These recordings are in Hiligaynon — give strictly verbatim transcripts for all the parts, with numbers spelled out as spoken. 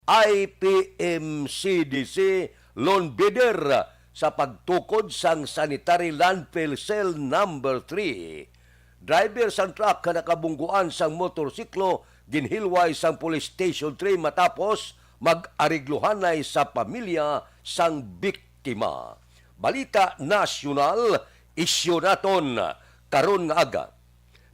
I P M C D C Loan Bidder sa pagtukod sang Sanitary Landfill Cell Number three. Driver sang truck nga nakabungguan sang motorsiklo ginhilway sang Police Station three matapos mag-arigluhanay sa pamilya sang biktima. Balita nasyonal, isyu naton karon nga aga.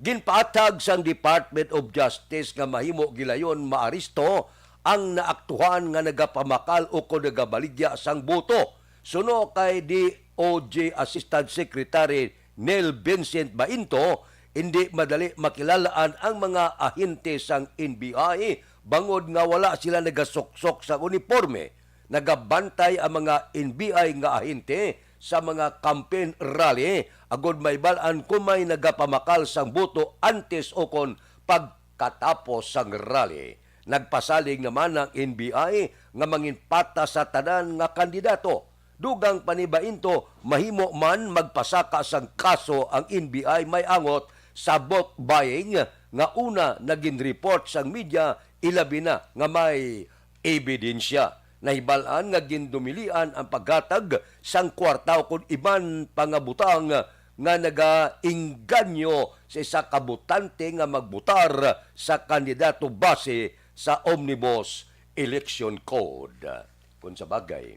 Ginpaathag sang Department of Justice nga mahimo gilayon maaresto ang naaktuhan nga nagapamakal ukon nagabaligya sang boto. Suno kay D O J Assistant Secretary Neil Vincent Bainto, hindi madali makilalaan ang mga ahente sang N B I bangod nga wala sila nagasuksok sa uniporme. Nagabantay ang mga N B I nga ahente sa mga campaign rally agod mabal-an kon may nagapamakal sang boto antes ukon pagkatapos sang rally. Nagpasalig naman ang N B I nga manginpatas sa tanan nga kandidato. Dugang pa ni Bainto, mahimo man magpasaka sang kaso ang N B I may angot sa vote buying nga una na ginreport sang media, ilabi na nga may ebidensya. Nahibal-an nga gindumilian ang paghatag sang kwarta ukon iban pa nga butang nga nagaengganyo sa isa ka botante nga magbotar sa kandidato base sa Omnibus Election Code. Kung sa bagay,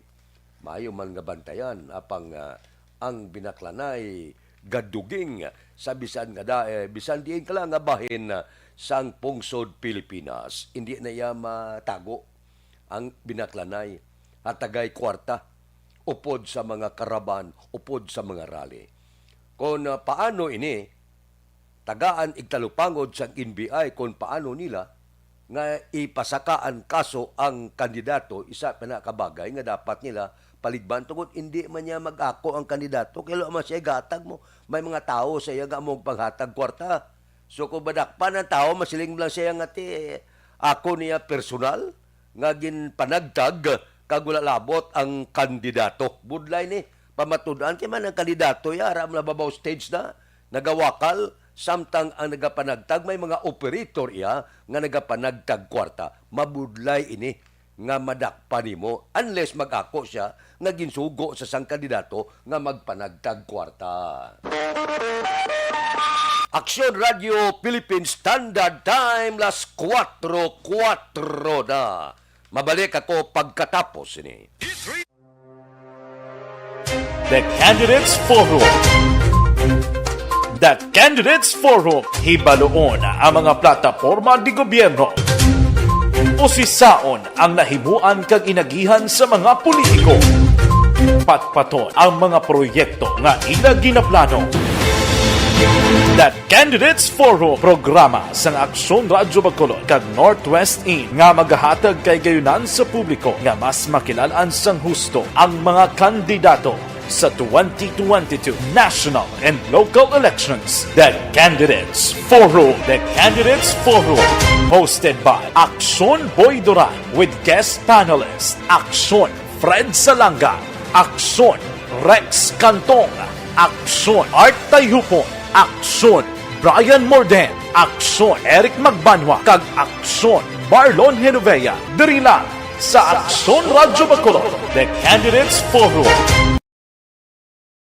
maayo man nga bantayan apang, ah, ang binaklanay gaduging sa bisan nga da, eh, bisan diin ka lang nga bahin, ah, sang pungsod Pilipinas. Hindi na iya matago ang binaklanay. Hatagay kwarta upod sa mga karaban, upod sa mga rally. Kon, ah, paano ini, tagaan igtalupangod sang N B I kon paano nila nga ipasaka ang kaso ang kandidato, isa pa na ka bagay nga dapat nila paligban tungod hindi man niya mag-ako ang kandidato, kay wala man siya gatag mo. May mga tawo sa iya nga amo panghatag kwarta. So kung madakpan ang tawo, masiling lang siya nga ti ako niya personal nga ginpanagtag kag wala labot ang kandidato. Budlay ni, pamatud-an kay man ang kandidato ya ara na babaw stage na nagawakal, samtang ang nagapanagtag may mga operator iya nga nagapanagtag kwarta. Mabudlay ini nga madakpan nimo unless mag-ako siya nga ginsugo sa sang kandidato nga magpanagtag kwarta. Aksyon Radio Philippine Standard Time, las kuwatro kuwatro na. Mabalik ako pagkatapos ini. The Candidates Forum. The Candidates Forum, hibaluon ang mga plataporma di gobyerno. Usisaon ang nahimuan kag inagihan sa mga politiko. Patpaton ang mga proyekto nga ila ginaplano. The Candidates Forum, programa sang Aksyon Radyo Bacolod kag Northwest In nga magahatag kay gayunan sa publiko nga mas makilalaan sang husto ang mga kandidato sa twenty twenty-two national and local elections. The Candidates Forum. The Candidates Forum, hosted by Aksyon Boy Duran with guest panelist Aksyon Fred Salanga, Aksyon Rex Cantong, Aksyon Art Tayhupon, Aksyon Brian Morden, Aksyon Eric Magbanwa, kag Aksyon Marlon Genovea. Diri lang sa Aksyon Radyo Bacolod, The Candidates Forum.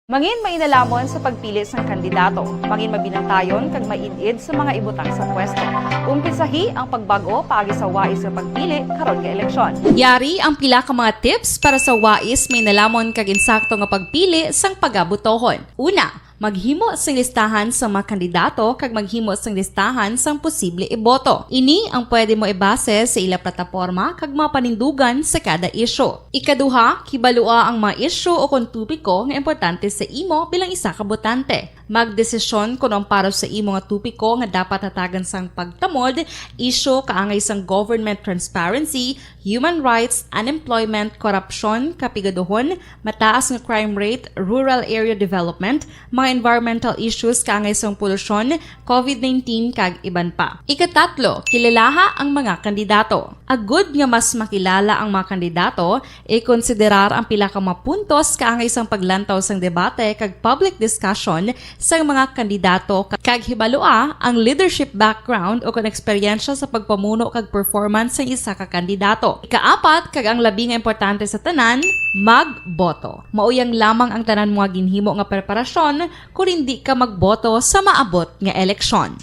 Mangin mainalamon sa pagpili sang kandidato. Mangin mabinantayon kag maid-id sa mga ibutang sa pwesto. Umpisahi ang pagbag-o paagi sa wais nga pagpili karon nga eleksyon. Yari ang pila ka mga tips para sa wais, mainalamon kag insakto nga pagpili sang pagabotohon. Una, maghimo sing listahan sa mga kandidato kag maghimo sing listahan sang posible iboto. Ini ang pwede mo ibase sa ila plataporma kag mga panindugan sa kada isyu. Ikaduha, kibalua ang mga isyu o kon topiko nga importante sa imo bilang isa ka botante. Magdesisyon kon ang para sa imo nga topiko nga dapat hatagan sang pagtamod, isyu kaangay sang government transparency, human rights, unemployment, korupsyon, kapigaduhon, mataas nga crime rate, rural area development, mga environmental issues kaangay sang polusyon, covid nineteen, kag iban pa. Ikatatlo, kilalaha ang mga kandidato. Agud nga mas makilala ang mga kandidato, ikonsiderar ang pila ka mga puntos kaangay sang paglantaw sang debate kag public discussion sang mga kandidato, kag hibalua ang leadership background o kon eksperyensya sa pagpamuno kag performance sang isa ka kandidato. Ikaapat, kag ang labi nga importante sa tanan, magboto. Mao yang lamang ang tanan mga ginhimo nga preparasyon kon hindi ka magboto sa maabot nga eleksyon.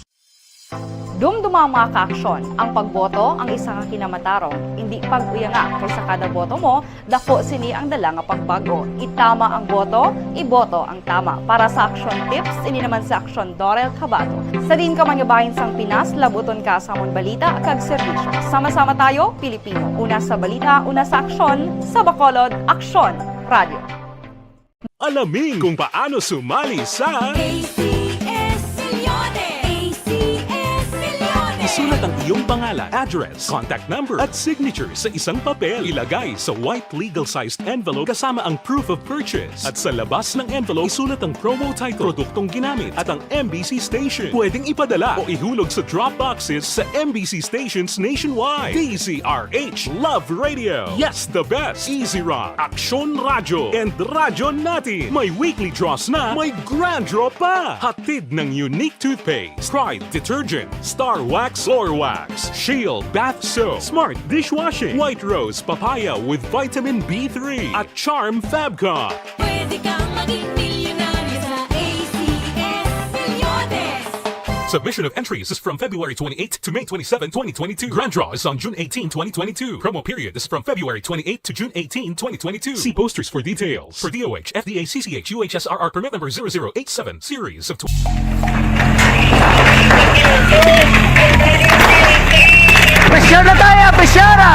Dumduma ang mga kaaksyon. Ang pagboto ang isa ka kinamatarong. Hindi pag-uyanga, kay sa kada boto mo, dako sini ang dala nga pagbag-o. Itama ang boto, iboto ang tama. Para sa aksyon tips, ini naman si Aksyon Dorel Cabato. Sa diin ka man nga bahin sang Pinas, labuton ka sa amon balita kag serbisyo. Sama-sama tayo, Pilipino. Una sa balita, una sa aksyon, sa Bacolod, Aksyon Radio. Alamin kung paano sumali sa A C S Milyones! A C S Milyones! Isulat ang iyong pangalan, address, contact number, at signature sa isang papel. Ilagay sa white legal-sized envelope kasama ang proof of purchase. At sa labas ng envelope, isulat ang promo title, produktong ginamit, at ang M B C station. Pwedeng ipadala o ihulog sa drop boxes sa M B C stations nationwide. D Z R H Love Radio. Yes, the best. Easy Rock, Aksyon Radyo, and Radyo Natin. May weekly draws na, may grand draw pa. Hatid ng Unique Toothpaste, Pride Detergent, Star Wax Floor Wax, Shield Bath Soap, Smart Dishwashing, White Rose Papaya with Vitamin B three, at Charm Fabcon. Pwede kang maging milyonaryo sa A C S Milyones. Submission of entries is from February twenty-eighth to May twenty-seven, twenty twenty-two. Grand draw is on June eighteen, twenty twenty-two. Promo period is from February twenty-eighth to June eighteen, twenty twenty-two. See posters for details. For D O H, F D A, C C H, U H S R R permit number zero zero eight seven, series of tw- Pressure na tayo! Pressure na!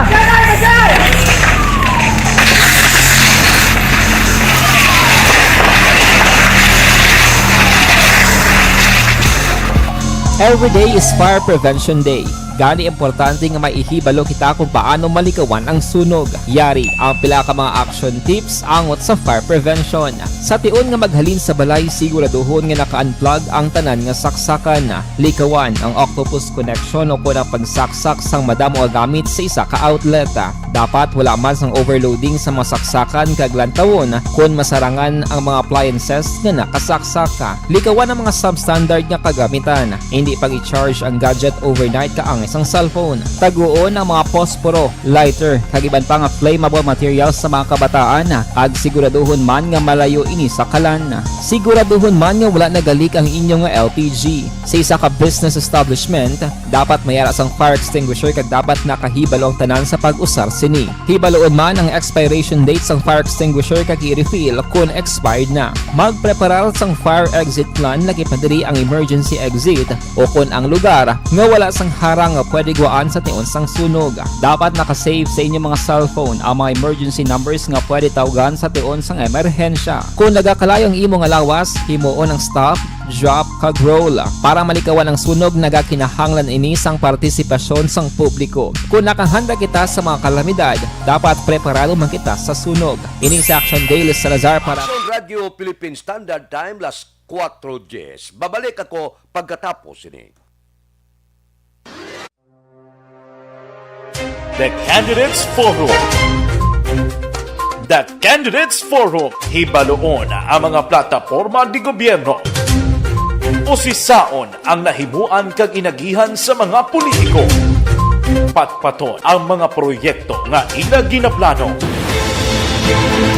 Every day is Fire Prevention Day. Gani, importante nga may ihibalo kita kung paano malikawan ang sunog. Yari ang pila ka mga action tips angot sa fire prevention. Sa tion nga maghalin sa balay, siguraduhon nga naka-unplug ang tanan nga saksakan. Likawan ang octopus connection o kon ang pagsaksak sang madamo nga gamit sa isa ka outlet. Dapat wala man sang overloading sa mga saksakan kag lantawon kon masarangan ang mga appliances nga nakasaksak. Likawan ang mga substandard nga kagamitan. Hindi pag-i-charge ang gadget overnight kaangay sang cellphone. Taguon ang mga posporo, lighter, kag iban pa nga flammable materials sa mga kabataan, kag siguraduhon man nga malayo ini sa kalan. Siguraduhon man nga wala nagalik ang inyo nga L P G. Sa isa ka business establishment, dapat may ara sang fire extinguisher kag dapat nakahibalo ang tanan sa pag-usar sini. Hibaluon man ang expiration date sang fire extinguisher kag i-refill kon expired na. Magpreparar sang fire exit plan, laki pa diri ang emergency exit o kon ang lugar nga wala sang harang nga pwede gwaan sa tion sang sunog. Dapat naka-save sa inyo mga cellphone ang mga emergency numbers nga pwede tawgan sa tion sang emerhensya. Kon nagakalayo ang imo nga lawas, himuon ang stop, drop, kag roll. Para malikawan ang sunog, nagakinahanglan ini sang partisipasyon sang publiko. Kon nakahanda kita sa mga kalamidad, dapat preparado man kita sa sunog. Ini si Action Daily Salazar para Action Radio Philippine Standard Time, las kuwatro diyes. Babalik ako pagkatapos ini. The Candidates Forum. The Candidates Forum. Hibaluon ang mga plataporma di gobyerno. Usisaon ang nahimuan kag inagihan sa mga politiko. Patpaton ang mga proyekto nga ila ginaplano.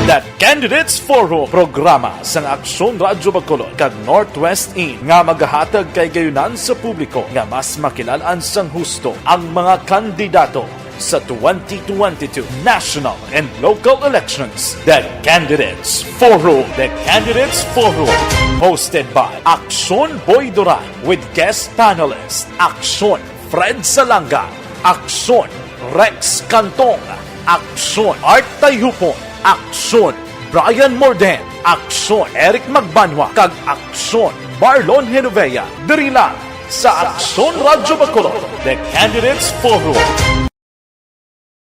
The Candidates Forum, programa sang Aksyon Radyo Bacolod kag Northwest In nga magahatag kahigayonan sa publiko nga mas makilal-an sang husto ang mga kandidato sa twenty twenty-two national and local elections. The Candidates Forum. The Candidates Forum, hosted by Aksyon Boy Duran with guest panelist Aksyon Fred Salanga, Aksyon Rex Cantong, Aksyon Art Tayhupon, Aksyon Brian Morden, Aksyon Eric Magbanwa, kag Aksyon Marlon Genovea, diri lang sa Aksyon Radyo Bacolod. The Candidates Forum.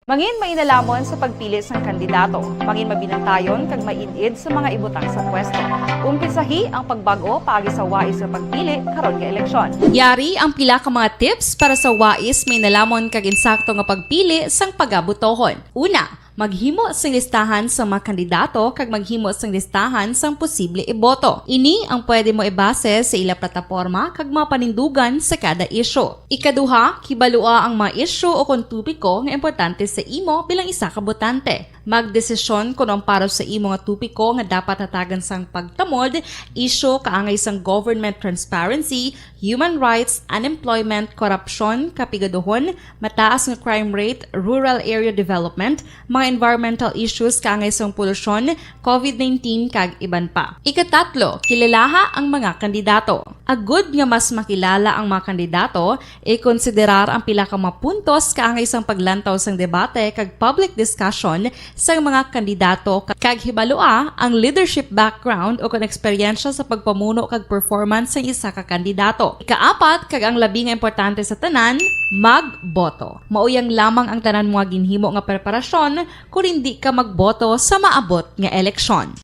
Mangin mainalamon sa pagpili sang kandidato. Mangin mabinantayon kag maid-id sa mga ibutang sa pwesto. Umpisahi ang pagbag-o paagi sa wais nga pagpili karon nga eleksyon. Yari ang pila ka mga tips para sa wais, mainalamon kag insakto nga pagpili sang pagabotohon. Una, maghimo sing listahan sa mga kandidato kag maghimo sing listahan sang posible iboto. Ini ang pwede mo ibase sa ila plataporma kag mga panindugan sa kada isyu. Ikaduha, kibalua ang mga isyu o kon topiko nga importante sa imo bilang isa ka botante. Magdesisyon kon ang para sa imo nga topiko nga dapat hatagan sang pagtamod, isyu kaangay sang government transparency, human rights, unemployment, korupsyon, kapigaduhon, mataas nga crime rate, rural area development, mga environmental issues kaangay sang polusyon, covid nineteen, kag iban pa. Ikatatlo, kilalaha ang mga kandidato. Agud nga mas makilala ang mga kandidato, ikonsiderar ang pila ka mga puntos kaangay sang paglantaw sang debate kag public discussion sang mga kandidato, kag hibalua ang leadership background o kon eksperyensya sa pagpamuno kag performance sang isa ka kandidato. Ikaapat, kag ang labi nga importante sa tanan, magboto. Mauyang lamang ang tanan mo nga ginhimo nga preparasyon kon indi ka magboto sa maabot nga eleksyon.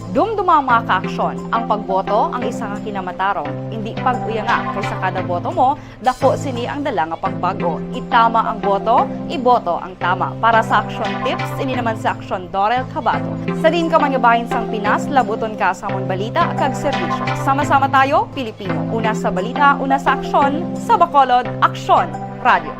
Dumduma ang mga kaaksyon. Ang pagboto ang isa ka kinamatarong. Indi pag-uyanga, kay sa kada boto mo, daku sini ang dala nga pagbag-o. Itama ang boto, iboto ang tama. Para sa Aksyon Tips, ini naman si Aksyon Dorel Cabato. Sa diin ka man nga bahin sang Pinas, labuton ka sa amon balita kag serbisyo. Sama-sama tayo, Pilipino. Una sa balita, una sa aksyon, sa Bacolod, Aksyon Radio.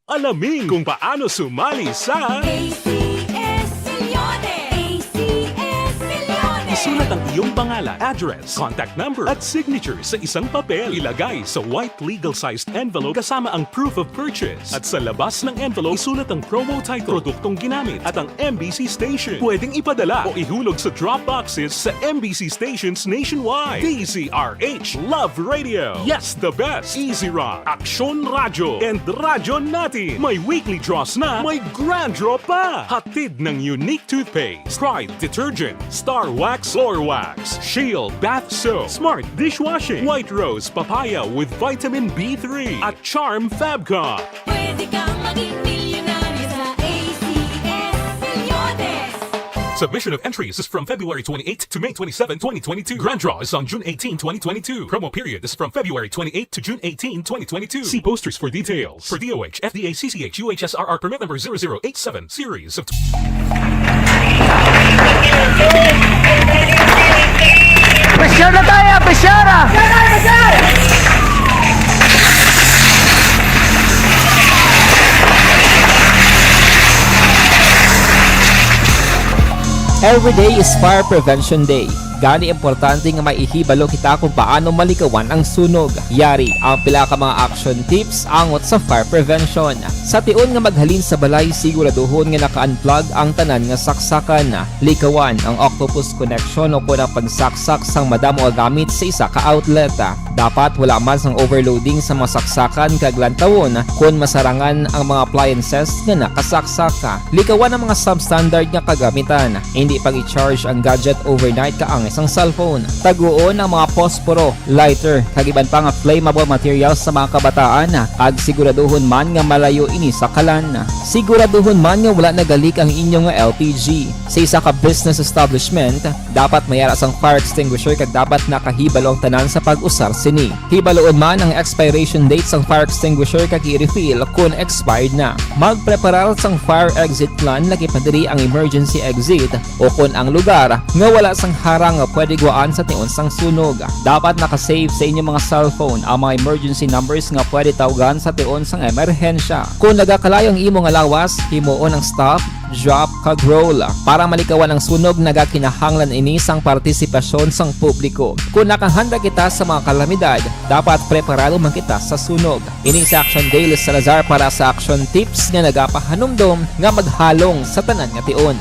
Alamin kung paano sumali sa A C S Sillones. A C S Sillones. Isulat ang iyong pangalan, address, contact number, at signature sa isang papel. Ilagay sa white legal-sized envelope kasama ang proof of purchase. At sa labas ng envelope, isulat ang promo title, produktong ginamit, at ang M B C station. Pwedeng ipadala o ihulog sa drop boxes sa M B C stations nationwide. D Z R H Love Radio. Yes, the best. Easy Rock, Aksyon Radyo, and Radyo Natin. May weekly draws na, may grand draw pa. Hatid ng Unique Toothpaste, Pride Detergent, Star Wax Floor Wax, Shield Bath Soap, Smart Dishwashing, White Rose Papaya with Vitamin B three, at Charm Fabcon. Pwede kang maging milyonaryo sa A C S Sillones. Submission of entries is from February twenty-eighth to May twenty-seven, twenty twenty-two. Grand draw is on June eighteen, twenty twenty-two. Promo period is from February twenty-eighth to June eighteen, twenty twenty-two. See posters for details. For D O H, F D A, C C H, U H S R R permit number zero zero eight seven, series of Pressure na tayo, pressure! Every day is Fire Prevention Day. Gani, importante nga may ihibalo kita kung paano malikawan ang sunog. Yari ang pila ka mga action tips angot sa fire prevention. Sa tion nga maghalin sa balay, siguraduhon nga naka-unplug ang tanan nga saksakan. Likawan ang octopus connection o kon ang pagsaksak sang madamo nga gamit sa isa ka outlet. Dapat wala man sang overloading sa mga saksakan kag lantawon kon masarangan ang mga appliances nga nakasaksak. Likawan ang mga substandard nga kagamitan. Indi pag-i-charge ang gadget overnight kaangay sang cellphone. Taguon ang mga posporo, lighter, kag iban pa nga flammable materials sa mga kabataan, kag siguraduhon man nga malayo ini sa kalan. Siguraduhon man nga wala nagalik ang inyo nga L P G. Sa isa ka business establishment, dapat may ara sang fire extinguisher kag dapat nakahibalo ang tanan sa pag-usar sini. Hibaluon man ang expiration date sang fire extinguisher kag i-refill kon expired na. Magpreparar sang fire exit plan, lakip na diri ang emergency exit o kon ang lugar nga wala sang harang nga pwede guwaan sa tion sang sunog. Dapat naka-save sa inyo mga cellphone ang mga emergency numbers nga pwede tawgan sa tion sang emerhensya. Kon nagakalayo ang imo nga lawas, himuon ang stop, drop, kag roll. Para malikawan ang sunog, nagakinahanglan ini sang partisipasyon sang publiko. Kon nakahanda kita sa mga kalamidad, dapat preparado man kita sa sunog. Ini si Action Dale Salazar para sa Action Tips nga nagapahanumdom nga maghalong sa tanan nga tion.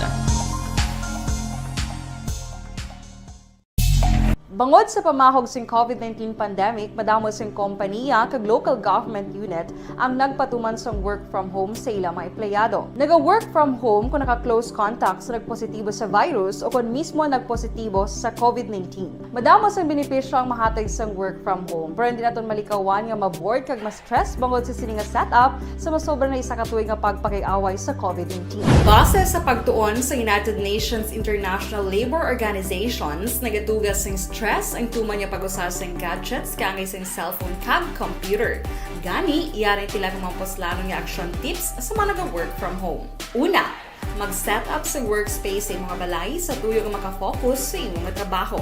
Bangod sa pamahog sing COVID nineteen pandemic, madamo sing kompaniya kag local government unit ang nagpatuman sang work from home sa ilang mga empleyado. Naga-work from home kung naka-close contact sa nagpositibo sa virus o kon mismo nagpositibo sa COVID nineteen. Madamo sang benepisyo ang mahatag sang work from home, pero hindi naton malikawan nga ma-bored kag ma-stress bangod sa sini nga setup sa masobra na isa ka tuig nga pagpakig-away sa COVID nineteen. Base sa pagtuon sa United Nations International Labour Organizations, nagatuga sing stress ang tuman nga pag-usa sing gadgets kaangay sing cellphone kag computer. Gani, yari ang pila ka mga puslanon nga action tips sa mga naga-work from home. Una, mag-set up sa workspace sa imong balay sa tuyo nga makafocus sa imong trabaho.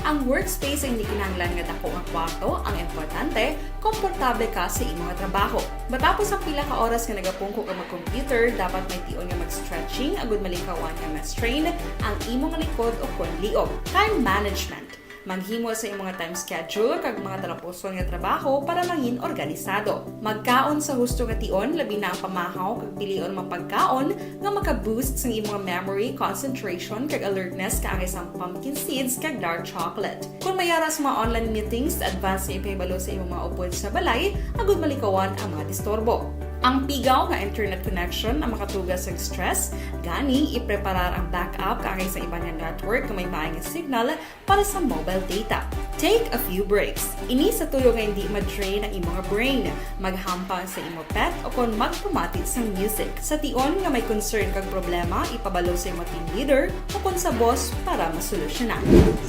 Ang workspace ay hindi kinahanglan nga dako nga kwarto ang importante, komportable ka sa imong trabaho. Matapos ang pila ka oras nga nagapungko ka mag-computer, dapat may tion nga mag-stretching agud malikawan nga ma-strain ang imong likod o kon liog. Time management. Maghimo sa imong time schedule kag mga talapuson nga trabaho para mangin organisado. Magkaon sa husto nga tion, labi na ang pamahaw kag pilion mga pagkaon nga maka-boost sang imong memory, concentration, kag alertness kaangay sang pumpkin seeds kag dark chocolate. Kon may ara sa mga online meetings, advance nga ipahibalo sa imong mga upod sa balay agud malikawan ang mga disturbo. Ang pigaw nga internet connection ang makatuga sang stress, gani ipreparar ang backup kaangay sa iban nga network nga may maay nga signal para sa mobile data. Take a few breaks. Ini sa tuyo nga hindi ma-drain ang imong brain. Maghampang sa imo pet o kon magpamati sang music. Sa tion nga may concern kag problema, ipabalo sa imo team leader o kon sa boss para masolusyonan.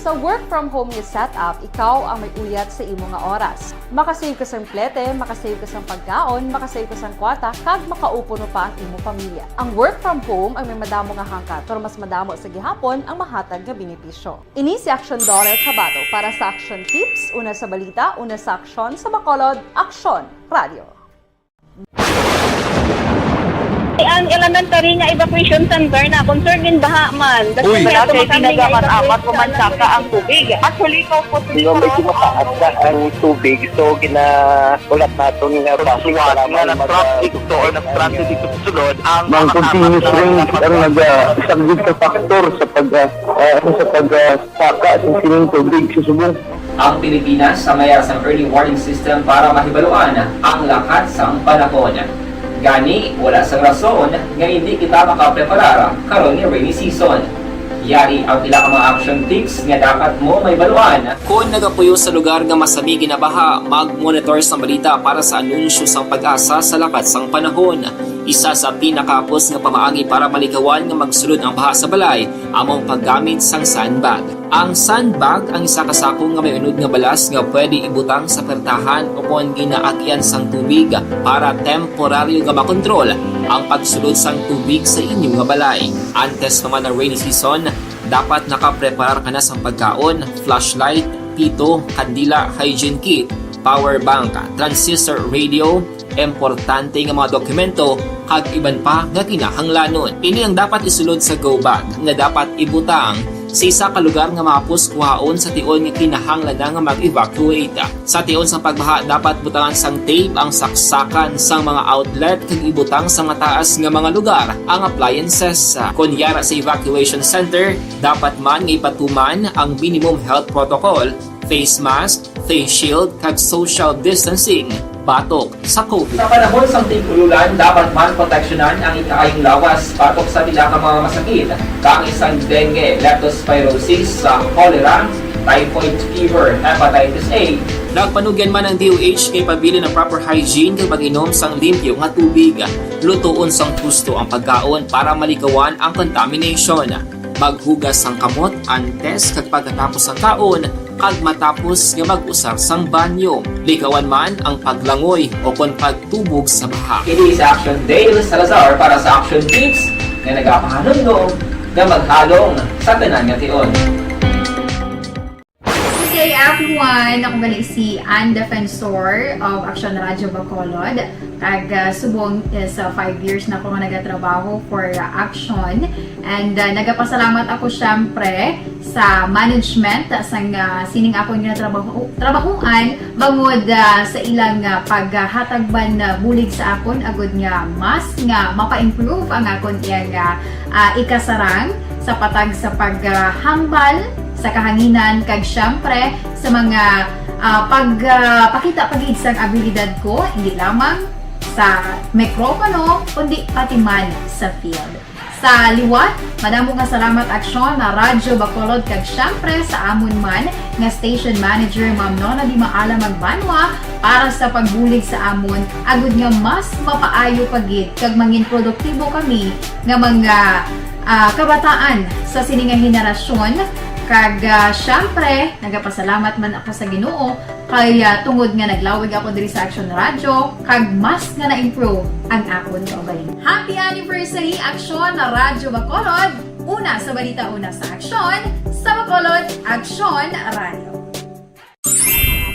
Sa work from home nga setup, ikaw ang may uyat sa imo nga oras. Makasave ka sang plete, makasave ka sang pagkaon, makasave ka sang kwarta, kag makaupod pa ang imo pamilya. Ang work from home ang may madamo nga hangkat, pero mas madamo sa gihapon ang mahatag nga benepisyo. Ini si Action Doral Tabato para sa Action Tips, una sa balita, una sa aksyon, sa Bacolod, Aksyon Radio. Ang elementary nga evacuation center na concern in baha man. Uy. Wala kay tinaga man amat ko man saka ang tubig. Actually, ko po. Di ba, medyo mataas na ang tubig, so gina-, ulat naton nga. Suwat nga nag-transit to or nag-transit ito sulod ang mga continuous rain ang nag-, ah, isang good factor sa pag, ah, ah, sa pag, ah, saka sa sining tubig sa subong. Ang Pilipinas sa mayar sang early warning system para mahibaluan ang lakat sang panahon. Gani, wala sang rason nga hindi kita makapreparar karon nga rainy season. Yari ang pila ka mga action tips nga dapat mo mahibaluan. Kon nagapuyo sa lugar nga masami ginabaha, mag-monitor sang balita para sa anunsyo sang PAGASA sa lakat sang panahon. Isa sa pinakahapos nga pamaagi para malikawan nga magsulod ang baha sa balay amo ang paggamit sang sandbag. Ang sandbag ang isa ka sako nga may unod nga balas nga pwede ibutang sa pertahan o kon ginaagyan sang tubig para temporaryo nga makontrol ang pagsulod sang tubig sa inyo nga balay. Antes pa man ang rainy season, dapat nakapreparar ka na sang pagkaon, flashlight, pito, kandila, hygiene kit, power bank, transistor radio, importante nga mga dokumento, kag iban pa nga kinahanglanon. Ini ang dapat isulod sa go bag nga dapat ibutang sa isa ka lugar nga mahapos kuhaon sa tion nga kinahanglan na nga mag-evacuate. Sa tion sang pagbaha, dapat butangan sang tape ang saksakan sang mga outlet kag ibutang sa mataas nga mga lugar ang appliances. Kon yara sa evacuation center, dapat man nga ipatuman ang minimum health protocol, face mask, face shield, kag social distancing batok sa COVID. Sa panahon sang tig-ululan, dapat man proteksyonan ang ikaayong lawas batok sa pila ka mga masakit, kaangay sang dengue, leptospirosis, sa cholera, typhoid fever, hepatitis A. Nagpanugyan man ang D O H nga ipabilin ang proper hygiene kag pag-inom sang limpyo nga tubig. Lutoon sang husto ang pagkaon para malikawan ang contamination. Maghugas sang kamot antes kag pagkatapos sang kaon, kag matapos nga mag-usar sang banyo. Likawan man ang paglangoy o kon pagtubog sa baha. Kini si Action Dale Salazar para sa Action Tips nga nagapahanumdom nga maghalong sa tanan nga tion. Good day, everyone! Ako gali si Ann Defensor of Action Radio Bacolod. Kag, ah, subong is, ah, five years na ako nga nagatrabaho for, ah, Action. And, ah, nagapasalamat ako, syempre, sa management, ah, sang, ah, sining akong ginatrabaho-, trabahuan, bangod, ah, sa ilang, ah, paghatag man, ah, bulig sa akon, agud nga mas nga mapa-improve ang akon iyang, ah, ah, ikasarang sa patag sa paghambal sa kahanginan, kag siyempre sa mga, ah, pag, ah, pakita pa gid sang abilidad ko, hindi lamang sa mikropono, kundi pati man sa field. Sa liwat, madamo nga salamat, Aksyon, na Radyo Bacolod, kag siyempre sa amon man nga station manager, Ma'am Nona Di Maala Magbanwa, para sa pagbulig sa amon, agud nga mas mapaayo pa gid kag mangin produktibo kami nga mga, ah, kabataan sa sini nga henerasyon. Kag, ah, siyempre, nagapasalamat man ako sa Ginoo kay, ah, tungod nga naglawig ako diri sa Action Radio, kag mas nga na-improve ang akon kaugalingon. Happy anniversary, Aksyon na Radyo Bacolod! Una sa balita, una sa aksyon, sa Bacolod, Aksyon Radio.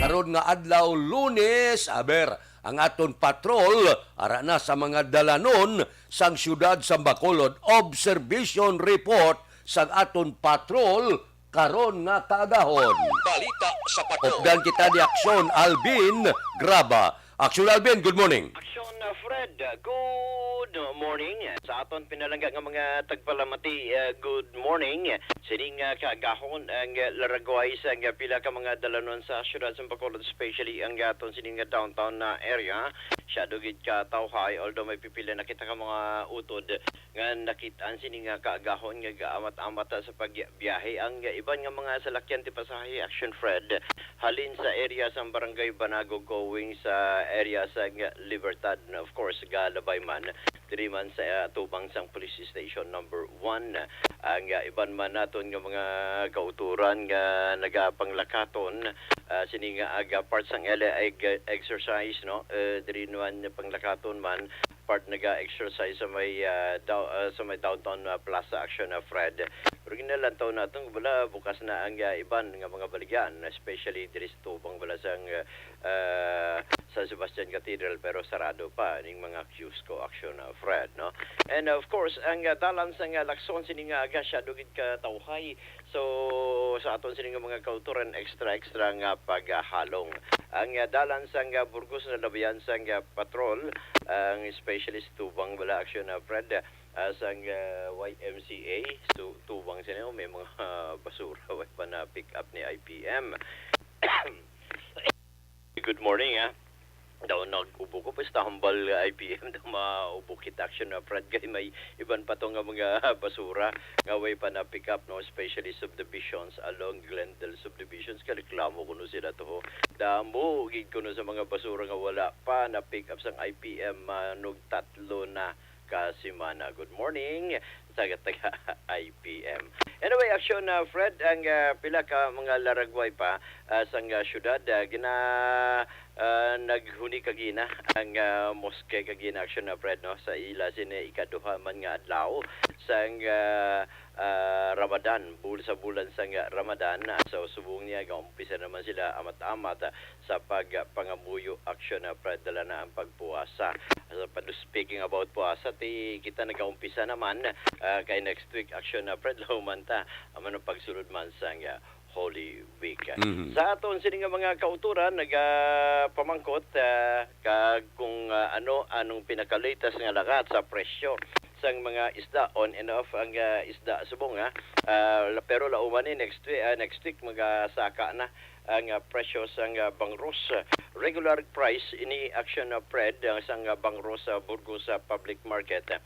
Karon nga adlaw, Lunes, aber, ang aton patrol ara na sa mga dalanon sang siyudad sa Bacolod. Observation report sang aton patrol karon nga kaagahon. Balita sa patrol. Updan kita ni Aksyon Alvin Graba. Aksyon Alvin, good morning. Aksyon, uh, Fred, uh, good morning. Sa aton pinalangga nga mga tagpalamati, uh, good morning. Sining, uh, kaagahon ang, uh, laragway sa, uh, pila ka mga dalanon sa siyudad sa Bacolod, especially ang, uh, aton sining, uh, downtown na area. Masyado gid ka tawhay, although may pipila na kita ka mga utod nga nakit-an sini nga kaagahon nga gaamat-amat sa pagbiyahe. Ang iban nga mga salakyan ti pasahe, Action Fred, halin sa area sa Barangay Banago going sa area sa Libertad, of course, galabay man diri man sa, ah, tubang sang Police Station number one. Ang, ah, iban man naton nga mga kauturan nga nagapanglakaton, ah, sini nga aga part sang L A eg-, exercise, no? Eh, diri naman panglakaton man, part naga-exercise sa may, ah, daw-, ah, sa may downtown, ah, Plaza Action, ah, Fred. Pero ginalantaw naton, wala, bukas na ang, ah, iban nga mga baligyan, especially diri sa tubang bala sang, ah, ah, San Sebastian Cathedral, pero sarado pa ning mga kiosco Action, ah, Fred, no? And of course, ang, ah, dalan sang, ah, Lacson sini nga aga, masyado gid ka tawhay. So, sa aton sini nga mga kauturan, extra, extra nga paghalong. Ang, ah, dalan sang, ah, Burgos nalabayan sang, ah, patrol, ang specialist tubang bala Action, ah, Fred, ah, sang, ah, Y M C A, tu-, tubang sini, oh, may mga, ah, basura, way pa na pick up ni I P M. Good morning, ah. Daw nag-ubo ko, basta hambal nga I P M daw maubo kita Action, ah, Fred, kay may iban pa to nga mga basura nga way pa na pick up, no, especially subdivisions along Glendale subdivisions, kareklamo kuno sila to, ho. Damo gid kuno sa mga basura nga wala pa na pick up sang I P M, ah, nag tatlo na ka semana. Good morning sa taga I P M. Anyway, Action, ah, Fred, ang, ah, pila ka mga laragway pa, ah, sang, ah, syudad, ah, gina-, ah, naghuni kagina ang, ah, mosque kagina, Action, ah, Fred, no, sa ila sini ikaduha man nga adlaw sang, ah, ah, Ramadan, bul-, sa bulan sang, ah, Ramadan. Ah, so, subong niya, gaumpisa naman sila amat-amat, ah, sa pagpangamuyo, Action, ah, Fred, dala na ang pagpuasa. So, pa-, speaking about puasa, ti kita nagaumpisa naman, ah, kay next week, Action, ah, Fred, lahuman ta, amo nang pagsulod man sang, ah, Holy Week. Mhm. Sa aton sini nga mga kauturan, nagapamangkot, ah, kag kung, ah, ano, anong pinaka-latest nga lakat sa presyo sang mga isda, on and off ang, ah, isda subong, ah. Ah, la-, pero lauman ni next week, ah, next week magasaka na ang, ah, presyo sang, ah, bangros. Regular price ini Action, ah, Fred, ah, sang, ah, bangros sa Burgos, ah, Public Market, ah,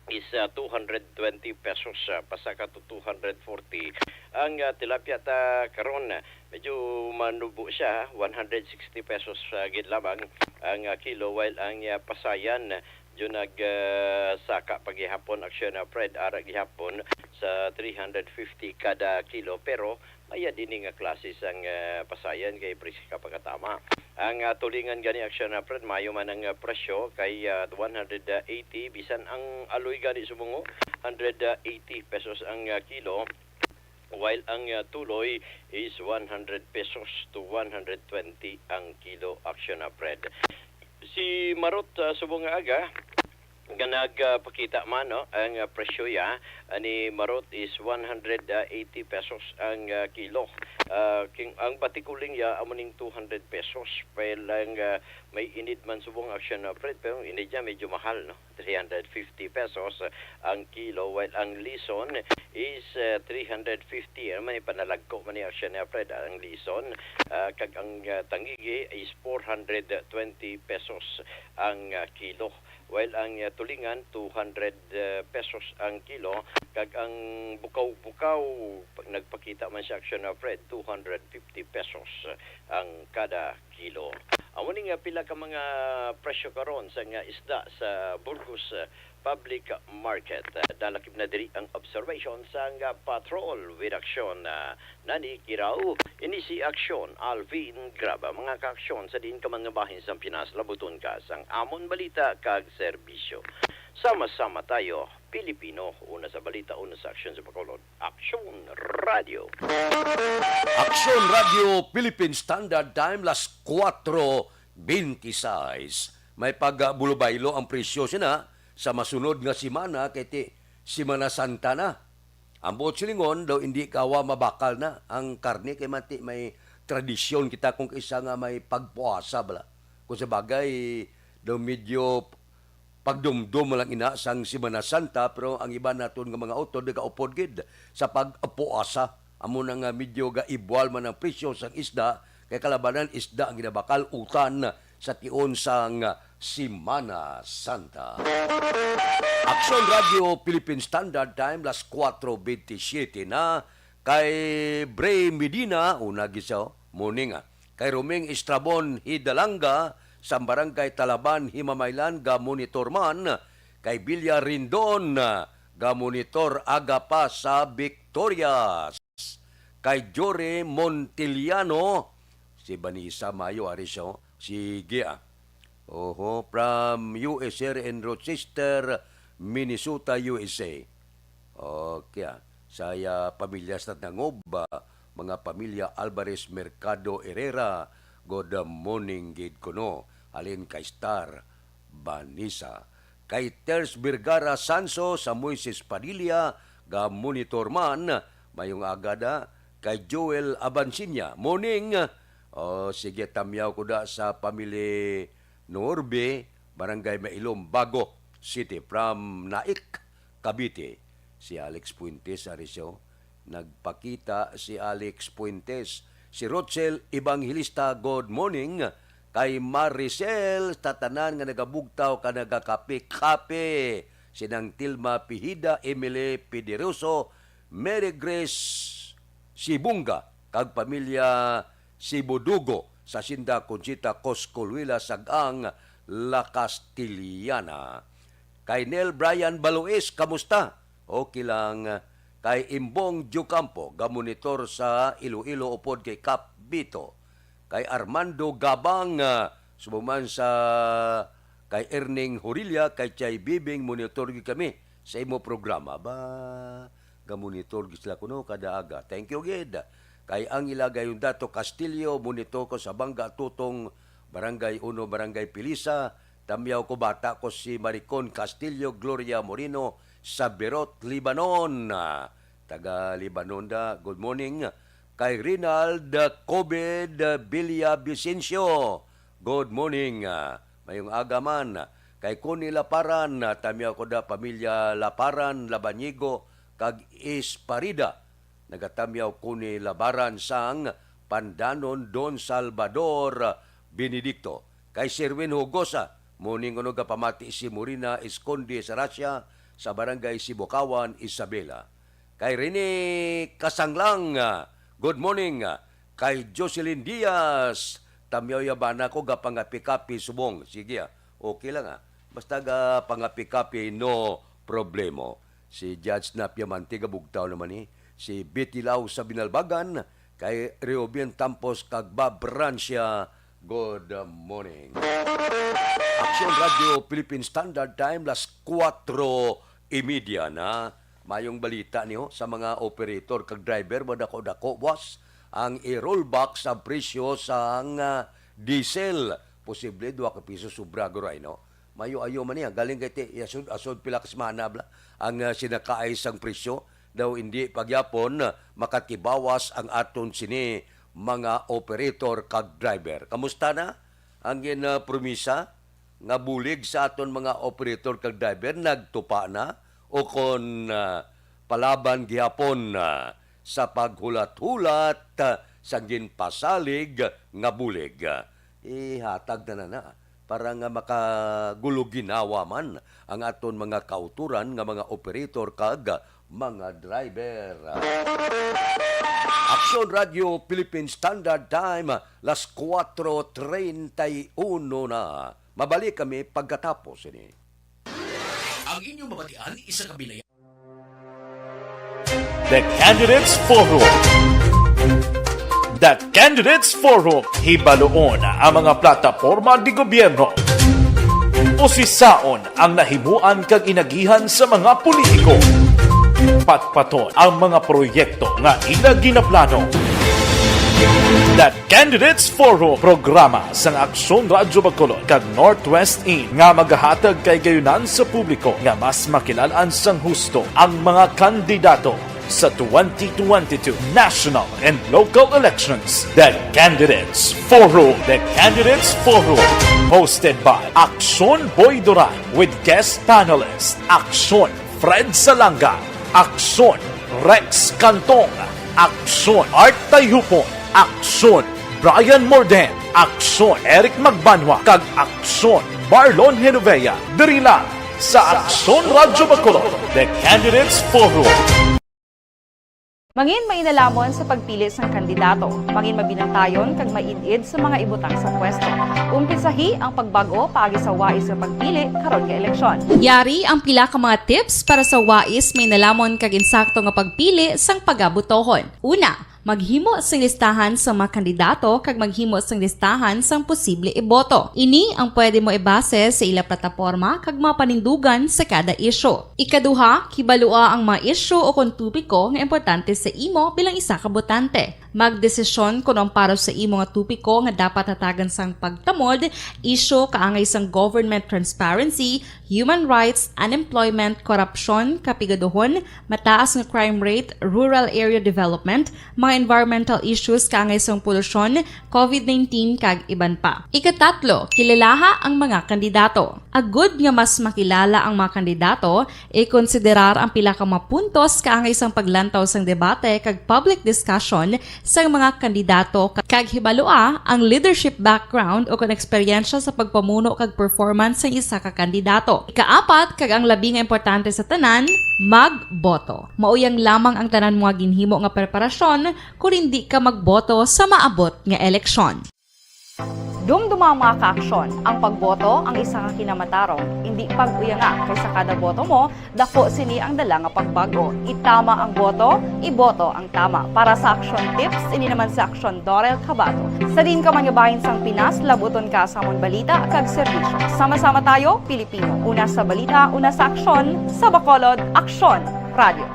is, ah, two hundred twenty pesos, ah, pasaka to two hundred forty. Ang, ah, tilapia ta karon, ah, medyo manubo siya, one hundred sixty pesos, ah, gid lamang ang, ah, kilo, while ang, ah, pasayan, ah, yun nag, ah, saka pa gihapon, Action, ah, Fred, ara gihapon sa three hundred fifty kada kilo, pero mayad ini nga klase sang, ah, pasayan kay presko pa katama. Ang, ah, tulingan gani, Action, ah, Fred, maayo man ang, ah, presyo kay, ah, one hundred eighty, bisan ang aloy gani subong, hundred eighty pesos ang, ah, kilo, while ang, ah, tuloy is one hundred pesos to one hundred twenty ang kilo, Action, ah, Fred. Si Marot, ah, subong nga aga, Nga nagpakita man, no, ang, ah, presyo ya, ah, ni Marot is one hundred eighty pesos ang, ah, kilo. Ah, king, ang batikuling ya amo ning two hundred pesos. Pero ang, ah, may inid man subong, Action, ah, Fred, pero ang inid niya medyo mahal, no? Three hundred fifty pesos ang kilo, while ang lison is, ah, three hundred fifty. Ano man, ipanalagko man ni, Action, ah, Fred, ang lison, ah, kag ang, ah, tangigi is four hundred twenty pesos ang, ah, kilo. While ang, ah, tulingan, two hundred, ah, pesos ang kilo, kag ang bukaw-bukaw, pag nagpakita man siya, Action, ah, Fred, two hundred fifty pesos ang kada kilo. Amo ni nga pila ka mga presyo karon sa nga isda sa Burgos, ah, Public Market. Ah, dalakip na diri ang observation sang, ah, patrol with Action, ah, Nani Kiraw, ini si Action Alvin Graba. Mga kaaksyon sa diin ka man nga bahin sang Pinas, labuton ka sang amon balita kag serbisyo. Sama-sama tayo, Pilipino, una sa balita, una sa aksyon sa Bacolod. Action Radio. Action Radio Philippine Standard Time, las kuwatro bente sais. May pagbulubaylo ang presyo sina sa masunod nga semana kay ti Semana Santa na. Ang buot silingon daw, hindi kawa mabakal na ang karne kay mati may tradisyon kita kung isa nga may pagpuasa bala. Kung sa bagay, daw medyo pagdumdum lang ina sang Semana Santa, pero ang iba naton nga mga utod nagaupod gid sa pagpuasa. Amo na nga medyo gaibwal man ang presyo sang isda, kay kalabanan isda ang ginabakal utan sa tion sang Semana Santa. Aksyon Radio Philippine Standard Time, las kuwatro bentisiete na. Kay Bray Medina, una gid siya, oh, morning, ah. Kay Roming Estrabon Hidalanga, sa Barangay Talaban, Himamaylan, ga monitor man. Kay Bilya Rindon, ah, ga monitor aga pa sa Victorias. Kay Jory Montiliano, si Vanessa Mayo, ari siya, oh. Sige, ah. Oho, from U S A in Rochester, Minnesota, U S A. Okay, ah. Sa, ah, pamilya sa Tangob, ah, mga pamilya Alvarez Mercado Herrera, good morning gid kuno. Halin kay Star Vanessa. Kay Ters Vergara Sanso, sa Moises Padilla, ga monitor man, mayong aga da. Kay Joel Abansinya, morning. O, sige, tamyaw ko da sa pamili Norbe, Barangay Mailom, Bago City, from Naik, Cavite. Si Alex Fuentes, ari siya, oh. Nagpakita si Alex Fuentes. Si Rochelle Evangelista, good morning. Kay Maricel, sa tanan nga nagabugtaw ka nagakape-kape. Si Nang Tilma Pihida, Emily Pideroso, Mary Grace Sibunga, kag pamilya Sibudugo sa Hacienda Conchita, Coscolwila, Sag-ang, La Castellana. Kay Nel Brian Balois, kamusta? Okay lang. Kay Imbong Diocampo, gamonitor sa Iloilo upod kay Kap Bito. Kay Armando Gabang, ah, subong man sa kay Erning Horilla, kay Chay Bibing, monitor gyud kami sa imo programa. Ba, gamonitor gyud sila kuno kada aga. Thank you gid. Kay Angela Gayondato Castillo, monitor ko sa Bangga Tutong, Barangay Uno, Barangay Pilisa. Tamyaw ko bata ko si Maricon Castillo, Gloria Moreno, sa Beirut, Lebanon. Ah, taga Lebanon da. Good morning. Kay Rinald Covid Villa Vicencio, good morning. Ah, mayong aga man. Kay Connie Laparan, ah, tamyaw ko da pamilya Laparan, Labanigo, kag Esparida. Nagatamyaw Connie Labaran sang Pandanon, Don Salvador Benedicto. Kay Sherwin Hugosa, morning, kuno gapamati si Morina Esconde sa Russia, sa Barangay Sibukawan, Isabela. Kay Rene Kasanglang, ah, good morning. Ah, kay Jocelyn Diaz, tamyaw ya bana ko gapangapi-kapi subong. Sige, ah, okay lang, ah. Basta gapangapi-kapi, no problemo. Si Judge Napiamante, gabugtaw naman ni. Si Betty Lau sa Binalbagan, kay Reuben Tampos kag Bob Rancia, good morning. Action Radio Philippine Standard Time, las kuwatro y media na. Mayong balita niyo sa mga operator kag driver, madako-dako, boss, ang i-rollback sa presyo sang, ah, diesel. Posible duha ka piso sobra, guray, no? Mayo-ayo man niya. Galing kay ti, asod, asod pila ka semana bala ang, ah, sinakaay sang presyo. Daw hindi pa gyapon, ah, makatibawas ang aton sini mga operator kag driver. Kamusta na ang gin, ah, promisa nga bulig sa aton mga operator kag driver? Nagtupa na? O kon, ah, palaban gihapon, ah, sa paghulat-hulat, ah, sa ginpasalig nga bulig? Ihatag na na na para nga makagulo-ginawa man ang aton mga kauturan nga mga operator kag mga driver. Aksyon Radio Philippine Standard Time, las kuwatro treinta y uno na. Mabalik kami pagkatapos ini. Ang inyong mabatian, isa ka bilay. The Candidates Forum. The Candidates Forum, hibaluon ang mga plataporma di gobyerno. Usisaon ang nahimuan kag inagihan sa mga politiko. Patpaton ang mga proyekto nga ila ginaplano. The Candidates Forum, programa sang Aksyon Radyo Bacolod kag Northwest In nga magahatag kahigayonan sa publiko nga mas makilal-an sang husto ang mga kandidato sa twenty twenty-two national and local elections. The Candidates Forum. The Candidates Forum, hosted by Aksyon Boy Duran with guest panelist Aksyon Fred Salanga, Aksyon Rex Cantong, Aksyon Art Tayhupon, Aksyon Brian Morden, Aksyon Eric Magbanwa, kag Aksyon Marlon Genovea. Diri lang sa Aksyon Radyo Bacolod, The Candidates Forum. Mangin mainalamon sa pagpili sang kandidato, mangin mabinantayon kag maid-id sa mga ibutang sa pwesto. Umpisahi ang pagbag-o paagi sa wais nga pagpili karon nga eleksyon. Yari ang pila ka mga tips para sa wais, mainalamon kag insakto nga pagpili sang pagabutohon. Una, maghimo sing listahan sa mga kandidato kag maghimo sing listahan sang posible iboto. Ini ang pwede mo ibase sa ila plataporma kag mga panindugan sa kada isyu. Ikaduha, kibalua ang mga isyu o kon topiko nga importante sa imo bilang isa ka botante. Magdesisyon kon ang para sa imo nga topiko nga dapat hatagan sang pagtamod, isyu kaangay sang government transparency, human rights, unemployment, korupsyon, kapigaduhon, mataas nga crime rate, rural area development, mga environmental issues kaangay sang polusyon, covid nineteen, kag iban pa. Ikatatlo, kilalaha ang mga kandidato. Agud nga mas makilala ang mga kandidato, ikonsiderar ang pila ka mga puntos kaangay sang paglantaw sang debate kag public discussion sang mga kandidato, ka-, kag hibalua ang leadership background o kon eksperyensya sa pagpamuno kag performance sang isa ka kandidato. Ikaapat, kag ang labi nga importante sa tanan, magboto. Mao yang lamang ang tanan mo nga ginhimo nga preparasyon kon indi ka magboto sa maabot nga eleksyon. Dumduma, mga kaaksyon, ang pagboto ang isa ka kinamatarong. Indi pag-uyanga, kay sa kada boto mo, dako sini ang dala nga pagbag-o. Itama ang boto, iboto ang tama. Para sa Aksyon Tips, ini naman si Aksyon Dorel Cabato. Sa diin ka man nga bahin sang Pinas, labuton ka sa amon balita kag serbisyo. Sama-sama tayo, Pilipino. Una sa balita, una sa aksyon, sa Bacolod, Aksyon Radio.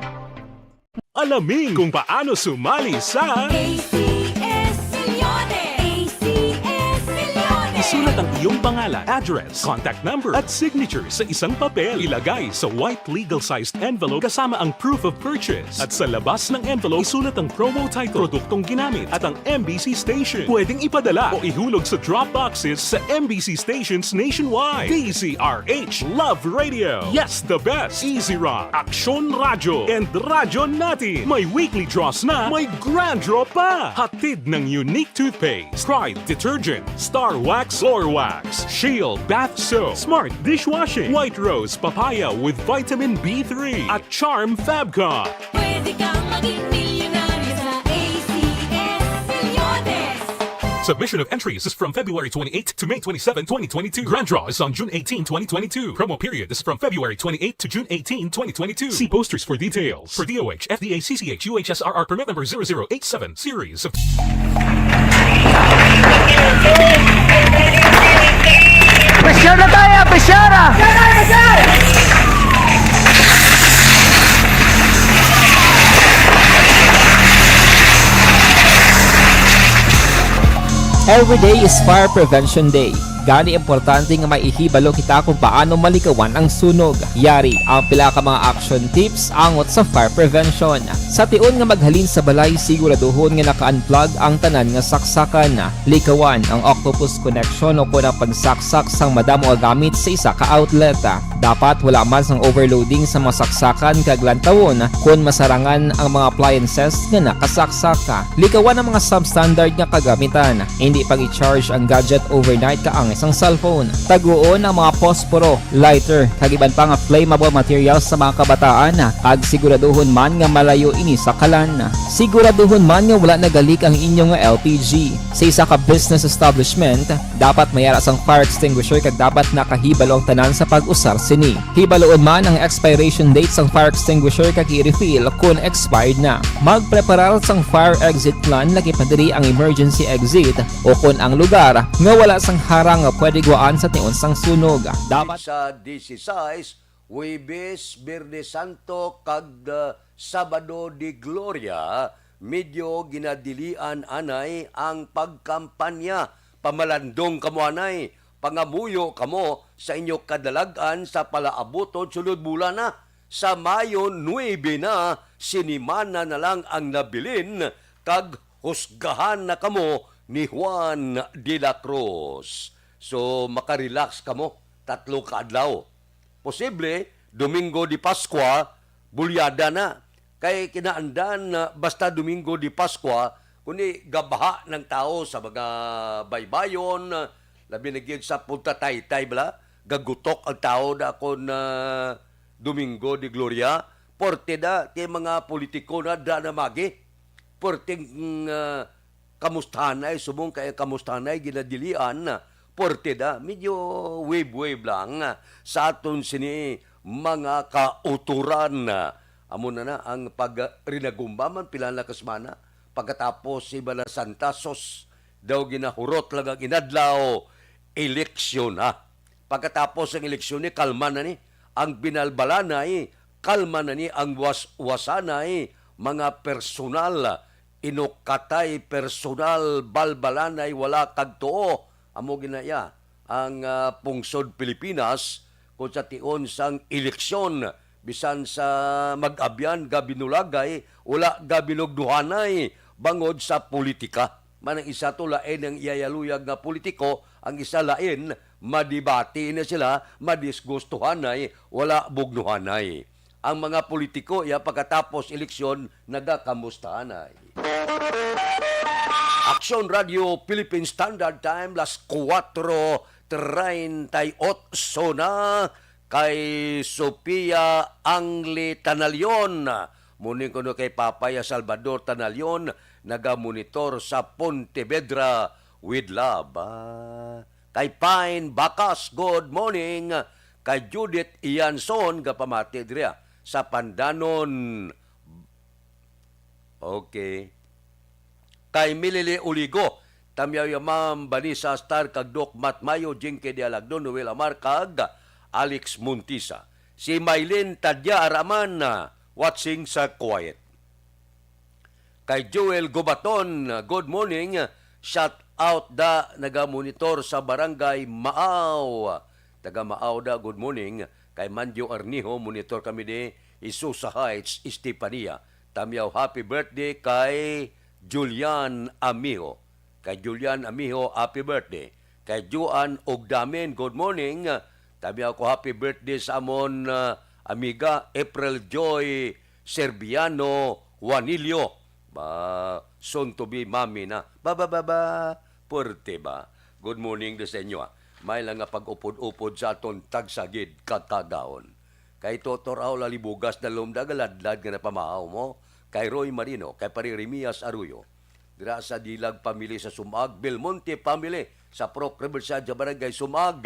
Alamin kung paano sumali sa A C S Millones. A C S Millones. Isulat ang iyong pangalan, address, contact number, at signature sa isang papel. Ilagay sa white legal-sized envelope kasama ang proof of purchase. At sa labas ng envelope, isulat ang promo title, produktong ginamit, at ang M B C station. Pwedeng ipadala o ihulog sa drop boxes sa M B C stations nationwide. D Z R H Love Radio. Yes, the best. Easy Rock, Aksyon Radyo, and Radyo Natin. May weekly draws na, may grand draw pa. Hatid ng Unique Toothpaste, Pride Detergent, Star Wax Floor Wax, Shield Bath Soap, Smart Dishwashing, White Rose Papaya with Vitamin B three, at Charm Fabcon. Pwede kang maging milyonaryo sa A C S Millones. Submission of entries is from February twenty-eighth to May twenty-seven, twenty twenty-two. Grand draw is on June eighteen, twenty twenty-two. Promo period is from February twenty-eighth to June eighteen, twenty twenty-two. See posters for details. For D O H, F D A, C C H, U H S R R permit number zero zero eight seven series of Pressure na tayo, pressure ah! Every day is Fire Prevention Day. Gani, importante nga may ihibalo kita kung paano malikawan ang sunog. Yari ang pila ka mga action tips angot sa fire prevention. Sa tion nga maghalin sa balay, siguraduhon nga naka-unplug ang tanan nga saksakan. Likawan ang octopus connection o kon ang pagsaksak sang madamo nga gamit sa isa ka outlet. Dapat wala man sang overloading sa mga saksakan kag lantawon kon masarangan ang mga appliances nga nakasaksak. Likawan ang mga substandard nga kagamitan. Hindi pag-i-charge ang gadget overnight kaangay sang cellphone. Taguon ang mga posporo, lighter, kag iban pa nga flammable materials sa mga kabataan, kag siguraduhon man nga malayo ini sa kalan. Siguraduhon man nga wala nagalik ang inyo nga L P G. Sa isa ka business establishment, dapat may ara sang fire extinguisher kag dapat nakahibalo ang tanan sa pag-usar sini. Hibaluon man ang expiration date sang fire extinguisher kag i-refill kon expired na. Magpreparar sang fire exit plan, lakip na diri ang emergency exit o kon ang lugar nga wala sang harang nga pwede guwaan sa tion sang sunog. Dapat sa dieciséis, Huwebes, Biyernes Santo, kag, uh, Sabado de Gloria, medyo ginadilian anay ang pagkampanya. Pamalandong kamo anay, pangamuyo kamo sa inyo kadalag-an sa palaabuton sulod bulan na. Sa Mayo nuebe na, sinimana na lang ang nabilin, kag husgahan na kamo ni Juan de la Cruz. So, makarelax kamo tatlo ka adlaw. Posible, Domingo de Pascua, bulyada na. Kay kinaandan na basta Domingo de Pascua, kundi gabaha ng tao sa mga baybayon, labi na gid sa Punta Taytay bala, gagutok ang tao da kon, ah, Domingo de Gloria. Porte da, kay mga politiko na da na magi. Porte, mm, ah, kamustahanay, subong kay ang kamustahanay ginadilian na porte da, medyo wave-wave lang, ah, sa aton sini mga kauturan. Amo na na ang pagrinagumba man pila na ka semana. Pagkatapos si Semana Santa, sos, daw ginahurot lang ang inadlaw, eleksyon na. Pagkatapos ang eleksyon ni, kalma na ni. Ang binalbalanay, kalma na ni. Ang was-wasanay, mga personal, inukatay, personal, balbalanay, wala kag tuo. Amo ginaya ang, ah, pungsod Pilipinas, kung sa tion sang eleksyon, bisan sa mag-abyan ga binulagay, wala ga binugduhanay bangod sa politika. Manang isa to lain ang iyayaluyag nga politiko, ang isa lain, madibati na sila, madisgustuhanay, wala bugnuhanay. Ang mga politiko, iya pagkatapos eleksyon, nagakamustahanay. Action Radio Philippine Standard Time, las kuwatro treinta y ocho na, kay Sofia Angli Tanalion. Muning kuno kay Papaya Salvador Tanalion, nagamonitor sa Pontevedra with love. Ah, kay Pine Bacas, good morning. Kay Judith Ianson, gapamati diri, ah, sa Pandanon. Okay. Kay Milili Uligo, tamyaw ya Ma'am Vanessa Star kag Doc Matt Mayo, Jinky Dialagno, Noel Amar kag Alex Montisa. Si Mylene Tadia Araman, ah, watching sa Kuwait. Kay Joel Gubaton, good morning. Shout out da, nagamonitor sa Barangay Maaw. Taga Maaw da, good morning. Kay Manjo Arnijo, monitor kami di Isusa Heights, Estefania. Tamyaw, happy birthday kay Julian Amijo. Kay Julian Amijo, happy birthday. Kay Juan Ogdamen, good morning. Tamyaw ko, happy birthday sa amon, ah, amiga April Joy Serviano Juanilio. Ba, soon to be mommy na. Ba, ba, ba, ba. Puwerte ba? Good morning do sa inyo, ah. May lang nga pag-upod-upod sa aton tagsagid kakagaon. Kay Totor Aw Lalibugas na lumda galadlad nga napamahaw mo. Kay Roy Marino, kay Pare Remias Arroyo. Dira sa Dilag family sa Sumag, Belmonte family sa Pro Riverside sa Barangay Sumag.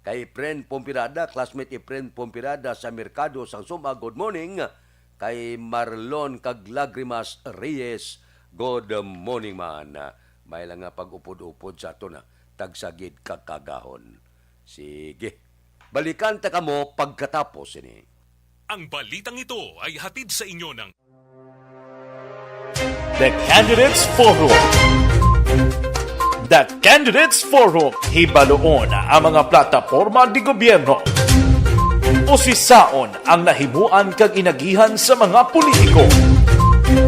Kay Efren Pompirada, classmate Efren Pompirada sa Merkado sang Sumag, good morning. Kay Marlon kag Lagrimas Reyes, good morning man. May lang nga pag-upod-upod sa aton, ah, tagsagid kakagahon. Sige. Balikan ta kamo pagkatapos ini. Ang balitang ito ay hatid sa inyo ng The Candidates Forum. The Candidates Forum, hibaluon ang mga plataporma de gobyerno. Usisaon ang nahimuan kag inagihan sa mga politiko.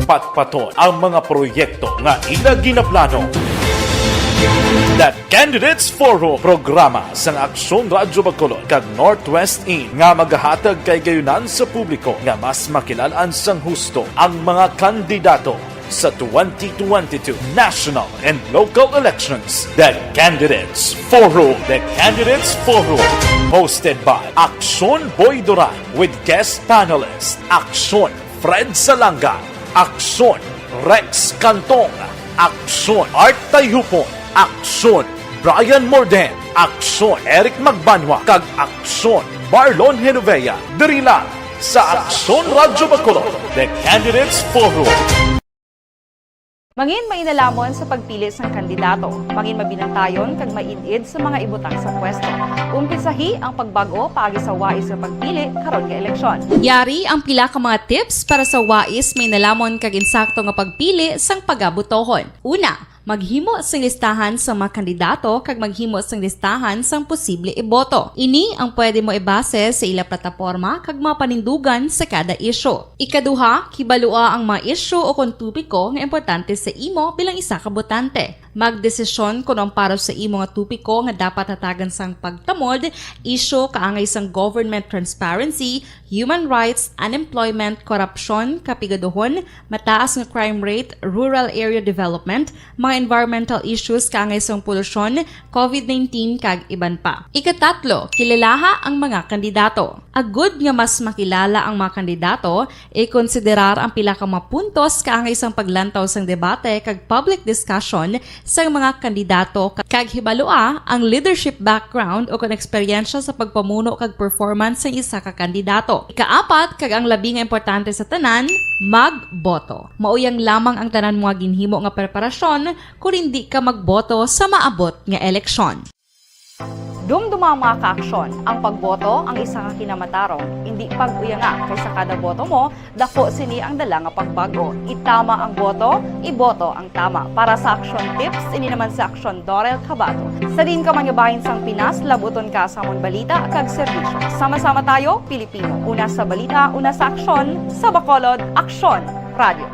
Patpaton ang mga proyekto nga ila ginaplano. The Candidates Forum, programa sang Aksyon Radyo Bacolod kag Northwest In nga magahatag kay gayunan sa publiko nga mas makilal-an sang husto ang mga kandidato sa twenty twenty-two national and local elections. The Candidates Forum. The Candidates Forum. Hosted by Aksyon Boy Duran with guest panelist Aksyon Fred Salanga, Aksyon Rex Cantong, Aksyon Art Tayhupon, Aksyon Brian Morden, Aksyon Eric Magbanwa, kag Aksyon Marlon Genovea. Diri lang sa Aksyon Radyo Bacolod, The Candidates Forum. Mangin mainalomon sa pagpili sang kandidato. Mangin mabinantayon kag maid-id sa mga ibutang sa pwesto. Umpisahi ang pagbag-o paagi sa wais nga pagpili karon nga eleksyon. Yari ang pila ka mga tips para sa wais, mainalomon kag insakto nga pagpili sang pagabotohon. Una, maghimo sing listahan sa mga kandidato kag maghimo sing listahan sang posible iboto. Ini ang pwede mo ibase sa ila plataporma kag mga panindugan sa kada isyu. Ikaduha, kibalua ang mga isyu o kon topiko nga importante sa imo bilang isa ka botante. Magdesisyon kon ang para sa imo nga topiko nga dapat hatagan sang pagtamod, isyu kaangay sang government transparency, human rights, unemployment, korupsyon, kapigaduhon, mataas nga crime rate, rural area development, mga environmental issues kaangay sang polusyon, covid nineteen, kag iban pa. Ikatatlo, kilalaha ang mga kandidato. Agud nga mas makilala ang mga kandidato, ikonsiderar ang pila ka mga puntos kaangay sang paglantaw sang debate kag public discussion sang mga kandidato, kag hibalua ang leadership background o kon eksperyensya sa pagpamuno kag performance sang isa ka kandidato. Ikaapat, kag ang labi nga importante sa tanan, magboto. Mauyang lamang ang tanan mga ginhimo nga preparasyon kon indi ka magboto sa maabot nga eleksyon. Dumduma, mga kaaksyon, ang pagboto ang isa ka kinamatarong. Indi pag-uyanga, kay sa kada boto mo, daku sini ang dala nga pagbag-o. Itama ang boto, iboto ang tama. Para sa aksyon tips, ini naman si Aksyon Dorel Cabato. Sa diin ka man nga bahin sang Pinas, labuton ka sa amon balita kag serbisyo. Sama-sama tayo, Pilipino. Una sa balita, una sa aksyon, sa Bacolod, Aksyon Radyo.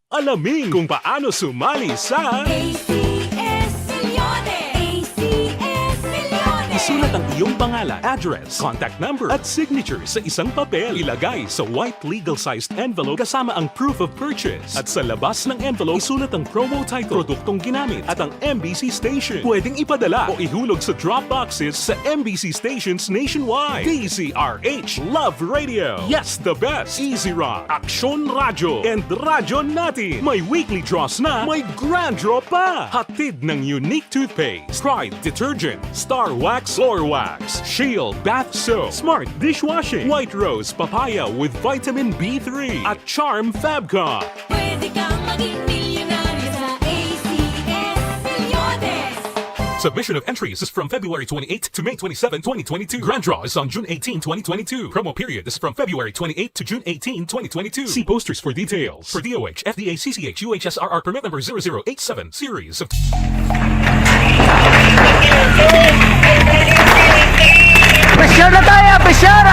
Alamin kung paano sumali sa A C S Milyones! A C S Milyones! Isulat ang iyong pangalan, address, contact number, at signature sa isang papel. Ilagay sa white legal-sized envelope kasama ang proof of purchase. At sa labas ng envelope, isulat ang promo title, produktong ginamit, at ang M B C station. Pwedeng ipadala o ihulog sa drop boxes sa M B C stations nationwide. D Z R H Love Radio. Yes, the best. Easy Rock. Aksyon Radyo and Radyo Natin. May weekly draws na, may grand draw pa. Hatid ng Unique Toothpaste, Pride Detergent, Star Wax Floor Wax, Shield Bath Soap, Smart Dishwashing, White Rose Papaya with Vitamin B three, at Charm Fabcon. Pwede kang maging milyonaryo sa A C S Milyones. Submission of entries is from February twenty-eighth to May twenty-seven, twenty twenty-two. Grand draw is on June eighteen, twenty twenty-two. Promo period is from February twenty-eighth to June eighteen, twenty twenty-two. See posters for details. For D O H, F D A, C C H, U H S R R permit number zero zero eight seven series of Pressure na tayo! Pressure!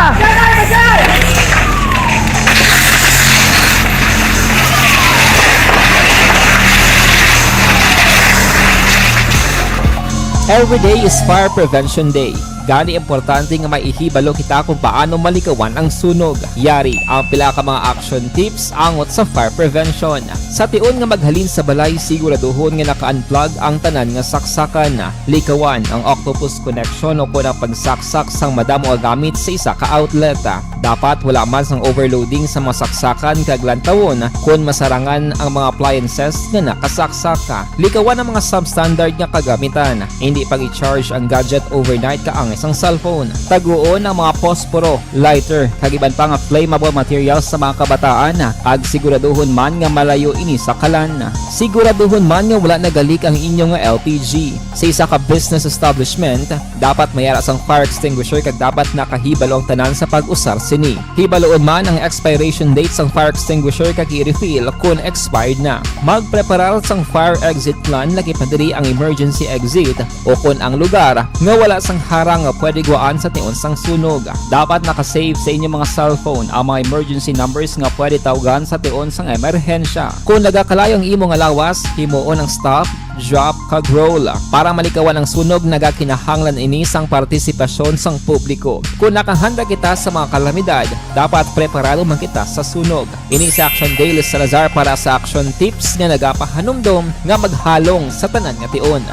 Every day is Fire Prevention Day. Gani, importante nga may ihibalo kita kung paano malikawan ang sunog. Yari ang pila ka mga action tips angot sa fire prevention. Sa tion nga maghalin sa balay, siguraduhon nga naka-unplug ang tanan nga saksakan. Likawan ang octopus connection o kon ang pagsaksak sang madamo nga gamit sa isa ka outlet. Dapat wala man sang overloading sa mga saksakan kag lantawon kon masarangan ang mga appliances nga nakasaksak. Likawan ang mga substandard nga kagamitan. Hindi pag-i-charge ang gadget overnight kaangay sang cellphone. Taguon ang mga posporo, lighter, kag iban pa nga flammable materials sa mga kabataan, kag siguraduhon man nga malayo ini sa kalan. Siguraduhon man nga wala nagalik ang inyo nga L P G. Sa isa ka business establishment, dapat may ara sang fire extinguisher kag dapat nakahibalo ang tanan sa pag-usar sini. Hibaluon man ang expiration date sang fire extinguisher kag i-refill kon expired na. Magpreparar sang fire exit plan, lakip na diri ang emergency exit, o kon ang lugar nga wala sang harang nga pwede guwaan sa tion sang sunog. Dapat naka-save sa inyong mga cellphone ang mga emergency numbers nga pwede tawgan sa tion sang emerhensya. Kung nagakalayo ang imo nga lawas, himuon ang stop, drop, kag roll. Para malikawan ang sunog, nagakinahanglan ini sang partisipasyon sang publiko. Kung nakahanda kita sa mga kalamidad, dapat preparado man kita sa sunog. Ini si Action Daily Salazar para sa Action Tips nga nagapahanumdom nga maghalong sa tanan nga tion.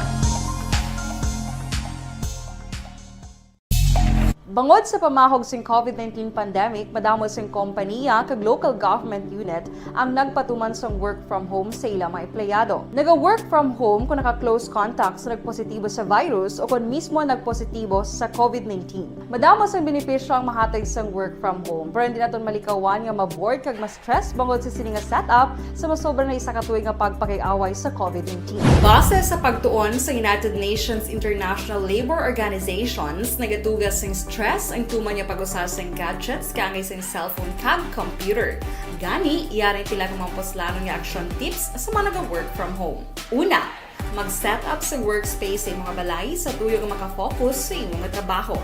Bangod sa pamahog sing COVID nineteen pandemic, madamo sing kompaniya kag local government unit ang nagpatuman sang work from home sa ila mga empleyado. Naga-work from home kung naka-close contact sa nagpositibo sa virus o kon mismo nagpositibo sa COVID nineteen. Madamo sang benepisyo ang mahatag sang work from home, pero hindi naton malikawan nga ma-bored kag ma-stress bangod sa sini nga setup sa masobra na isa ka tuig nga pagpakig-away sa COVID nineteen. Base sa pagtuon sa United Nations International Labour Organizations, nagatuga sing stress ang tuman nga pag-usa sing gadgets kaangay sing cellphone kag computer. Gani, yari ang pila ka mga puslanon nga action tips sa mga naga-work from home. Una, mag-set up sa workspace sa imong balay sa tuyo nga makafocus sa imong trabaho.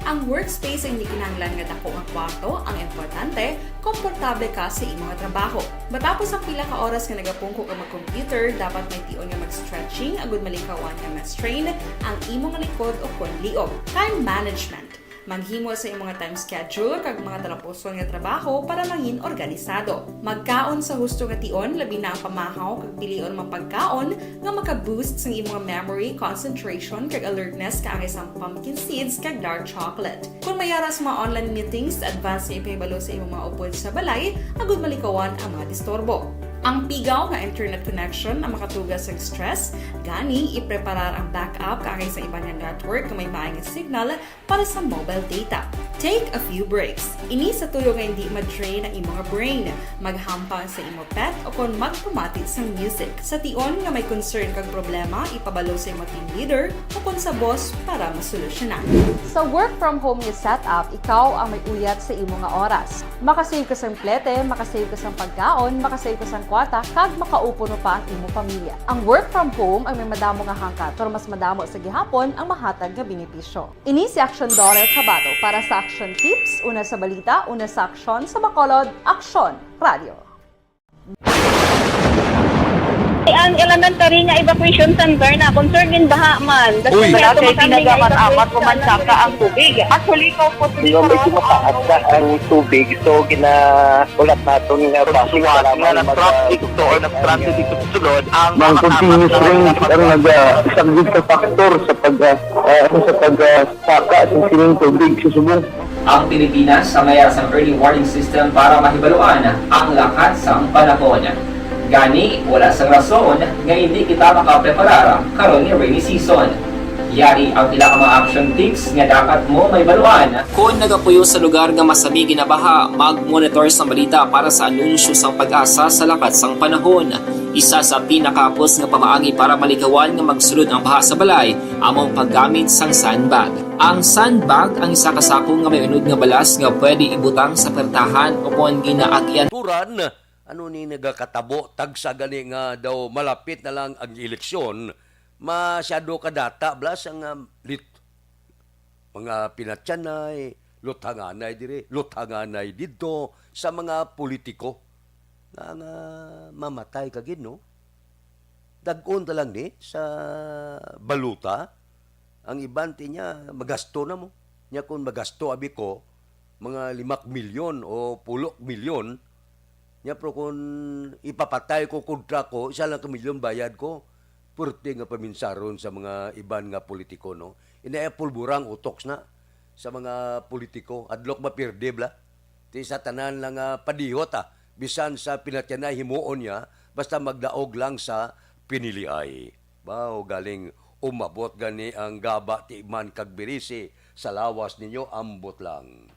Ang workspace hindi kinahanglan nga dako nga kwarto, ang importante, komportable ka sa imong trabaho. Matapos ang pila ka oras nga nagapungko ka mag-computer, dapat may tion nga mag-stretching agud malikawan nga ma-strain ang imong likod o kon liog. Time management. Maghimo sa imong time schedule kag mga talapuson nga trabaho para mangin organisado. Magkaon sa husto nga tion, labi na ang pamahaw kag pilion mga pagkaon nga maka-boost sang imong memory, concentration, kag alertness kaangay sang pumpkin seeds kag dark chocolate. Kung may ara sa mga online meetings, advance nga ipahibalo sa imong mga upod sa balay agud malikawan ang mga disturbo. Ang pigaw nga internet connection ang makatuga sang stress, gani ipreparar ang backup kaangay sa iban nga network nga may maay nga signal para sa mobile data. Take a few breaks. Ini sa tuyo nga hindi ma-drain ang imong brain. Maghampang sa imo pet o kon magpamati sang music. Sa tion nga may concern kag problema, ipabalo sa imo team leader o kon sa boss para masolusyonan. Sa work from home nga setup, ikaw ang may uyat sa imo nga oras. Makasave ka sang plete, makasave ka sang pagkaon, makasave ka sang kwarta, kag makaupo pa ang imo pamilya. Ang work from home ang may madamo nga hangkat, pero mas madamo sa gihapon ang mahatag nga benepisyo. Ini si Action Doral Cabato para sa Action Tips, una sa balita, una sa aksyon, sa Bacolod, Aksyon Radio. Ang elementary nga evacuation center na concern din baha man. Uy, wala kay pinagamat-amat ko man saka ang tubig. Actually, ko po. Di ba, medyo mataas na ang tubig, so ginaulat naton nga basi nga nag-traffic to or nag-transit dito sa sulod ang mga continuous rain ang nag-, ah, isang good factor sa pag, ah, ah, sa pag, ah, saka sa sining tubig sa subong. Ang Pilipinas ang may sang early warning system para mahibaluan ang lakat sang panahon. Gani, wala sang rason nga hindi kita makapreparar karon nga rainy season. Yari ang pila ka mga action tips nga dapat mo mahibaluan. Kon nagapuyo sa lugar nga masami ginabaha, mag-monitor sang balita para sa anunsyo sang PAGASA sa lakat sang panahon. Isa sa pinakahapos nga pamaagi para malikawan nga magsulod ang baha sa balay amo ang paggamit sang sandbag. Ang sandbag ang isa ka sako nga may unod nga balas nga pwede ibutang sa pertahan o kon ginaagian. Turan, ano ni nagakatabo, tagsa gani nga daw malapit na lang ang eleksyon, masyado ka data, blas ang, um, lit-, mga pinatyanay, luthanganay diri, luthanganay didto, sa mga politiko nga, nga mamatay ka gid, no? Dag-on ta lang ni sa baluta. Ang iban ti niya magasto na mo. Nya kung magasto abi ko, mga limak milyon o pulok milyon, nya pero kung ipapatay ko kontra ko, isa lang ka milyon bayad ko. Purti nga paminsaron sa mga iban nga politiko, no? Inaya pulbura ang utok na sa mga politiko. Adlok mapirdi bala. Ti sa tanan lang nga padihot, ah, bisan sa pinatyanay himuon niya, basta magdaog lang sa piniliay. Baw, galing umabot gani ang Gaba, Timan kag Birisi, Sa lawas ninyo, ambot lang.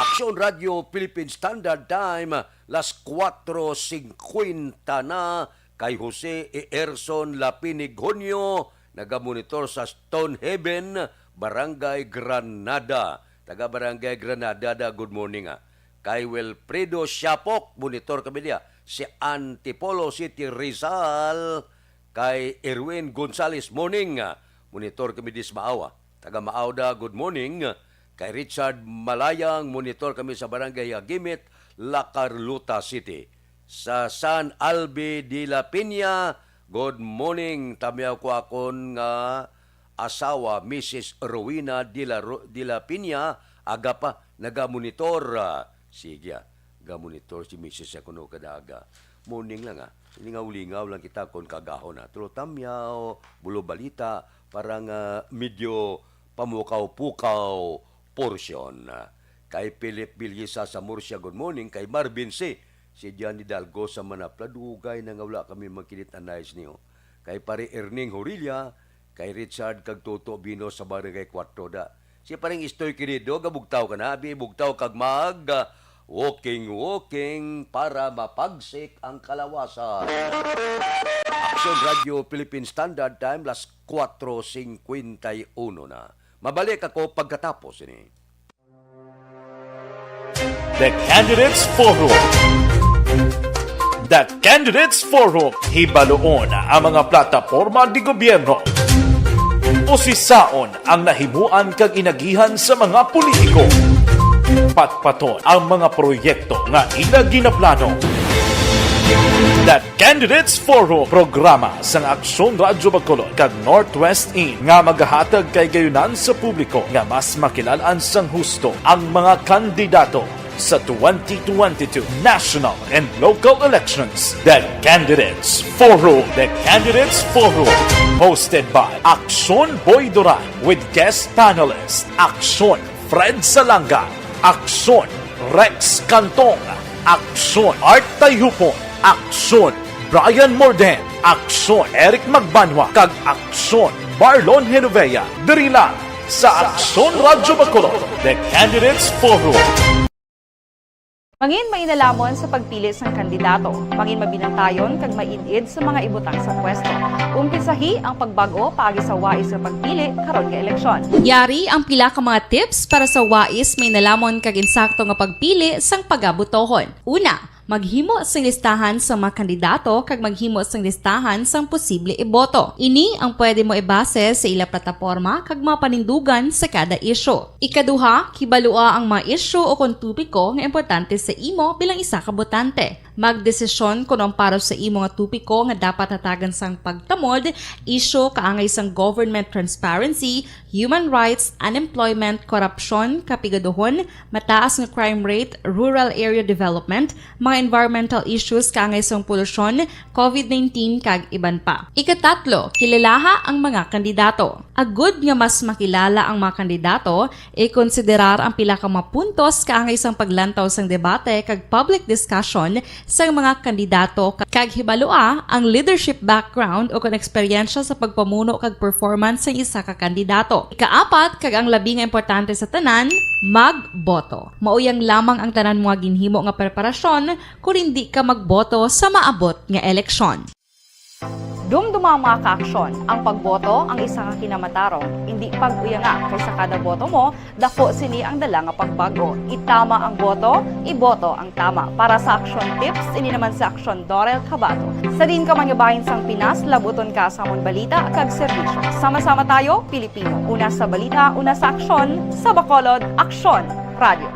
Aksyon Radio Philippine Standard Time, las kuwatro singkwenta na, kay Jose Earson Lapinig Junio, nagamonitor sa Stone Haven, Barangay Granada. Taga Barangay Granada da, good morning, ah. Kay Wilfredo Siapok, monitor kami diya. Si Antipolo City, Rizal, kay Erwin Gonzales, morning, ah. Monitor kami dis Maawa. Taga Maawa da, good morning. Kay Richard Malayang, monitor kami sa Barangay Agimit, La Carlota City. Sa San Albi de la Peña, good morning. Tamiaw ko akon nga asawa, Missus Rowena de la Ro-, de la Peña, aga pa, nagamonitor. Ah, sige, ah. Gamonitor si Missus sa kuno kada aga. Morning lang, ah. Lingaw-lingaw lang kita kon kagahon, ah. Tulo tamiaw, bulo balita, para nga medyo pamukaw-pukaw portion. Kay Philip Bilyesa sa Murcia, good morning. Kay Marvin C. Si Dian Hidalgo sa Manapla, dugay na nga wala kami magkinit-anay niyo. Kay Pare Erning Horilla, kay Richard kag Toto Bino sa Barangay Cuatro da. Si Pareng Istoy Querido, gabugtaw ka na, abi bugtaw kag mag, ah, walking, walking para mapagsik ang kalawasan. Aksyon Radio Philippine Standard Time, las kuwatro singkwenta y uno na. Mabalik ako pagkatapos ini. The Candidates Forum. The Candidates Forum, hibaluon ang mga plataporma di gobyerno. Usisaon ang nahimuan kag inagihan sa mga politiko. Patpaton ang mga proyekto nga ila ginaplano. The Candidates Forum, programa sang Aksyon Radyo Bacolod kag Northwest In nga magahatag kay gayunan sa publiko nga mas makilalan sang husto ang mga kandidato sa twenty twenty-two national and local elections. The Candidates Forum. The Candidates Forum, hosted by Aksyon Boy Duran with guest panelist Aksyon Fred Salanga, Aksyon Rex Cantong, Aksyon Art Tayhupon, Aksyon Brian Morden, Aksyon Eric Magbanwa, kag Aksyon Marlon Genovea, diri lang sa Aksyon Radyo Bacolod, The Candidates Forum. Mangin mainalamon sa pagpili sang kandidato. Mangin mabinantayon kag maid-id sa mga ibutang sa pwesto. Umpisahi ang pagbag-o paagi sa wais nga pagpili karon nga eleksyon. Yari ang pila ka mga tips para sa wais, mainalamon kag insakto nga pagpili sang pagabotohon. Una, maghimo sing listahan sa mga kandidato kag maghimo sing listahan sang posible iboto. Ini ang pwede mo ibase sa ila plataporma kag mga panindugan sa kada isyu. Ikaduha, kibalua ang mga isyu o kon topiko nga importante sa imo bilang isa ka botante. Magdesisyon kon ang para sa imo nga topiko nga dapat hatagan sang pagtamod, isyu kaangay sang government transparency, human rights, unemployment, korupsyon, kapigaduhon, mataas nga crime rate, rural area development, mga environmental issues kaangay sang polusyon, covid nineteen, kag iban pa. Ikatatlo, kilalaha ang mga kandidato. Agud nga mas makilala ang mga kandidato, ikonsiderar ang pila ka mga puntos kaangay sang paglantaw sang debate kag public discussion sang mga kandidato, kag hibalua ang leadership background o kon eksperyensya sa pagpamuno kag performance sang isa ka kandidato. Ikaapat, kag ang labi nga importante sa tanan, magboto. Mauyang lamang ang tanan mga ginhimo nga preparasyon kon indi ka magboto sa maabot nga eleksyon. Dumduma, mga kaaksyon, ang pagboto ang isa ka kinamatarong. Indi pag-uyanga, kay sa kada boto mo, dako sini ang dala nga pagbago. Itama ang boto, iboto ang tama. Para sa Aksyon Tips, ini naman si Aksyon Dorel Cabato. Sa diin ka man nga bahin sang Pinas, labuton ka sa amon balita kag serbisyo. Sama-sama tayo, Pilipino. Una sa balita, una sa aksyon, sa Bacolod, Aksyon Radio.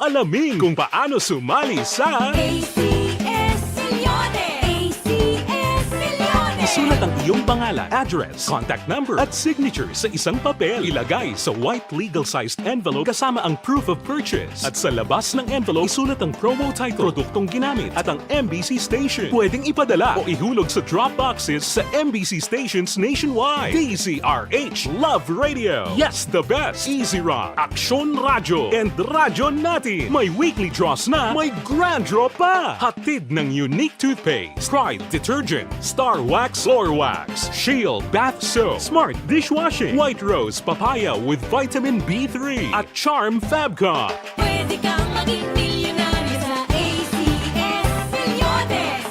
Alamin kung paano sumali sa A C S Millones. A C S Millones. Isulat ang iyong pangalan, address, contact number, at signature sa isang papel. Ilagay sa white legal-sized envelope kasama ang proof of purchase. At sa labas ng envelope, isulat ang promo title, produktong ginamit, at ang M B C station. Pwedeng ipadala o ihulog sa drop boxes sa M B C stations nationwide. D Z R H Love Radio. Yes, the best. Easy Rock, Aksyon Radyo, and Radyo Natin. May weekly draws na, may grand draw pa. Hatid ng Unique Toothpaste, Pride Detergent, Star Wax Gore Wax, Shield Bath Soap, Smart Dishwashing, White Rose Papaya with Vitamin B three, at Charm Fabcon. Pwede kang maging milyonaryo sa A C S Milyones.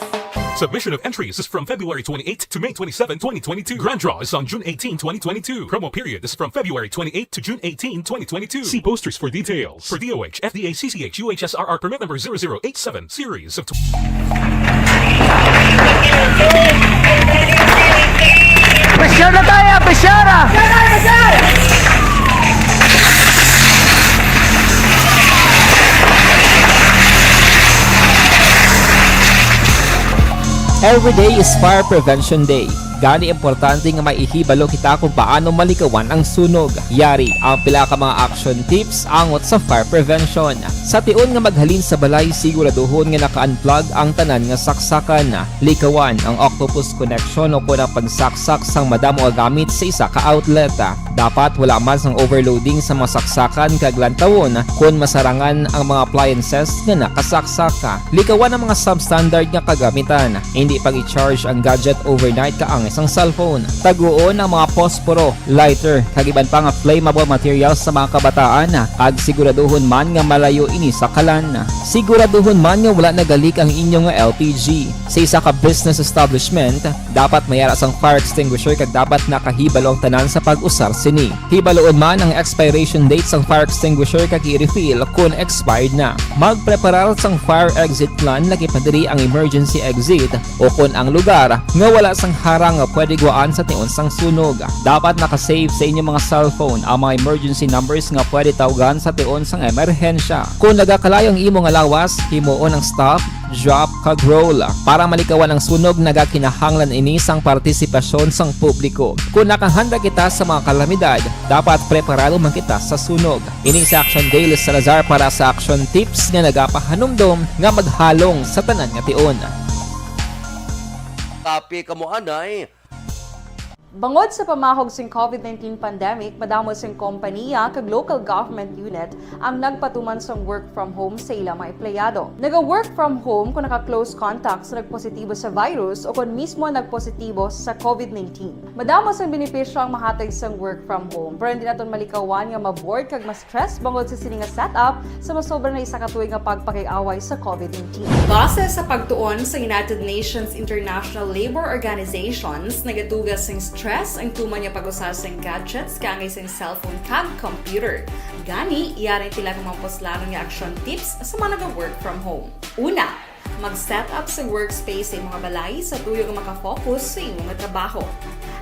Submission of entries is from February twenty-eighth to May twenty-seven, twenty twenty-two. Grand draw is on June eighteen, twenty twenty-two. Promo period is from February twenty-eighth to June eighteen, twenty twenty-two. See posters for details. For D O H, F D A, C C H, U H S R R permit number zero zero eight seven, series of tw- Pressure na tayo! Pressure na! Every day is Fire Prevention Day. Gani, importante nga maihibalo kita kung paano malikawan ang sunog. Yari ang pila ka mga action tips angot sa fire prevention. Sa tion nga maghalin sa balay, siguraduhon nga naka-unplug ang tanan nga saksakan. Likawan ang octopus connection o kon ang pagsaksak sang madamo nga gamit sa isa ka outlet. Dapat wala man sang overloading sa mga saksakan kag lantawon kon masarangan ang mga appliances nga nakasaksak. Likawan ang mga substandard nga kagamitan. Hindi pag-i-charge ang gadget overnight kaangay sang cellphone. Taguon ang mga posporo, lighter, kag iban pa nga flammable materials sa mga kabataan, kag siguraduhon man nga malayo ini sa kalan. Siguraduhon man nga wala nagalik ang inyo nga L P G. Sa isa ka business establishment, dapat may ara sang fire extinguisher kag dapat nakahibalo ang tanan sa pag-usar sini. Hibaloon man ang expiration date sang fire extinguisher kag i-refill kon expired na. Magpreparar sang fire exit plan, lakip na diri ang emergency exit o kon ang lugar nga wala sang harang nga pwede guwaan sa tion sang sunog. Dapat naka-save sa inyong mga cellphone ang mga emergency numbers nga pwede tawgan sa tion sang emerhensya. Kon nagakalayo ang imo nga lawas, himuon ang stop, drop, kag roll. Para malikawan ang sunog, nagakinahanglan ini sang partisipasyon sang publiko. Kon nakahanda kita sa mga kalamidad, dapat preparado man kita sa sunog. Ini si Action Daily Salazar para sa Action Tips nga nagapahanumdom nga maghalong sa tanan nga tion. Kape kamo anay. Bangod sa pamahog sing COVID nineteen pandemic, madamo sing kompaniya kag local government unit ang nagpatuman sang work from home sa ila mga empleyado. Naga-work from home kon naka-close contact sa nagpositibo sa virus o kon mismo nagpositibo sa COVID nineteen. Madamo sang benepisyo ang mahatag sang work from home, pero hindi naton malikawan nga ma-bored kag ma-stress bangod sa sini nga setup sa masobra na isa ka tuig nga pagpakig-away sa COVID nineteen. Base sa pagtuon sa United Nations International Labour Organizations, nagatuga sing stress ang tuman nga pag-usa sing gadgets kaangay sing cellphone kag computer. Gani, yari ang pila ka mga puslanon nga action tips sa mga naga-work from home. Una, mag-set up sa workspace sa imong balay sa tuyo nga maka-focus sa imo nga trabaho.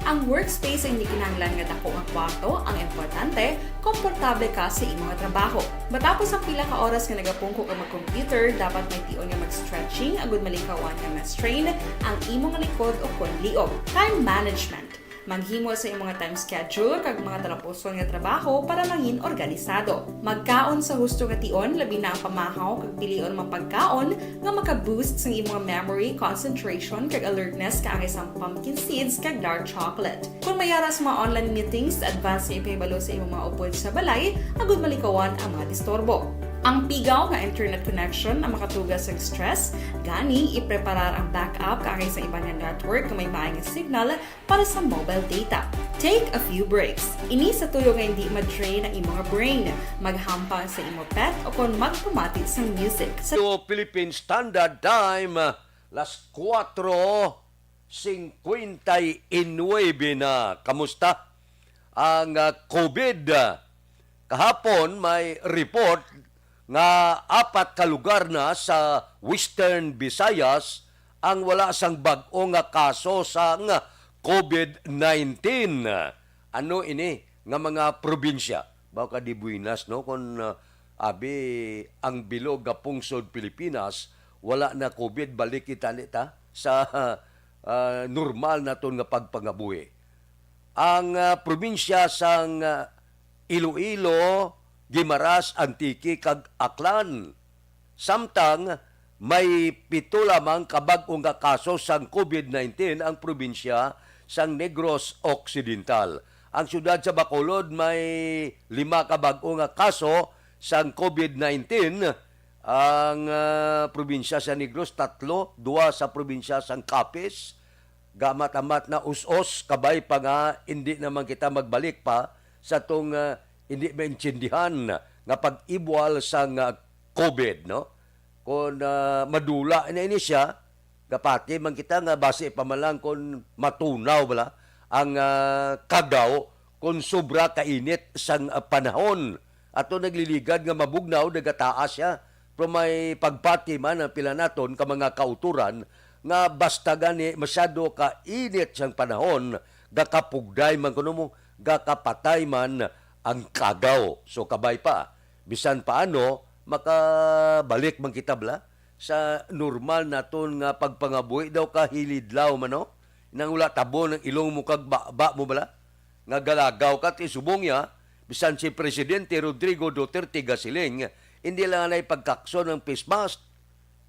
Ang workspace ay hindi kinahanglan nga dako nga kwarto, ang importante, komportable ka sa imo nga trabaho. Matapos ang pila ka oras nga nagapungko ka mag-computer, dapat may tion nga mag-stretching agud malikawan nga ma-strain ang imo nga likod o kon liog. Time management. Maghimo sa imo nga time schedule kag mga talapuson nga trabaho para mangin organisado. Magkaon sa husto nga tion, labi na ang pamahaw kag pilion ang mga pagkaon nga maka-boost sang imo nga memory, concentration, kag alertness kaangay sang pumpkin seeds kag dark chocolate. Kon may ara sa mga online meetings, advance nga ipahibalo sa imo mga upod sa balay agud malikawan ang mga disturbo. Ang pigaw nga internet connection ang makatuga sa stress, gani ipreparar ang backup kaangay sa iban nga network nga may maay nga signal para sa mobile data. Take a few breaks. Ini sa tuyo nga hindi ma-drain ang imo nga brain. Maghampang sa imo pet o kon magpamati sang music. Sa Philippine Standard Time, las kuwatro singkwenta y nuebe na. Kamusta ang, ah, COVID? Kahapon may report nga apat ka lugar na sa Western Visayas ang wala sang bag-o nga kaso sang COVID nineteen. Ano ini nga mga probinsya? Baw ka di buenas, no? Kung, ah, abi ang bilog nga pungsod Pilipinas, wala na COVID, balik kita ni ta sa, ah, normal naton nga pagpangabuhi. Ang, ah, probinsya sang, ah, Iloilo, Guimaras, Antique, kag Aklan. Samtang may pito lamang ka bag-o nga kaso sang COVID nineteen ang probinsya sang Negros Occidental. Ang siyudad sa Bacolod may lima ka bag-o nga kaso sang COVID nineteen. Ang, ah, probinsya sa Negros, tatlo, duha sa probinsya sang Capiz, Gamat-amat na us-os, kabay pa nga hindi naman kita magbalik pa sa tong, ah, hindi maintindihan nga pag-ibwal sang, ah, COVID, no? Kung, ah, madula na ini siya, gapati man kita nga basi pa man lang kung matunaw bala ang, ah, Cagao kung sobra kainit sang, ah, panahon. Ato nagliligad nga mabugnaw, nagataas siya. Pero may pagpati man ang pila naton ka mga kauturan nga basta gani masyado ka init sang panahon, gakapugday man kuno mo, gakapatay man ang Cagao. So, kabay pa, bisan paano, makabalik man kita bala sa normal naton nga pagpangabuhi daw ka hilidlaw man, no? Nang wala tabon ang ilong mo kag baba mo bala? Nga galagaw ka, ti subong niya, bisan si Presidente Rodrigo Duterte gasiling, hindi lang na ipagkakson ang face mask.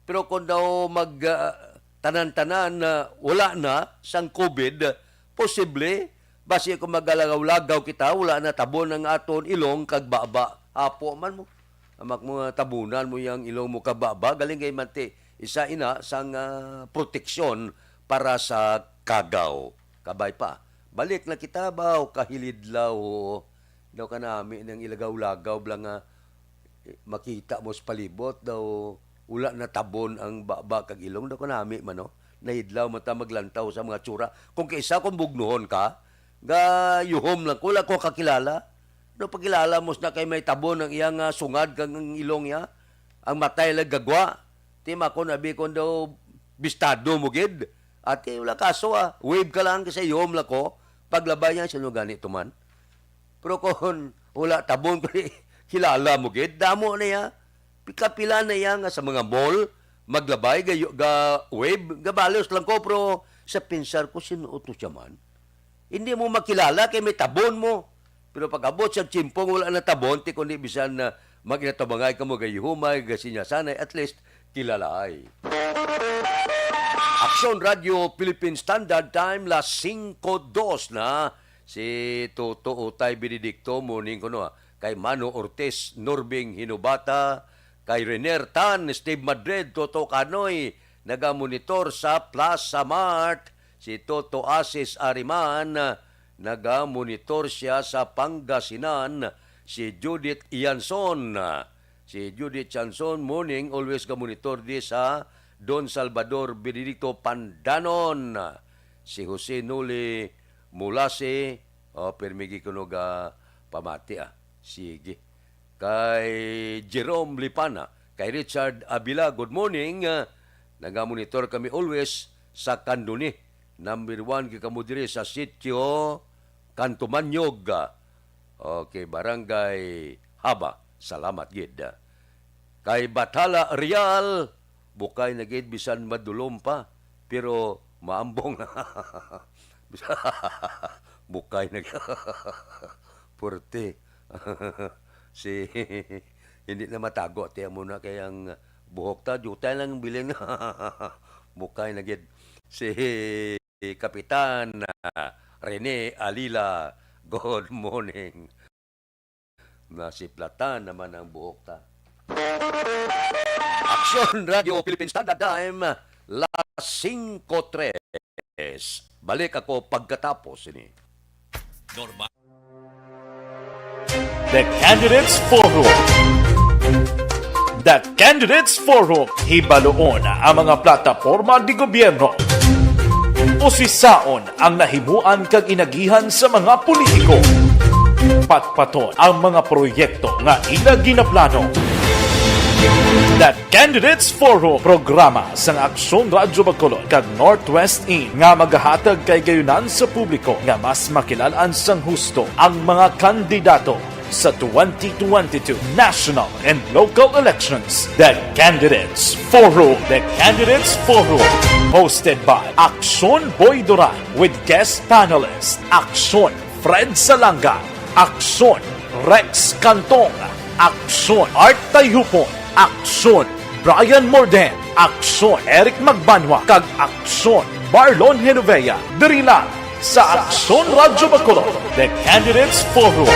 Pero kung daw mag, ah, tanan-tanan na wala na sang COVID, posible, basi kung magalagaw-lagaw kita, wala na tabon ang aton ilong kag baba. Apo man mo. Amak mo nga tabunan mo yang ilong mo kag baba, galing kay manti isa ina sang, ah, proteksyon para sa Cagao. Kabay pa. Balik na kita ba o kahilidlaw? Daw kanami nang ilagaw-lagaw bala nga, eh, makita mo sa palibot daw wala natabon ang baba kag ilong daw kanami man, no? Nahidlaw man ta maglantaw sa mga tsura. Kung kaisa kung bugnuhon ka, gayuhom lang ko, wala ko kakilala. No, pagkilala mo na kay may tabon ang iyang, ah, sungad kag ang ilong niya, ang matay lang gagwa. Ti makon abi kon daw bistado mo gid. Ati, wala kaso, ah. Wave ka lang kasi yuhom lang ko. Paglabay niya, sino gani to man? Pero kung wala tabon, kilala mo gid, damo na ya. Kapila na ya nga sa mga mall, maglabay, ga, ga wave, gabalos lang ko, pero sa pinsar ko, sino to siya man? Hindi mo makilala kay may tabon mo. Pero pag-abot sa tiempong wala na tabon, ti kundi bisan na mag-inatabangay ka mo, gayuhumay, gasinyasanay, at least, kilalaay. Aksyon Radio Philippine Standard Time, las singko dos na. Si Toto Utay Benedicto, morning kuno, ah. Kay Mano Ortiz, Norbing Hinubata, kay Rener Tan, Steve Madrid, Toto Kanoy, nagamonitor sa Plaza Mart. Si Toto Asis Ariman, nagamonitor siya sa Pangasinan. Si Judith Ianson, si Judith Chanson, morning, always ga-monitor di sa Don Salvador Benedicto, Pandanon. Si Jose Noli Mulasi, oh, pirmi gid kuno ga pamati, ah. Sige. Kay Jerome Lipana, kay Richard Abila, good morning. Ah, nagamonitor kami always sa Candoni. Number one gid kamo diri sa sitio Kantumanyog. Okay, Barangay Haba. Salamat gid. Kay Bathala Real, bukay na gid bisan madulom pa, pero maambong. Bukay na gid. Purti. Si, hindi na matago, ti amo na kay ang buhok ta, jutay lang bilin. Bukay na gid. Si Kapitan, ah, Rene Alila, good morning. Nasiplatan naman ang buhok ta. Aksyon Radio Philippine Standard Time, las singko tres. Balik ako pagkatapos ini. Normal. The Candidates Forum. The Candidates Forum. Hibaluon ang mga plataporma di gobyerno. Usisaon ang nahimuan kag inagihan sa mga politiko. Patpaton ang mga proyekto nga ila ginaplano. The Candidates Forum, programa sang Aksyon Radyo Bacolod kag Northwest In nga magahatag kay gayunan sa publiko nga mas makilal-an sang husto ang mga kandidato sa twenty twenty-two national and local elections. The Candidates Forum. The Candidates Forum, hosted by Aksyon Boy Duran with guest panelist Aksyon Fred Salanga, Aksyon Rex Cantong, Aksyon Art Tayhupon, Aksyon Brian Morden, Aksyon Eric Magbanwa, kag Aksyon Marlon Genovea. Diri lang sa Aksyon Radyo Bacolod, The Candidates Forum.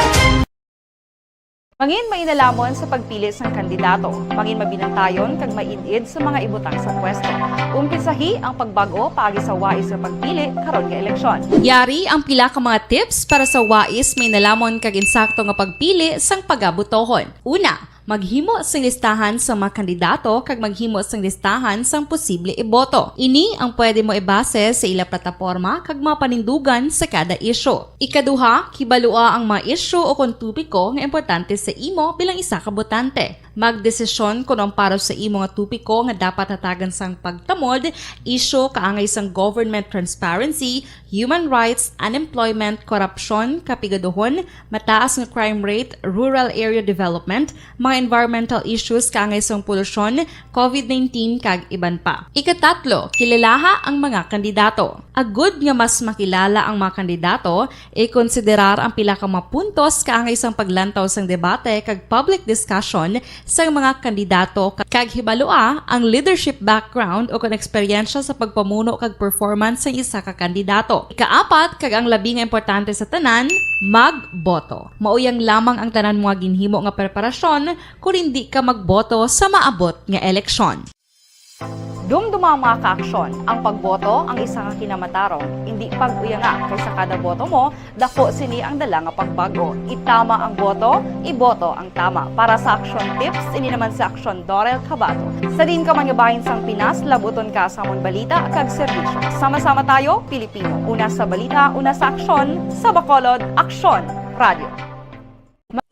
Mangin mainalamon sa pagpili sang kandidato. Mangin mabinantayon kag maid-id sa mga ibutang sa pwesto. Umpisahi ang pagbag-o paagi sa wais nga pagpili karon nga eleksyon. Yari ang pila ka mga tips para sa wais, mainalamon kag insakto nga pagpili sang pagabotohon. Una, maghimo sing listahan sa mga kandidato kag maghimo sing listahan sang posible iboto. Ini ang pwede mo ibase sa ila plataporma kag mga panindugan sa kada isyu. Ikaduha, kibalua ang mga isyu o kon topiko nga importante sa imo bilang isa ka botante. Magdesisyon kon ang para sa imo nga topiko nga dapat hatagan sang pagtamod, isyu kaangay sang government transparency, human rights, unemployment, korupsyon, kapigaduhon, mataas nga crime rate, rural area development, mga environmental issues kaangay sang polusyon, covid nineteen, kag iban pa. Ikatatlo, kilalaha ang mga kandidato. Agud nga mas makilala ang mga kandidato, ikonsiderar ang pila ka mga puntos kaangay sang paglantaw sang debate kag public discussion sang mga kandidato, kag hibalua ang leadership background o kon eksperyensya sa pagpamuno kag performance sang isa ka kandidato. Ikaapat, kag ang labi nga importante sa tanan, magboto. Mauyang lamang ang tanan mo nga ginhimo nga preparasyon kon indi ka magboto sa maabot nga eleksyon. Dumduma ang mga kaaksyon. Ang pagboto ang isa ka kinamatarong. Indi pag-uyanga, kay sa kada boto mo, dako sini ang dala nga pagbago. Itama ang boto, iboto ang tama. Para sa Aksyon Tips, ini naman si Aksyon Dorel Cabato. Sa diin ka man nga bahin sang Pinas, labuton ka sa amon balita kag serbisyo. Sama-sama tayo, Pilipino. Una sa balita, una sa aksyon, sa Bacolod, Aksyon Radio.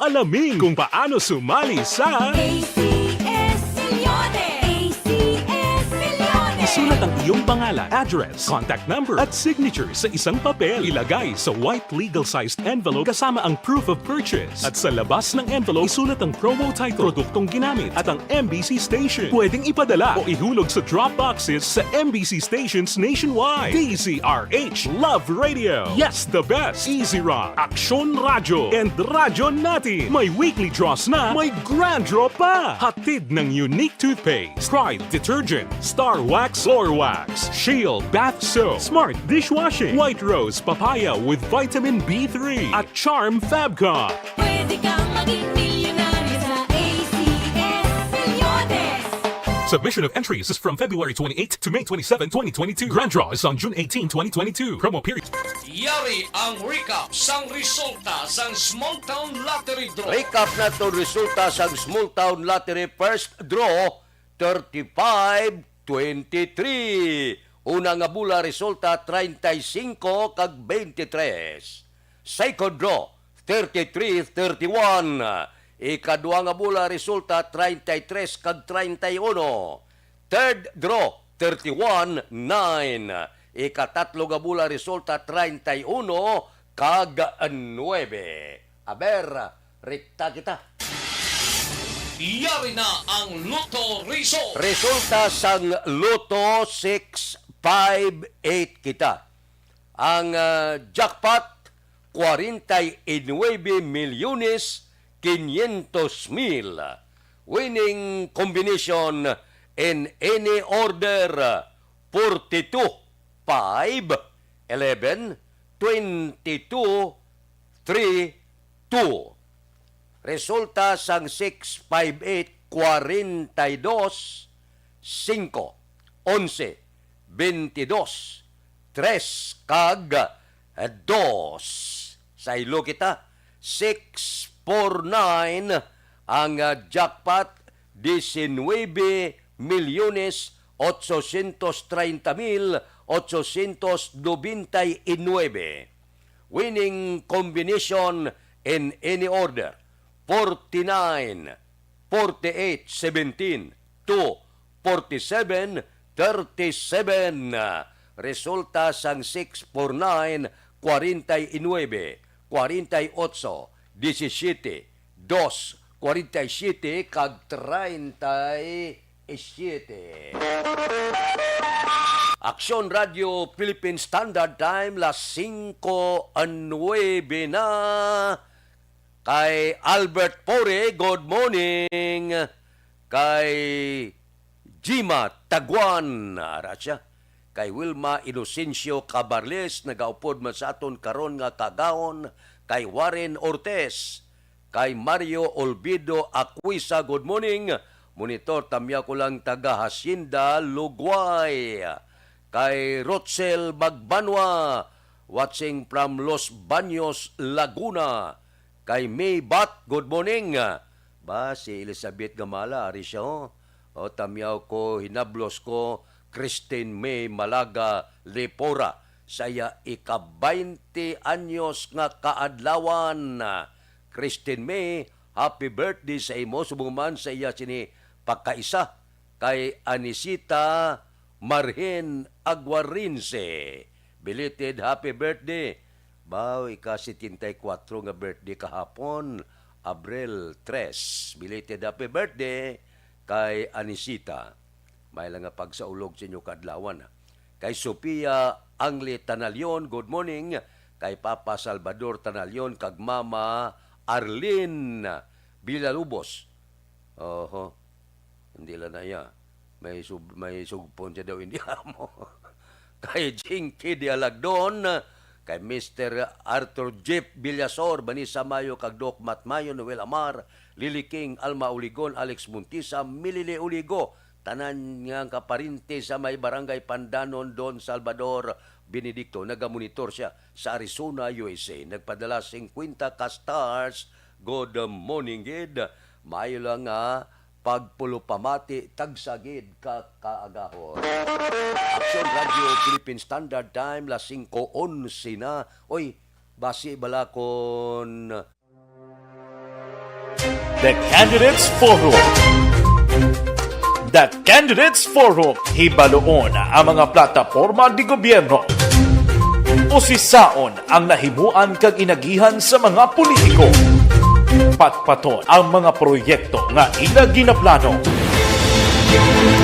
Alamin kung paano sumali sa A C S Milyones. A C S Milyones. Isulat ang iyong pangalan, address, contact number, at signature sa isang papel. Ilagay sa white legal-sized envelope kasama ang proof of purchase. At sa labas ng envelope, isulat ang promo title, produktong ginamit, at ang M B C station. Pwedeng ipadala o ihulog sa drop boxes sa M B C stations nationwide. D Z R H Love Radio. Yes, the best. Easy Rock, Aksyon Radyo, and Radyo Natin. May weekly draws na, may grand draw pa. Hatid ng Unique Toothpaste, Pride Detergent, Star Wax Floor Wax, Shield Bath Soap, Smart Dishwashing, White Rose Papaya with Vitamin B three, at Charm Fabcon. Pwede kang maging milyonaryo sa A C S Milyones. Submission of entries is from February twenty-eighth to May twenty-seven, twenty twenty-two. Grand draw is on June eighteen, twenty twenty-two. Promo period. Yari ang recap sang resulta sang Small Town Lottery Draw. Recap naton resulta sang Small Town Lottery First Draw thirty-five twenty-three. Una nga bola resulta treinta y cinco kag veintitrés. Second draw thirty-three thirty-one. Ikadua nga bola resulta treinta y tres kag treinta y uno. Third draw thirty-one nine. Ikatatlo nga bola resulta treinta y uno kag nuebe. Aber, rekta kita. Yari na ang Lotto Result. Resulta sang Lotto six five eight kita. Ang, ah, jackpot, cuarenta y nueve millones quinientos mil. Winning combination in any order, forty-two, five, eleven, twenty-two, three, two. Resulta sang six five eight, kwarenta y dos, singko, onse, bentidós, tres, kag dos. Saylo kita, six four nine ang, ah, jackpot, diecinuebe milyones ochocientos treinta mil ochocientos noventa y nueve. Winning combination in any order, forty-nine, forty-eight, seventeen, two, forty-seven, thirty-seven. Resulta sang six four nine, kwarenta y nuebe, kwarenta y ocho, disisiete, dos, kwarenta y siete, kag treinta y siete. Aksyon Radio Philippine Standard Time, las singko nuebe na. Kay Albert Pore, good morning. Kay Jima Taguan, ara siya. Kay Wilma Inocencio Cabarles, nagaupod man sa aton karon nga kaagahon. Kay Warren Ortiz, Kay Mario Olvido Acuisa, good morning. Monitor, tamyaw ko lang, taga Hacienda, Lugway. Kay Rochel Magbanwa, watching from Los Baños, Laguna. Kay May Bat, good morning. Ba, si Elizabeth Gamala, ari siya, oh. O, tamyaw ko, hinablos ko, Christine May Malaga Lipora, sa iya ika-baynte anyos nga kaadlawan. Christine May, happy birthday sa imo, subong man sa iya sini pagkaisa kay Anisita Marhen Aguarinse. Belated happy birthday. Baw, ika setenta y kuatro nga birthday kahapon, Abril tres. Belated happy birthday kay Anisita. May lang nga pagsaulog sa inyo kaadlawan, ha. Kay Sofia Angli Tanalion, good morning. Kay Papa Salvador Tanalion kag Mama Arlene Villalobos. Oho. Hindi lang na iya. May sub-, may sugpon siya daw, hindi amo. Kay Jinky de Alagdon, kay Mister Arthur Jeff Villasor, Vanessa Mayo, kag Doc Matt Mayo, Noel Amar, Lily King, Alma Uligon, Alex Montisa, Milili Uligo, tanan nga kaparente sa may Barangay Pandanon, Don Salvador Benedicto. Nagamonitor siya sa Arizona, U S A. Nagpadala singkwenta ka stars. Good morning gid. Maayo lang nga pagpulupamati, tagsa gid ka kaagahon. Aksyon Radio Philippine Standard Time, las singko onse na. Oy, basi bala kon The Candidates Forum. The Candidates Forum, hibaluon ang mga plataporma de gobyerno. Usisaon ang nahimuan kag inagihan sa mga politiko. Patpaton ang mga proyekto nga ila ginaplano.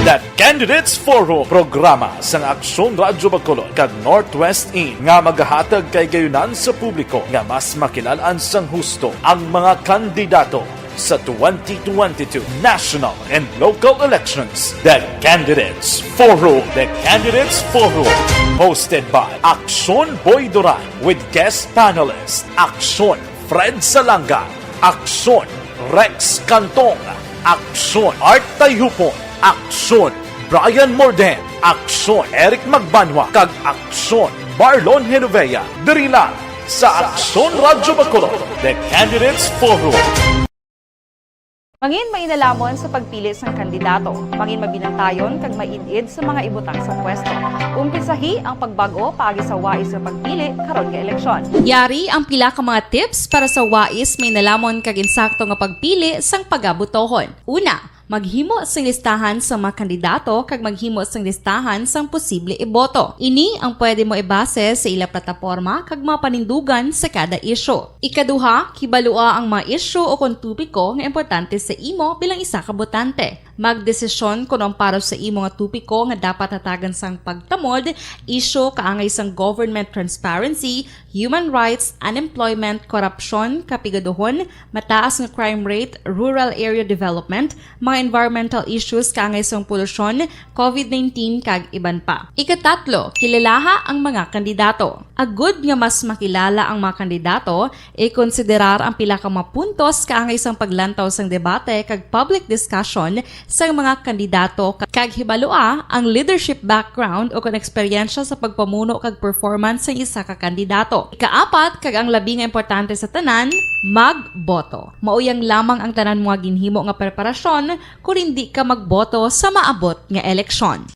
The Candidates Forum, programa sang Aksyon Radyo Bacolod kag Northwest In nga magahatag kay gayunan sa publiko nga mas makilal-an sang husto ang mga kandidato sa twenty twenty-two national and local elections. The Candidates Forum. The Candidates Forum, hosted by Aksyon Boy Duran with guest panelist Aksyon Fred Salanga, Aksyon Rex Cantong, Aksyon Art Tayhupon, Aksyon Brian Morden, Aksyon Eric Magbanwa, kag Aksyon Marlon Genovea. Diri lang sa Aksyon Radyo Bacolod, The Candidates Forum. Mangin mainalomon sa pagpili sang kandidato. Mangin mabinantayon kag maid-id sa mga ibutang sa pwesto. Umpisahi ang pagbag-o paagi sa wais nga pagpili karon nga eleksyon. Yari ang pila ka mga tips para sa wais mainalomon kag insakto nga pagpili sang pagabotohon. Una, maghimo sing listahan sa mga kandidato kag maghimo sing listahan sang posible iboto. Ini ang pwede mo ibase sa ila plataporma kag mga panindugan sa kada isyu. Ikaduha, kibalua ang mga isyu o kon topiko nga importante sa imo bilang isa ka botante. Magdesisyon kon ang para sa imo nga topiko nga dapat hatagan sang pagtamod, isyu kaangay sang government transparency, human rights, unemployment, korupsyon, kapigaduhon, mataas nga crime rate, rural area development, mga environmental issues kaangay sang polusyon, covid nineteen, kag iban pa. Ikatatlo, kilalaha ang mga kandidato. Agud nga mas makilala ang mga kandidato, ikonsiderar ang pila ka mga puntos kaangay sang paglantaw sang debate kag public discussion sang mga kandidato ka-, kag hibalua ang leadership background o kon eksperyensya sa pagpamuno kag performance sang isa ka kandidato. Ikaapat, kag ang labi nga importante sa tanan, magboto. Mauyang lamang ang tanan mo nga ginhimo nga preparasyon kon indi ka magboto sa maabot nga eleksyon.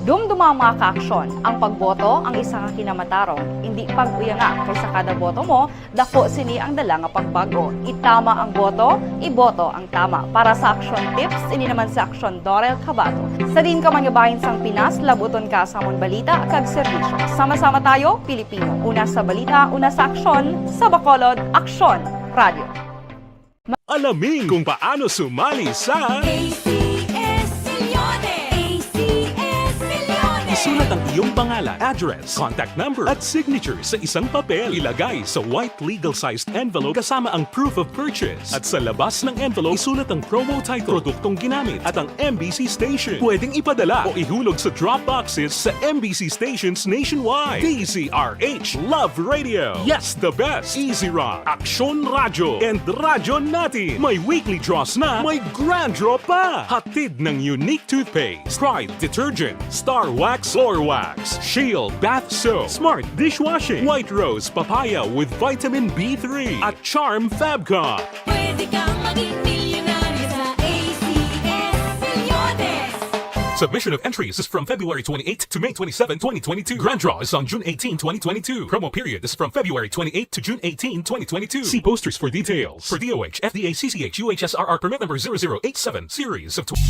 Dumduma ang mga kaaksyon. Ang pagboto ang isa ka kinamatarong. Indi pag-uyanga, kay sa kada boto mo, dako sini ang dala nga pagbag-o. Itama ang boto, iboto ang tama. Para sa Aksyon Tips, ini naman si Aksyon Dorel Cabato. Sa diin ka man nga bahin sang Pinas, labuton ka sa amon balita kag serbisyo. Sama-sama tayo, Pilipino. Una sa balita, una sa aksyon, sa Bacolod, Aksyon Radio. Alamin kung paano sumali sa A C S Milyones! A C S Milyones! Sulat ang iyong pangalan, address, contact number, at signature sa isang papel. Ilagay sa white legal-sized envelope kasama ang proof of purchase. At sa labas ng envelope, isulat ang promo title, produktong ginamit, at ang M B C station. Pwedeng ipadala o ihulog sa drop boxes sa M B C stations nationwide. D Z R H Love Radio. Yes, the best. Easy Rock, Aksyon Radyo, and Radyo Natin. May weekly draws na, may grand draw pa. Hatid ng Unique Toothpaste, Pride Detergent, Star Wax Floor Wax, Shield Bath Soap, Smart Dishwashing, White Rose Papaya with Vitamin B three, at Charm Fabcon. Pwede kang maging milyonaryo sa A C S Milyones. Submission of entries is from February twenty-eighth to May twenty-seven, twenty twenty-two. Grand draw is on June eighteen, twenty twenty-two. Promo period is from February twenty-eighth to June eighteen, twenty twenty-two. See posters for details. For D O H, F D A, C C H, U H S R R permit number zero zero eight seven, series of tw-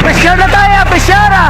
Pressure na tayo! Pressure na!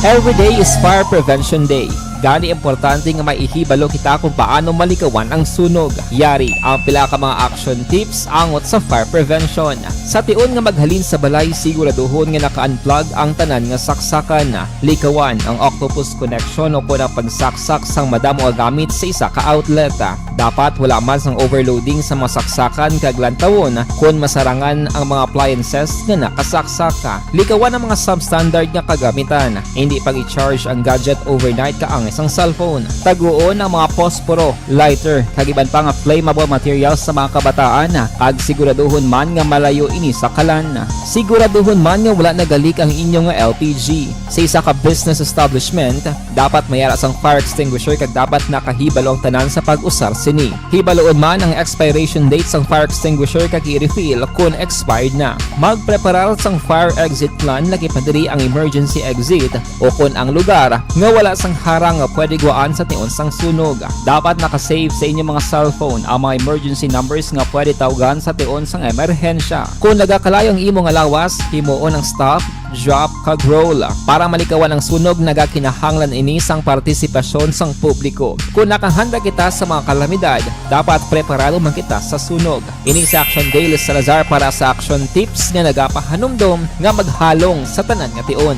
Every day is Fire Prevention Day. Gani, importante nga maihibalo kita kung paano malikawan ang sunog. Yari ang pila ka mga action tips angot sa fire prevention. Sa tion nga maghalin sa balay, siguraduhon nga naka-unplug ang tanan nga saksakan. Likawan ang octopus connection o kon ang pagsaksak sang madamo nga gamit sa isa ka outlet. Dapat wala man sang overloading sa mga saksakan kag lantawon kon masarangan ang mga appliances nga nakasaksak. Likawan ang mga substandard nga kagamitan. Hindi pag-i-charge ang gadget overnight kaangay sang cellphone. Taguon ang mga posporo, lighter, kag iban pa nga flammable materials sa mga kabataan, kag siguraduhon man nga malayo ini sa kalan. Siguraduhon man nga wala nagalik ang inyo nga L P G. Sa isa ka business establishment, dapat may ara sang fire extinguisher kag dapat nakahibalo ang tanan sa pag-usar sini. Hibaluon man ang expiration date sang fire extinguisher kag i-refill kon expired na. Magpreparar sang fire exit plan, lakip na diri ang emergency exit o kon ang lugar nga wala sang harang nga pwede gwaan sa tion sang sunog. Dapat naka-save sa inyo mga cellphone ang mga emergency numbers nga pwede tawgan sa tion sang emerhensya. Kon nagakalayo ang imo nga lawas, himuon ang stop, drop, kag roll. Para malikawan ang sunog, nagakinahanglan ini sang partisipasyon sang publiko. Kon nakahanda kita sa mga kalamidad, dapat preparado man kita sa sunog. Ini si Action Dale Salazar para sa Action Tips nga nagapahanumdom nga maghalong sa tanan nga tion.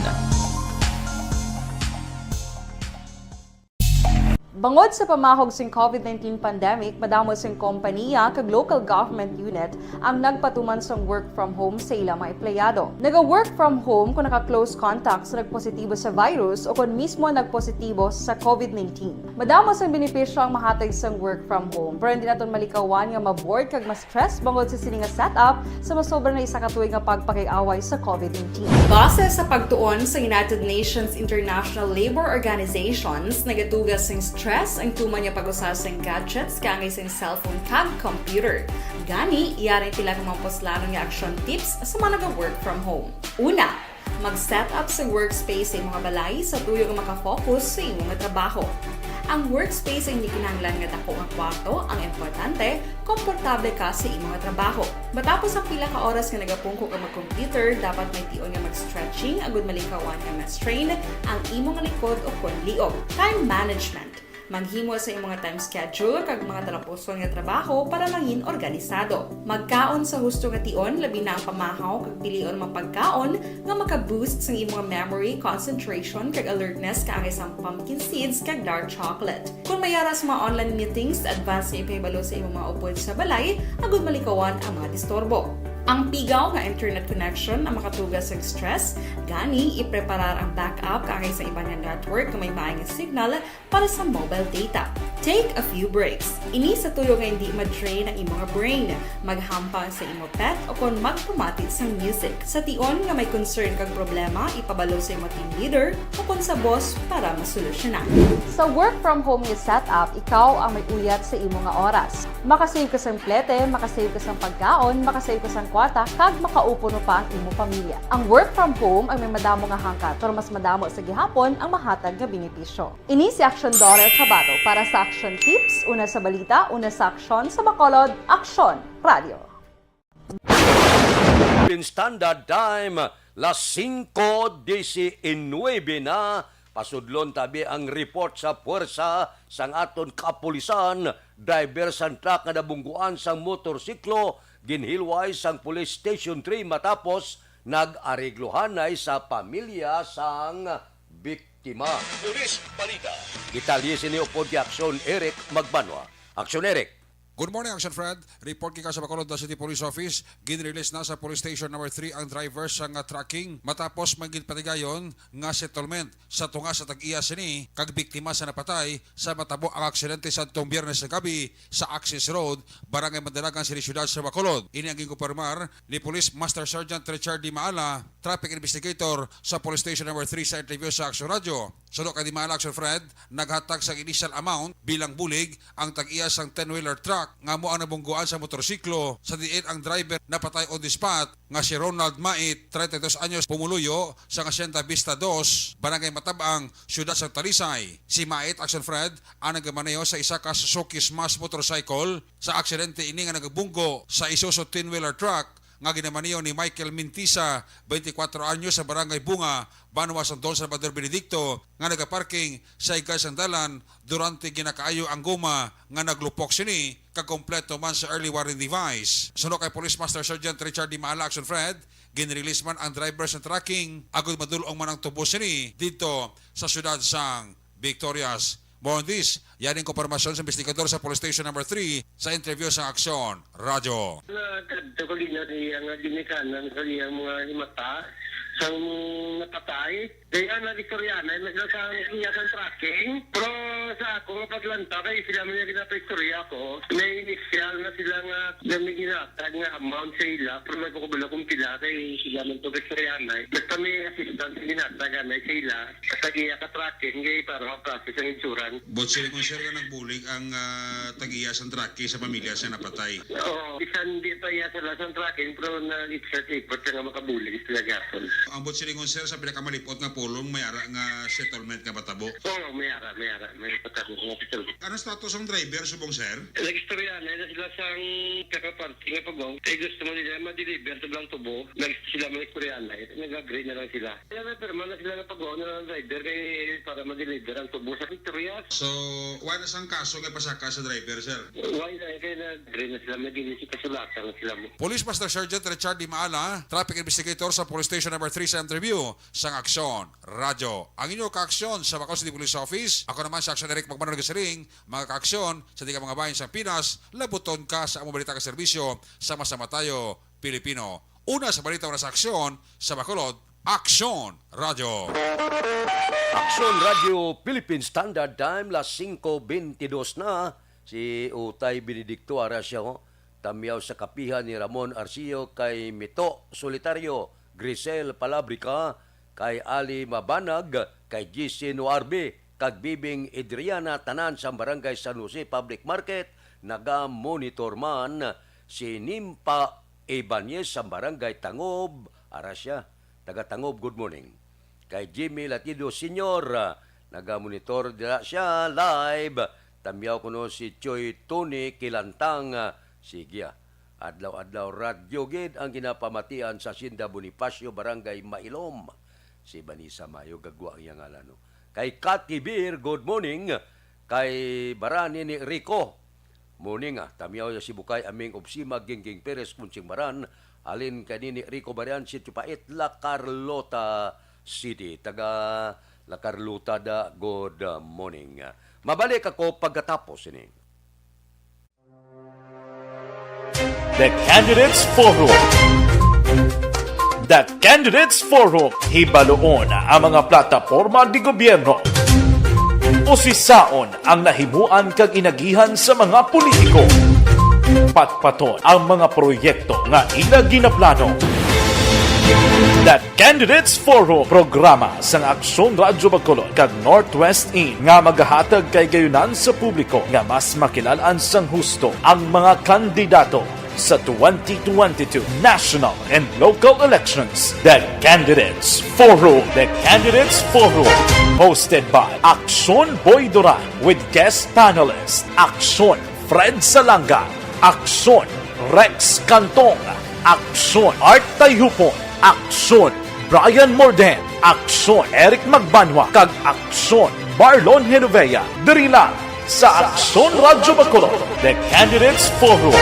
Bangod sa pamahog sing COVID nineteen pandemic, madamo sing kompanya kag local government unit ang nagpatuman sang work from home sa ila mga empleyado. Naga-work from home kon naka-close contact sa nagpositibo sa virus o kon mismo nagpositibo sa COVID nineteen. Madamo sang benepisyo ang mahatag sang work from home, pero hindi naton malikawan nga ma-bored kag ma-stress bangod sa sini nga setup sa masobra na isa ka tuig nga pagpakig-away sa COVID nineteen. Base sa pagtuon sa United Nations International Labour Organizations, nagatuga sing stress ang tuman nga pag-usa sing gadgets kaangay sing cellphone kag computer. Gani, yari ang pila ka mga puslanon nga action tips sa mga naga-work from home. Una, mag-set up sa workspace sa imo nga balay sa tuyo nga maka-focus sa imo nga trabaho. Ang workspace ay hindi kinahanglan nga dako nga kwarto, ang importante, komportable ka sa imo nga trabaho. Matapos ang pila ka oras nga nagapungko ka mag-computer, dapat may tion nga mag-stretching agud malikawan nga ma-strain ang imo nga likod o kon liog. Time management. Maghimo sa imo nga time schedule kag mga talapuson nga trabaho para mangin organisado. Magkaon sa husto nga tion, labi na ang pamahaw kag pilion ang mga pagkaon nga maka-boost sang imo nga memory, concentration, kag alertness kaangay sang pumpkin seeds kag dark chocolate. Kon may ara sa mga online meetings, advance nga ipahibalo sa imo mga upod sa balay agud malikawan ang mga disturbo. Ang pigaw nga internet connection ang makatuga sa stress, gani ipreparar ang backup kaangay sa iban nga network nga may maayo nga signal para sa mobile data. Take a few breaks. Ini sa tuyo nga hindi ma-drain ang imo nga brain. Maghampang sa imo pet o kon magpamati sang music. Sa tion nga may concern kag problema, ipabalo sa imo team leader o kon sa boss para masolusyonan. Sa work from home nga setup, ikaw ang may uyat sa imo nga oras. Makasave ka sang plete, makasave ka sang pagkaon, makasave ka sang kwarta, kag makaupo pa ang imo pamilya. Ang work from home ay may madamo nga hangkat, pero mas madamo sa gihapon ang mahatag nga benepisyo. Ini si Action Daughter Kabato para sa Action Tips, una sa balita, una sa aksyon, sa Bacolod, Aksyon Radio. In Standard Time, las cinco diecinueve na, Pasudlon tabi ang report sa puwersa sang aton kapulisan, driver sang truck nga nabungguan sang motorsiklo, ginhilway sang Police Station three matapos nag-areglohanay sa pamilya sang biktima. Police Balita. Detalye sini upod kay Aksyon Eric Magbanwa. Aksyon Eric. Good morning, Action Fred. Report gikan sa Bacolod City Police Office, ginrelease na sa Police Station Number three ang driver sang, ah, trucking matapos may ginpatigayon nga settlement. Sa tunga sa tag-iya sini kag biktima sa napatay sa matabo ang aksidente sa adtong Biyernes sa gabi sa Axis Road, Barangay Mandalagan City, Siyudad sa Bacolod. Ini ang ginkumpirmar ni Police Master Sergeant Richard Di Maala, traffic investigator sa Police Station Number three, sa interview sa Action Radio. Suno kay Di Maala, Action Fred, naghatag sang initial amount bilang bulig ang tag-iya sang ten-wheeler truck nga amo ang nabungguan sa motorsiklo, sa diin ang driver napatay on the spot, nga si Ronald Mait, treinta y dos anyos, pumuluyo sa Hacienda Vista Dos, Barangay Matabang, Siyudad sa Talisay. Si Mait, Action Fred, ang nagamaneho sa isa ka Suzuki Smash motorcycle. Sa aksidente ini nga nagabunggo sa Isuzu ten-wheeler truck nga ginamaneho ni Michael Mintisa, twenty-four anyos, sa Barangay Bunga, banwa sang Don Salvador Benedicto, nga nagaparking sa higad sang dalan durante ginakaayo ang goma nga naglupok sini kag kompleto man sa early warning device. Suno kay Police Master Sergeant Richard Di Maala, Action Fred, ginrelease man ang driver sa trucking agud madul-ong man ang tubo sini didto sa siyudad sang Victorias. More on this, yan ang impormasyon sa investigador sa Police Station Number three sa interview sa Aksyon Radyo. Nagkadto ko gina niya nga ginikanan sa iyang mga himata sang napatay. Kaya nag-istorya na, nagkasang iya sang tracking. Pero sa ako nga paglanta, kay sila man yung ginapaistorya ko. May initial na sila nga, nga may ginatag nga amount sa ila, pero may ko kabalo kung pila, kay sila man to istorya na. Basta may assistance nga ginatag, ah, may sa ila. Sa iya ka tracking, kay para ma-process ang insurance. But sila kung sir nga nagbulig ang, ah, tag-iya sang tracking sa pamilya sa napatay. Oo, bisan di pa iya sa lasang tracking, pero nag-exert effort siya nga makabulig sila gapon. Ang buot silingon, sir, sa pinakamalipot nga pulong, may ara nga settlement nga matabo? Oo, may ara, may ara, may patabo nga settlement. Ano status ang driver subong, sir? Nag-istorya na sila sang kakaparty nga pagong. Kay gusto mo nila ma-deliver sa blang tubo. Nag-, sila may istorya na. Nag-agree na lang sila. Kaya may pirma na sila nga pagong na driver kay para ma-deliver ang tubo sa Victorias. So, wala na sang kaso nga pasaka sa driver, sir? Wala na, kaya nag-agree na sila. May gini si kasulatan na sila mo. Police Master Sergeant Richard Di Maala, traffic investigator sa Police Station Number three sa interview sang Aksyon Radyo. Ang inyo kaaksyon sa Bacolod City Police Office, ako naman si Aksyon Eric Magbanwa nagasiling, mga kaaksyon sa di ka mga bahin sa Pinas, labuton ka sa among balita ka serbisyo, sama-sama tayo, Pilipino. Una sa balita, una sa aksyon, sa Bacolod, Aksyon Radyo. Aksyon Radyo Philippine Standard Time, las singko bentidos na. Si Utay Benedicto ara siya, ho. Tamyaw sa kapihan ni Ramon Arcio kay Mito Solitario, Grisel Palabrica, kay Ali Mabanag, kay G C Noarbe, kag Bibing Adriana, tanan sa Barangay San Jose Public Market, naga-monitor man si Nimpa Ibanez sa Barangay Tangob, ara siya, taga Tangob, good morning. Kay Jimmy Latido Senior, ah, naga-monitor dira siya live. Tamyaw kuno si Choy Tony Kilantang, ah, sige, ah. Adlaw-adlaw radyo gid ang ginapamatian sa Hacienda Bonifacio, Barangay Mailom. Si Vanessa Mayo gagwa ang iyang ngalan, no? Kay Cathy Beer, good morning. Kay Barani ni Rico, morning, ah. Tamyaw ya si Bukay Aming Obsima, Gingging Perez, Kunching Baran, halin kay Nini Rico Barian, Sitio Pait, La Carlota City. Taga La Carlota da, good morning. Mabalik ako pagkatapos ini. The Candidates Forum. The Candidates Forum, hibaluon ang mga plataporma di gobyerno. Usisaon ang nahimuan kag inagihan sa mga politiko. Patpaton ang mga proyekto nga ila ginaplano. The Candidates Forum, programa sang Aksyon Radyo Bacolod kag Northwest In nga magahatag kay gayunan sa publiko nga mas makilal-an sang husto ang mga kandidato sa twenty twenty-two national and local elections. The Candidates Forum. The Candidates Forum, hosted by Aksyon Boy Duran with guest panelist Aksyon Fred Salanga, Aksyon Rex Cantong, Aksyon Art Tayhupon, Aksyon Brian Morden, Aksyon Eric Magbanwa, kag Aksyon Marlon Genovea, diri lang sa Aksyon Radyo Bacolod, The Candidates Forum.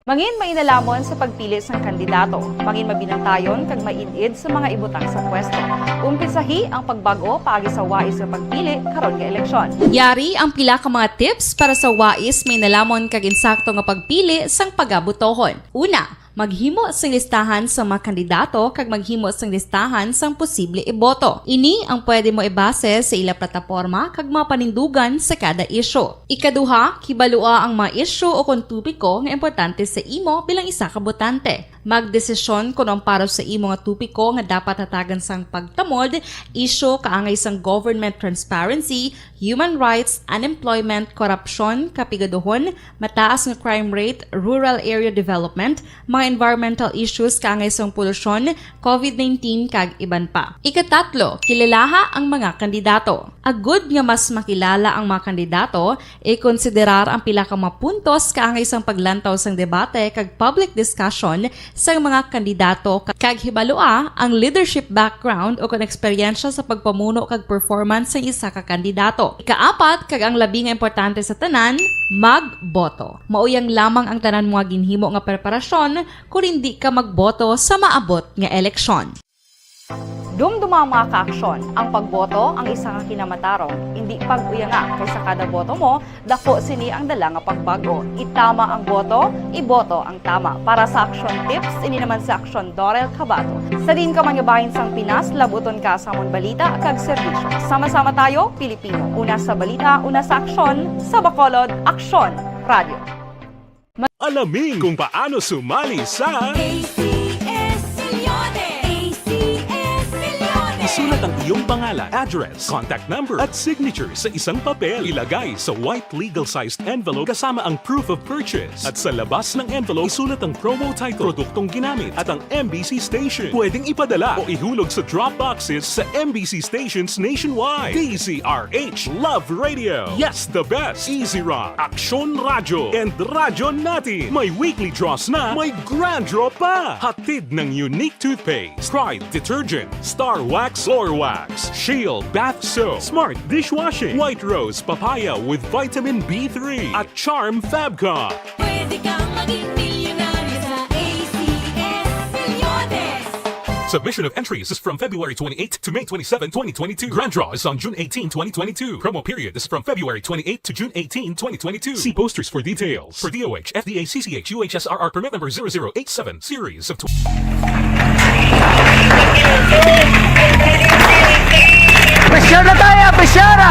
Mangin mainalamon sa pagpili sang kandidato, mangin mabinantayon kag maid-id sa mga ibutang sa pwesto. Umpisahi ang pagbag-o paagi sa wais nga pagpili karon nga eleksyon. Yari ang pila ka mga tips para sa wais, mainalamon kag insakto nga pagpili sang pagabotohon. Una, maghimo sing listahan sa mga kandidato kag maghimo sing listahan sang posible iboto. Ini ang pwede mo ibase sa ila plataporma kag mga panindugan sa kada isyu. Ikaduha, kibalua ang mga isyu o kon topiko nga importante sa imo bilang isa ka botante. Magdesisyon kon ang para sa imo nga topiko nga dapat hatagan sang pagtamod, isyu kaangay sang government transparency, human rights, unemployment, korupsyon, kapigaduhon, mataas nga crime rate, rural area development, mga environmental issues kaangay sang polusyon, covid nineteen, kag iban pa. Ikatatlo, kilalaha ang mga kandidato. Agud nga mas makilala ang mga kandidato, ikonsiderar ang pila ka mga puntos kaangay sang paglantaw sang debate kag public discussion sang mga kandidato, kag hibalua ang leadership background o kon eksperyensya sa pagpamuno kag performance sang isa ka kandidato. Ikaapat, kag ang labi nga importante sa tanan, magboto. Mauyang lamang ang tanan mo nga ginhimo nga preparasyon kon indi ka magboto sa maabot nga eleksyon. Dumduma, mga kaaksyon, ang pagboto ang isa ka kinamatarong. Indi pag-uyanga, kay sa kada boto mo, dako sini ang dala nga pagbag-o. Itama ang boto, iboto ang tama. Para sa Aksyon Tips, ini naman si Aksyon Dorel Cabato. Sa diin ka man nga bahin sang Pinas, labuton ka sa amon balita kag serbisyo. Sama-sama tayo, Pilipino. Una sa balita, una sa aksyon, sa Bacolod, Aksyon Radio. Alamin kung paano sumali sa A C S Millones. A C S Millones. Isulat ang iyong pangalan, address, contact number, at signature sa isang papel. Ilagay sa white legal-sized envelope kasama ang proof of purchase. At sa labas ng envelope, isulat ang promo title, produktong ginamit, at ang M B C station. Pwedeng ipadala o ihulog sa drop boxes sa M B C stations nationwide. D Z R H Love Radio. Yes, the best. Easy Rock, Aksyon Radyo, and Radyo Natin. May weekly draws na, may grand draw pa. Hatid ng Unique Toothpaste, Pride Detergent, Star Wax Floor Wax, Shield Bath Soap, Smart Dishwashing, White Rose Papaya with Vitamin B three, at Charm Fabcon. Pwede kang maging milyonaryo sa A C S Millones. Submission of entries is from February twenty-eighth to May twenty-seven, twenty twenty-two. Grand draw is on June eighteen, twenty twenty-two. Promo period is from February twenty-eighth to June eighteen, twenty twenty-two. See posters for details. For D O H, F D A, C C H, U H S R R permit number zero zero eight seven, series of tw- Pressure na tayo, pressure na!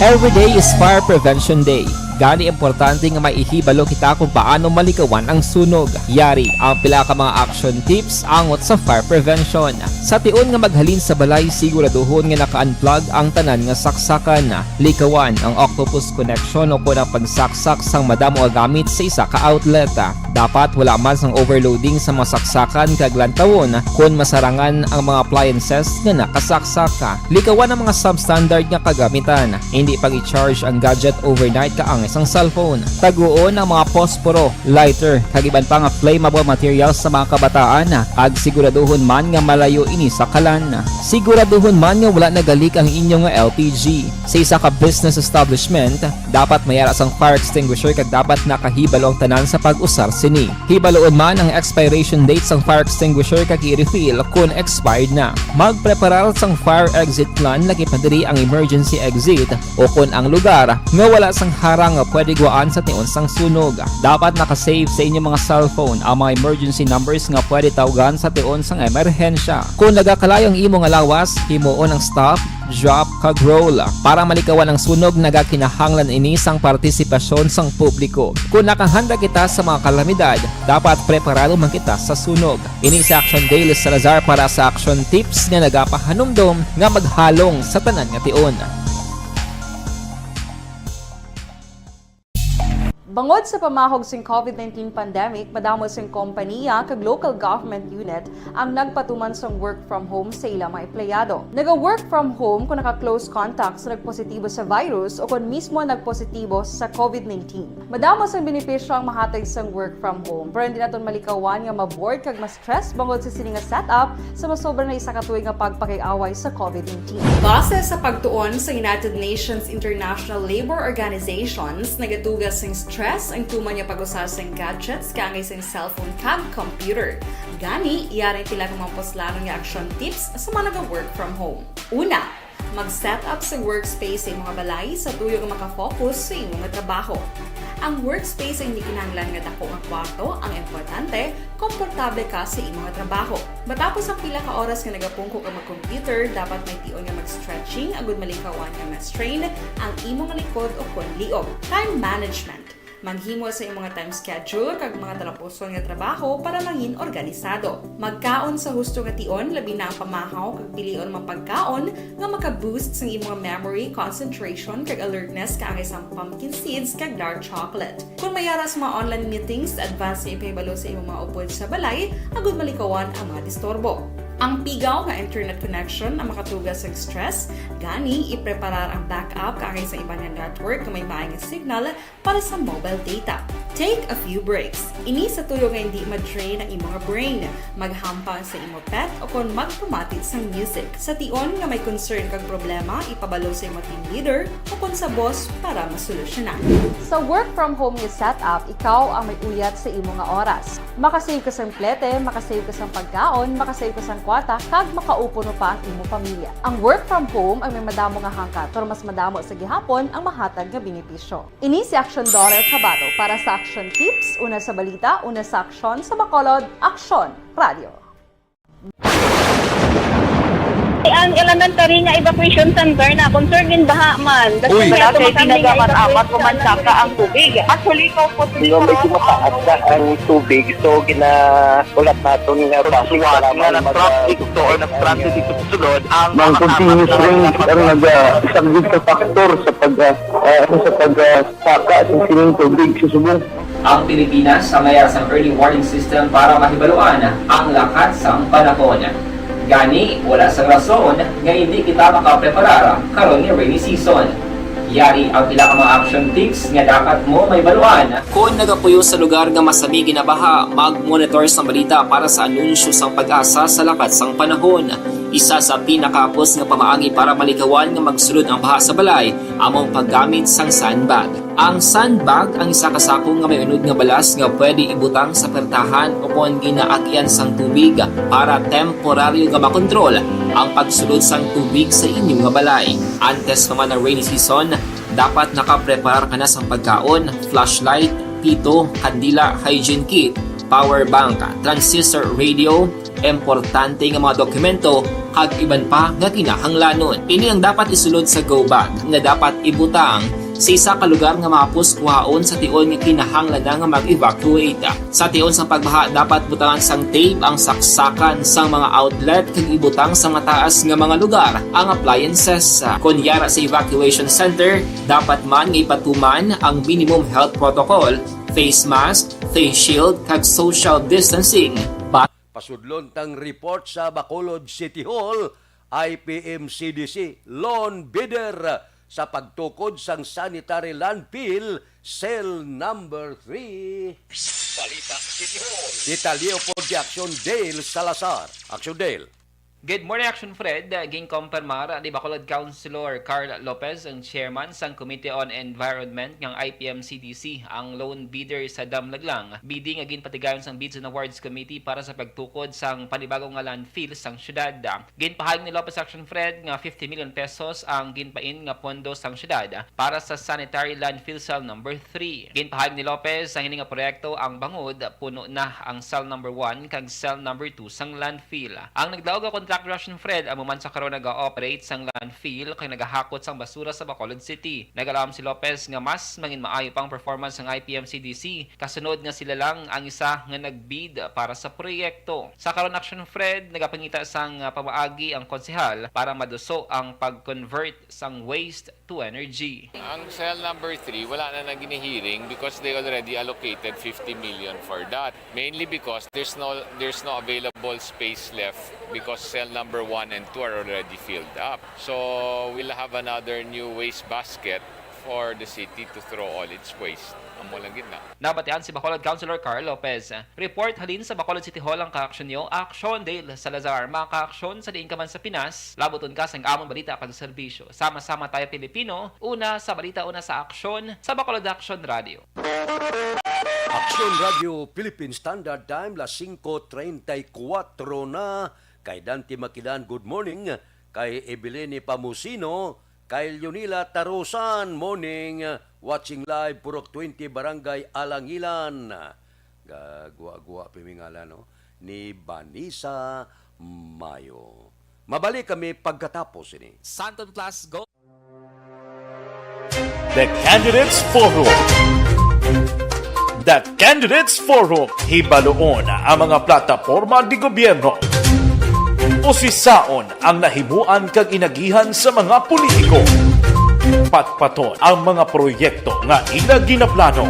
Every day is Fire Prevention Day. Gani, importante nga may ihibalo kita kung paano malikawan ang sunog. Yari ang pila ka mga action tips angot sa fire prevention. Sa tion nga maghalin sa balay, siguraduhon nga naka-unplug ang tanan nga saksakan. Likawan ang octopus connection o kon ang pagsaksak sang madamo nga gamit sa isa ka outlet. Dapat wala man sang overloading sa mga saksakan kag lantawon kon masarangan ang mga appliances nga nakasaksak. Likawan ang mga substandard nga kagamitan. Indi pag-i-charge ang gadget overnight kaangay sang cellphone. Taguon ang mga posporo, lighter, kag iban pa nga flammable materials sa mga kabataan, kag siguraduhon man nga malayo ini sa kalan. Siguraduhon man nga wala nagalik ang inyo nga L P G. Sa isa ka business establishment, dapat may ara sang fire extinguisher kag dapat nakahibalo ang tanan sa pag-usar sini. Hibaloon man ang expiration date sang fire extinguisher kag i-refill kon expired na. Magpreparar sang fire exit plan, lakip na diri ang emergency exit o kon ang lugar nga wala sang harang nga pwede guwaan sa tion sang sunog. Dapat naka-save sa inyo mga cellphone ang mga emergency numbers nga pwede tawgan sa tion sang emerhensya. Kon nagakalayo ang imo nga lawas, himuon ang stop, drop, kag roll para malikawan ang sunog. Nagakinahanglan ini sang partisipasyon sang publiko. Kon nakahanda kita sa mga kalamidad, dapat preparado man kita sa sunog. Ini si Action Daily Salazar para sa Action Tips nga nagapahanumdom nga maghalong sa tanan nga tion. Bangod sa pamahog sing COVID nineteen pandemic, madamo sing kompaniya kag local government unit ang nagpatuman sang work from home sa ila mga empleyado. Naga-work from home kung naka-close contact sa nagpositibo sa virus o kon mismo nagpositibo sa COVID nineteen. Madamo sang benepisyo ang mahatag sang work from home, pero hindi naton malikawan nga ma-bored kag ma-stress bangod sa sini nga setup sa masobra na isa ka tuig nga pagpakig-away sa COVID nineteen. Base sa pagtuon sa United Nations International Labour Organizations, nagatuga sing stress ang tuman nga pag-usa sing gadgets kaangay sing cellphone kag computer. Gani, yari ang pila ka mga puslanon nga action tips sa mga naga-work from home. Una, mag-set up sa workspace sa imo nga balay sa tuyo nga makafocus sa imo nga trabaho. Ang workspace ay hindi kinahanglan nga dako nga kwarto ang importante, komportable ka sa imo nga trabaho. Matapos ang pila ka oras nga nagapungko ka mag-computer, dapat may tion nga mag-stretching agud malikawan nga ma-strain ang imo nga likod o kon liog. Time management. Maghimo sa imo nga time schedule kag mga talapuson nga trabaho para mangin organisado. Magkaon sa husto nga tion, labi na ang pamahaw kag pilion mga pagkaon nga maka-boost sang imo nga memory, concentration, kag alertness kaangay sang pumpkin seeds kag dark chocolate. Kon may ara sa mga online meetings, advance nga ipahibalo sa imo mga upod sa balay agud malikawan ang mga disturbo. Ang pigaw nga internet connection ang makatuga sa stress, gani ipreparar ang backup kaangay sa iban nga network nga may maay nga signal para sa mobile data. Take a few breaks. Ini sa tuyo nga hindi ma-drain ang imo nga brain. Maghampang sa imo pet o kon magpamati sang music. Sa tion nga may concern kag problema, ipabalo sa imo team leader o kon sa boss para masolusyonan. Sa work from home nga setup, ikaw ang may uyat sa imo nga oras. Makasave ka sang plete, makasave ka sang pagkaon, makasave ka sang kwarta, kag makaupo pa ang imo pamilya. Ang work from home ang may madamo nga hangkat, pero mas madamo sa gihapon ang mahatag nga benepisyo. Ini si Action Daughter Kabato para sa Action Tips, una sa balita, una sa aksyon, sa Bacolod, Aksyon Radio. Ang elementary nga evacuation center na concern gin baha man. Uy! Wala kay ginagamat-amat, kumansaka ang tubig. Actually, ikaw po, medyo mataas na ang tubig, so ginahulat naton nga base nga mag-, na nag-traffic to or nag-transit dito sa sulod ang mga continuous rain ang nag-, ah, isang big factor sa pag, ah, ah, sa pag, ah, saka sa sining tubig sa subong. Ang Pilipinas ang may sang early warning system para mahibaluan ang lakat sang panahon. Gani, wala sang rason nga hindi kita makapreparar karon nga rainy season. Yari ang pila ka mga action tips nga dapat mo mahibaluan. Kon nagapuyo sa lugar nga masami ginabaha, mag-monitor sang balita para sa anunsyo sang PAGASA sa lakat sang panahon. Isa sa pinakahapos nga pamaagi para malikawan nga magsulod ang baha sa balay amo ang paggamit sang sandbag. Ang sandbag ang isa ka sako nga may unod nga balas nga pwede ibutang sa pertahan o kon ginaagian sang tubig para temporaryo nga makontrol ang pagsulod sang tubig sa inyo nga balay. Antes pa man ang rainy season, dapat nakapreparar ka na sang pagkaon, flashlight, pito, kandila, hygiene kit, power bank, transistor radio, importante nga mga dokumento, kag iban pa nga kinahanglanon. Ini ang dapat isulod sa go bag nga dapat ibutang sa isa ka lugar nga mahapos kuhaon sa tion nga kinahanglan na nga mag-evacuate. Sa tion sang pagbaha, dapat butangan sang tape ang saksakan sang mga outlet kag ibutang sa mataas nga mga lugar ang appliances. Kon yara sa evacuation center, dapat man nga ipatuman ang minimum health protocol, face mask, face shield, kag social distancing. Pasudlon tang report sa Bacolod City Hall, I P M C D C, lone bidder sa pagtukod sang sanitary landfill, cell number three. Balita City Hall. Detalye pod kay Action Dale Salazar. Action Dale. Good morning, Action Fred. Ginkompirmar ni Bacolod Councilor Carl Lopez, ang chairman sang Committee on Environment ngang I P M C D C, ang lone bidder sa Damlaglang bidding nga ginpatigayon sang Bids and Awards Committee para sa pagtukod sang panibago nga landfill sang syudad. Ginpahayag ni Lopez, Action Fred, nga fifty million pesos ang ginpain nga pondo sang syudad para sa sanitary landfill cell number three. Ginpahayag ni Lopez, ang hini nga proyekto ang bangod puno na ang cell number one kag cell number two sang landfill. Ang nagdaog nga Action Fred amo man sa karon naga-operate sang landfill kag nagahakot sang basura sa Bacolod City. Nag-alam si Lopez nga mas mangin maayo pang performance sang I P M C D C kasunod nga sila lang ang isa nga nag-bid para sa proyekto. Sa karon, Action Fred, nagapangita sang, ah, pamaagi ang konsehal para maduso ang pag-convert sang waste to energy. Ang cell number three, wala na nang ginihiring because they already allocated fifty million for that. Mainly because there's no, there's no available space left because cell number one and two are already filled up. So we'll have another new waste basket for the city to throw all its waste. Amo lang gid na. Nabatian si Bacolod Councilor Carl Lopez. Report halin sa Bacolod City Hall ang kaaksyon niyo, Aksyon Dale Salazar. Mga kaaksyon sa diin ka man sa Pinas, labuton ka sang amon balita kag serbisyo. Sama-sama tayo, Pilipino. Una sa balita, una sa aksyon, sa Bacolod Aksyon Radio. Aksyon Radio Philippine Standard Time, las singko treinta y cuatro na. Kay Dante Makilan, good morning. Kay Evelyn Pamusino, kay Leonila Tarusan, morning. Watching live, Purok twenty, Barangay Alangilan. Gagwa-gwa pa mi ngalan, no? Ni Vanessa Mayo. Mabalik kami pagkatapos ini. Santon Plus, go! The Candidates Forum. The Candidates Forum. Hibaluon ang mga plataporma di gobyerno. Usisaon ang nahimuan kag inagihan sa mga politiko. Patpaton ang mga proyekto nga ila ginaplano.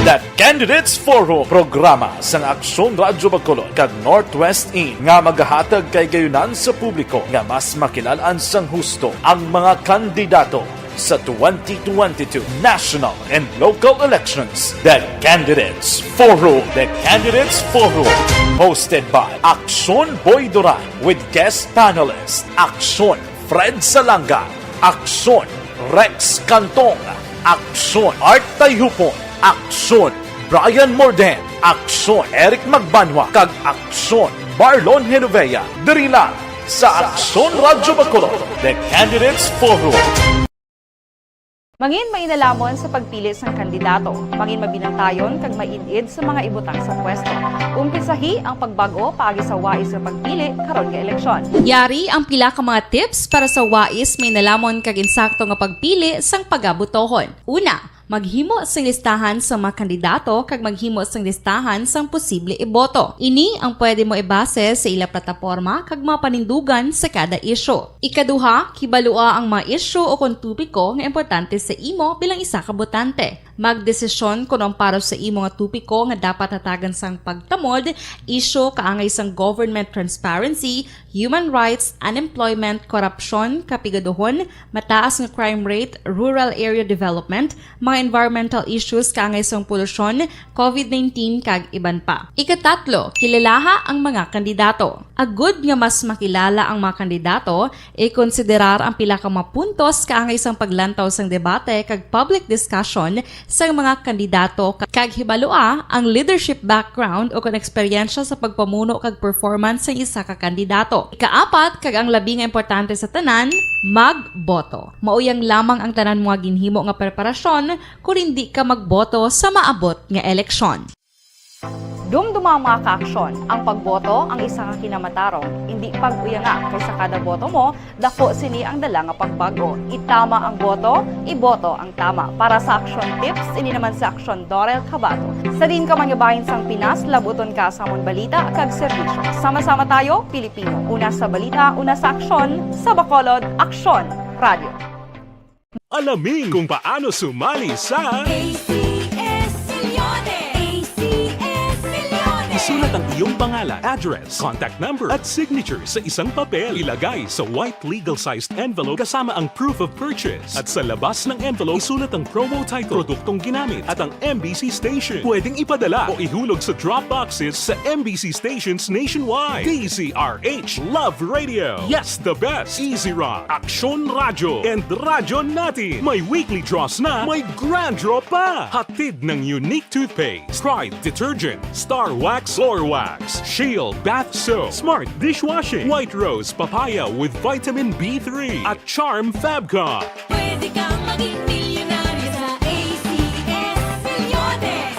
The Candidates Forum, programa sang Aksyon Radyo Bacolod kag Northwest In nga magahatag kahigayonan sa publiko nga mas makilal-an sang husto ang mga kandidato sa twenty twenty-two national and local elections. The Candidates Forum. The Candidates Forum, hosted by Aksyon Boy Duran with guest panelist Aksyon Fred Salanga, Aksyon Rex Cantong, Aksyon Art Tayhupon, Aksyon Brian Morden, Aksyon Eric Magbanwa, kag Aksyon Marlon Genovea, diri lang sa Aksyon Radyo Bacolod, The Candidates Forum. Mangin mainalamon sa pagpili sang kandidato, mangin mabinantayon kag maid-id sa mga ibutang sa pwesto. Umpisahi ang pagbag-o paagi sa wais nga pagpili karon nga eleksyon. Yari ang pila ka mga tips para sa wais, mainalamon kag insakto nga pagpili sang pagabutohon. Una, maghimo sing listahan sa mga kandidato kag maghimo sing listahan sang posible iboto. Ini ang pwede mo ibase sa ila plataporma kag mga panindugan sa kada isyu. Ikaduha, kibalua ang mga isyu o kon topiko nga importante sa imo bilang isa ka botante. Magdesisyon kon ang para sa imo nga topiko nga dapat hatagan sang pagtamod, isyu kaangay sang government transparency, human rights, unemployment, korupsyon, kapigaduhon, mataas nga crime rate, rural area development, mga environmental issues kaangay sang polusyon, covid nineteen, kag iban pa. Ikatatlo, kilalaha ang mga kandidato. Agud nga mas makilala ang mga kandidato, ikonsiderar ang pila ka mga puntos kaangay sang paglantaw sang debate kag public discussion sang mga kandidato, kag hibalua ang leadership background o kon eksperyensya sa pagpamuno kag performance sang isa ka kandidato. Ikaapat, kag ang labi nga importante sa tanan, magboto. Mauyang lamang ang tanan mo nga ginhimo nga preparasyon kon indi ka magboto sa maabot nga eleksyon. Dumduma, mga kaaksyon, ang pagboto ang isa ka kinamatarong. Indi pag-uyanga, kay sa kada boto mo, dako sini ang dala nga pagbag-o. Itama ang boto, iboto ang tama. Para sa Aksyon Tips, ini naman si Aksyon Dorel Cabato. Sa diin ka man nga bahin sang Pinas, labuton ka sa amon balita kag serbisyo. Sama-sama tayo, Pilipino. Una sa balita, una sa aksyon, sa Bacolod, Aksyon Radio. Alamin kung paano sumali sa A C S Millones. A C S Millones. Isulat ang iyong pangalan, address, contact number, at signature sa isang papel. Ilagay sa white legal-sized envelope kasama ang proof of purchase. At sa labas ng envelope, isulat ang promo title, produktong ginamit, at ang M B C station. Pwedeng ipadala o ihulog sa drop boxes sa M B C stations nationwide. D Z R H, Love Radio. Yes, the best. Easy Rock, Aksyon Radyo, and Radyo Natin. May weekly draws na, may grand draw pa. Hatid ng Unique Toothpaste, Pride Detergent, Star Wax, Floor Wax, Shield Bath Soap, Smart Dishwashing, White Rose Papaya with Vitamin B three, at Charm Fabcon. Pwede kang maging milyonaryo sa A C S Millones.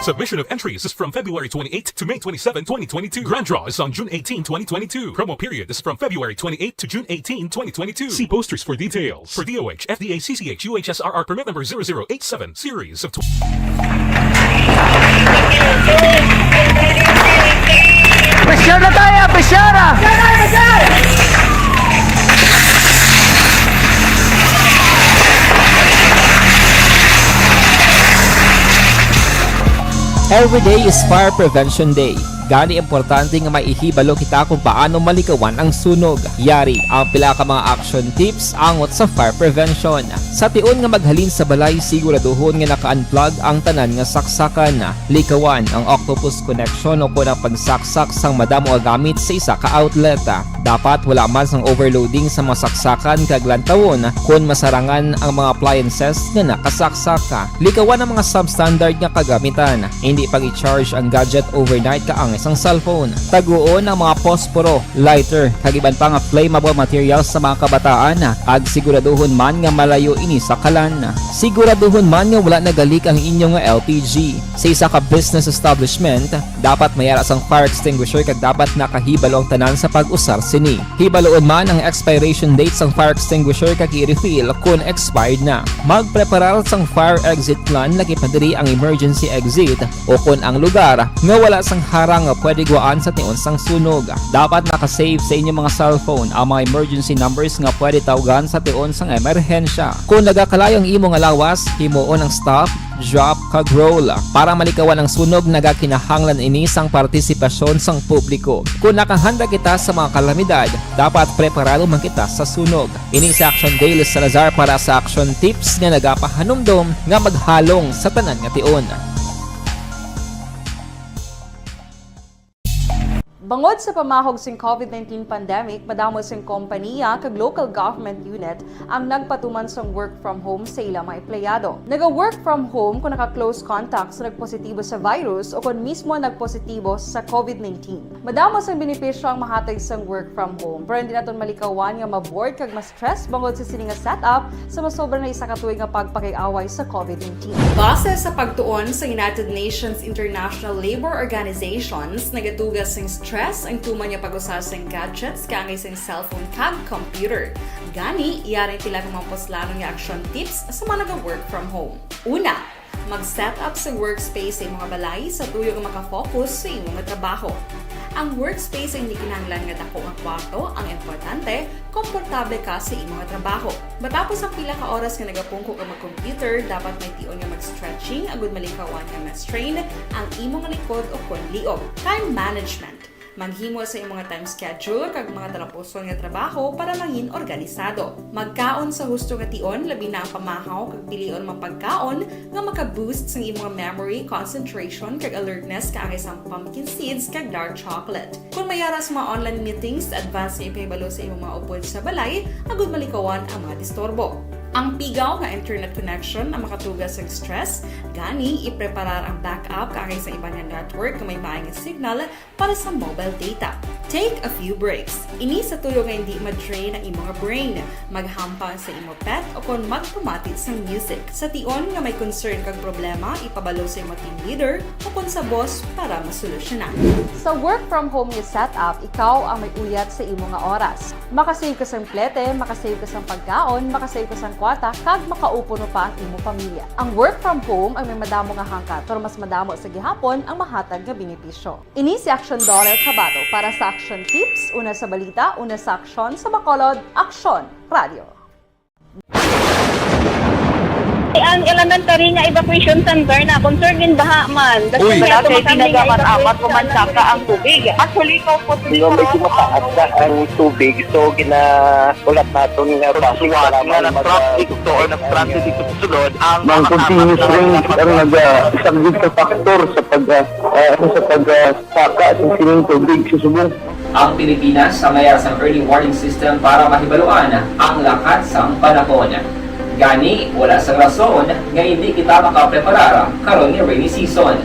Submission of entries is from February twenty-eighth to May twenty-seven, twenty twenty-two. Grand draw is on June eighteen, twenty twenty-two. Promo period is from February twenty-eighth to June eighteen, twenty twenty-two. See posters for details. For D O H, F D A, C C H, U H S R R permit number zero zero eight seven, series of tw- Pressure na tayo! Pressure! Every day is Fire Prevention Day. Gani, importante nga may ihibalo kita kung paano malikawan ang sunog. Yari ang pila ka mga action tips angot sa fire prevention. Sa tion nga maghalin sa balay, siguraduhon nga naka-unplug ang tanan nga saksakan. Likawan ang octopus connection o kon ang pagsaksak sang madamo nga gamit sa isa ka outlet. Dapat wala man sang overloading sa mga saksakan kag lantawon kon masarangan ang mga appliances nga nakasaksak. Likawan ang mga substandard nga kagamitan. Hindi pag-i-charge ang gadget overnight kaangay sang cellphone. Taguon ang mga posporo, lighter, kag iban pa nga flammable materials sa mga kabataan, kag siguraduhon man nga malayo ini sa kalan. Siguraduhon man nga wala nagalik ang inyo nga L P G. Sa isa ka business establishment, dapat may ara sang fire extinguisher kag dapat nakahibalo ang tanan sa pag-usar sini. Hibaloon man ang expiration date sang fire extinguisher kag i-refill kon expired na. Magpreparar sang fire exit plan, lakip na diri ang emergency exit o kon ang lugar nga wala sang harang nga pwede guwaan sa tion sang sunog. Dapat naka-save sa inyo mga cellphone ang mga emergency numbers nga pwede tawgan sa tion sang emerhensya. Kon nagakalayo ang imo nga lawas, himuon ang stop, drop, kag roll. Para malikawan ang sunog, nagakinahanglan ini sang partisipasyon sang publiko. Kon nakahanda kita sa mga kalamidad, dapat preparado man kita sa sunog. Ini si Action Dale Salazar para sa Action Tips nga nagapahanumdom nga maghalong sa tanan nga tion. Bangod sa pamahog sing COVID nineteen pandemic, madamo sing kompaniya kag local government unit ang nagpatuman sang work from home sa ila mga empleyado. Naga-work from home kung naka-close contact sa nagpositibo sa virus o kon mismo nagpositibo sa COVID nineteen. Madamo sang benepisyo ang mahatag sang work from home, pero hindi naton malikawan nga ma-bored kag ma-stress bangod sa sini nga setup sa masobra na isa ka tuig nga pagpakig-away sa COVID nineteen. Base sa pagtuon sa United Nations International Labor Organizations, nagatuga sing stress ang tuman nga pag-usa sing gadgets kaangay sing cellphone kag computer. Gani, yari ang pila ka mga puslanon nga action tips sa mga naga-work from home. Una, mag-set up sa workspace sa imo nga balay sa tuyo nga maka-focus sa imo nga trabaho. Ang workspace ay hindi kinahanglan nga dako nga kwarto, ang importante, komportable ka sa imo nga trabaho. Matapos ang pila ka oras nga nagapungko ka mag-computer, dapat may tion nga mag-stretching agud malikawan nga ma-strain ang imo nga likod o kon liog. Time management. Maghimo sa imong nga time schedule kag mga talapuson nga trabaho para mangin organisado. Magkaon sa husto nga tion, labi na ang pamahaw, kag pilion mga pagkaon nga maka-boost sang imong memory, concentration, kag alertness kaangay sang pumpkin seeds kag dark chocolate. Kon may ara sa mga online meetings, advance nga ipahibalo sa imong mga upod sa balay agud malikawan ang mga disturbo. Ang pigaw nga internet connection ang makatuga sang stress, gani ipreparar ang backup kaangay sa iban nga network nga may maayo nga signal para sa mobile data. Take a few breaks. Ini sa tuyo nga hindi ma-drain ang imo nga brain. Maghampang sa imo pet o kon magpamati sang music. Sa tion nga may concern kag problema, ipabalo sa imo team leader o kon sa boss para masolusyonan. Sa work from home nga setup, ikaw ang may uyat sa imo nga oras. Makasave ka sang plete, makasave ka sang pagkaon, makasave ka sang kwarta, kag makaupuno pa ang imo pamilya. Ang work from home ang may madamo nga hangkat, pero mas madamo sa gihapon ang mahatag nga benepisyo. Ini si Action Dollar Kabato para sa Action Tips, una sa balita, una sa aksyon, sa Bacolod, Aksyon Radio. Ang elementary nga evacuation center na concerned din baha man. Uy. Wala kay tinaga man amat ko man saka ang tubig. Actually, ko po. Di ba may kumataas na ang tubig, so ginaulat naton nga basi nga nag-traffic to or nag-transit dito sa sulod ang mga continuous rain ang naga-, isang sa factor sa pag, ah, ah, sa pag, ah, saka sa sining tubig sa subong. Ang Pilipinas ang may sang early warning system para mahibaluan ang lakat sang panahon. Gani, wala sang rason nga hindi kita makapreparar karon nga rainy season.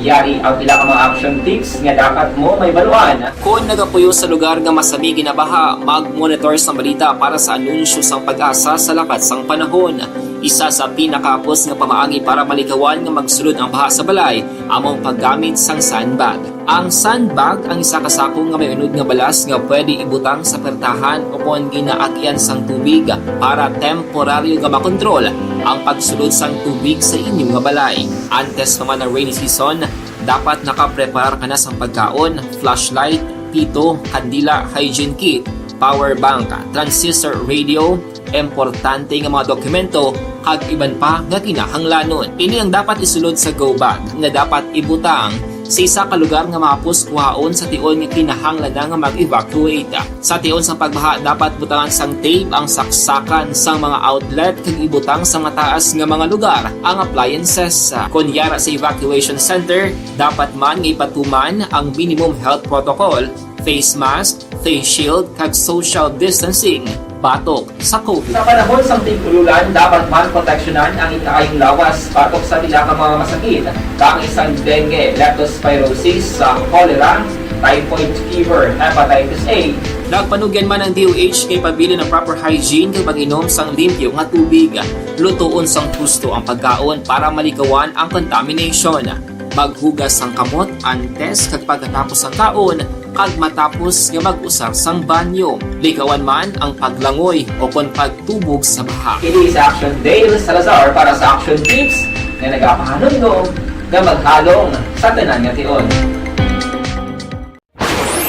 Yari ang pila ka mga action tips nga dapat mo mahibaluan. Kon nagapuyo sa lugar nga masami ginabaha, mag-monitor sang balita para sa anunsyo sang PAGASA sa lakat sang panahon. Isa sa pinakahapos nga pamaagi para malikawan nga magsulod ang baha sa balay amo ang paggamit sang sandbag. Ang sandbag ang isa ka sako nga may unod nga balas nga pwede ibutang sa pertahan o kon ginaagyan sang tubig para temporaryo nga makontrol ang pagsulod sang tubig sa inyo nga balay. Antes pa man ang rainy season, dapat nakapreparar ka na sang pagkaon, flashlight, pito, kandila, hygiene kit, power bank, transistor radio, importante nga mga dokumento, kag iban pa nga kinahanglanon. Ini ang dapat isulod sa go bag nga dapat ibutang sa isa ka lugar nga mahapos kuhaon sa tion nga kinahanglan na nga mag-evacuate. Sa tion sang pagbaha, dapat butangan sang tape ang saksakan sang mga outlet kag ibutang sa mataas nga mga lugar ang appliances. Kon yara sa evacuation center, dapat man nga ipatuman ang minimum health protocol, face mask, face shield, kag social distancing batok sa COVID. Sa panahon sang tig-ululan, dapat man proteksyonan ang ikaayong lawas batok sa pila ka mga masakit, kaangay sang dengue, leptospirosis, sa cholera, typhoid fever, hepatitis A. Nagpanugyan man ang D O H nga ipabilin ang proper hygiene kag pag-inom sang limpyo nga tubig. Lutoon sang husto ang pagkaon para malikawan ang contamination. Maghugas sang kamot antes kag pagkatapos sang kaon kag matapos nga mag-usar sang banyo. Likawan man ang paglangoy o kon pagtubog sa baha. Kini sa Action Dale Salazar para sa Action Tips nga nagapahanumdom nga maghalong sa tanan nga tion.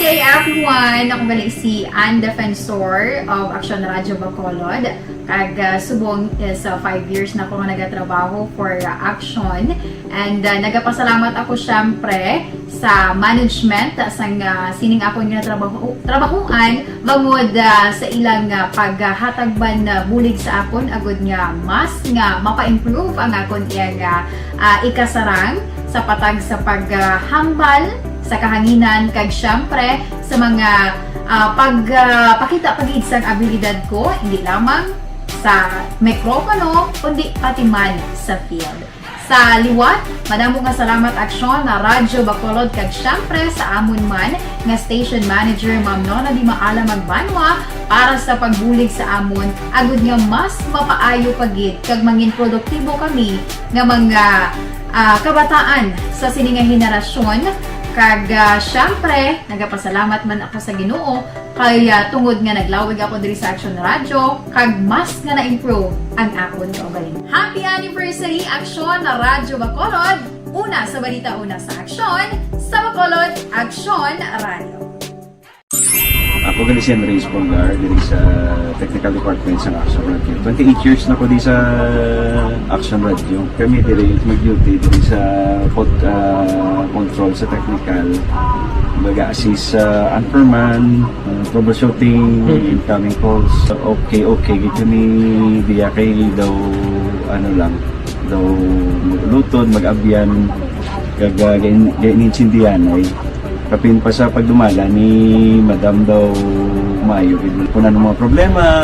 Good day, everyone! Ako bali si Ann Defensor of Action Radio Bacolod. Kag, ah, subong is, ah, five years na ako nga nagatrabaho for, ah, Action. And, ah, nagapasalamat ako, syempre, sa management, ah, sang, ah, sining akon nga trabaho, trabahuan, bangod, ah, sa ilang, ah, paghatag man, ah, bulig sa akon, agud nga mas nga mapa-improve ang akon iyang, ah, ah, ikasarang sa patag sa paghambal sa kahanginan, kag, syempre, sa mga, ah, pag, ah, pakita pa gid sang abilidad ko, hindi lamang sa mikropono, kundi pati man sa field. Sa liwat, madamo nga salamat, Aksyon, na Radyo Bacolod, kag, syempre, sa amon man nga station manager, Ma'am Nona Di Maala Magbanwa, para sa pagbulig sa amon, agud nga mas mapaayo pa gid kag mangin produktibo kami nga mga, ah, kabataan sa sini nga henerasyon. Kag, ah, syempre, nagapasalamat man ako sa Ginoo kay, ah, tungod nga naglawig ako diri sa Action Radio, kag mas nga na-improve ang akon kaugalingon. Happy anniversary, Action Radyo Bacolod! Una sa balita, una sa aksyon, sa Bacolod, Action Radio. Ako gali si Henry Espolgar, diri sa technical department sa Action Radio. Twenty-eight years na ko di sa Action Radio. Kami diri mag-duty diri sa pod-, ah, control sa technical. Mag-assist sa anchorman, ah, troubleshooting, Mm. incoming calls. Okay, okay, gid kami diya kay daw, ano lang, daw mag-ulutod, mag-abyan, kag, ah, gain-, gain-, intindihan ay. Kapin pa sa pagdumala ni Madam daw maayo gid. Kung ano mga problema,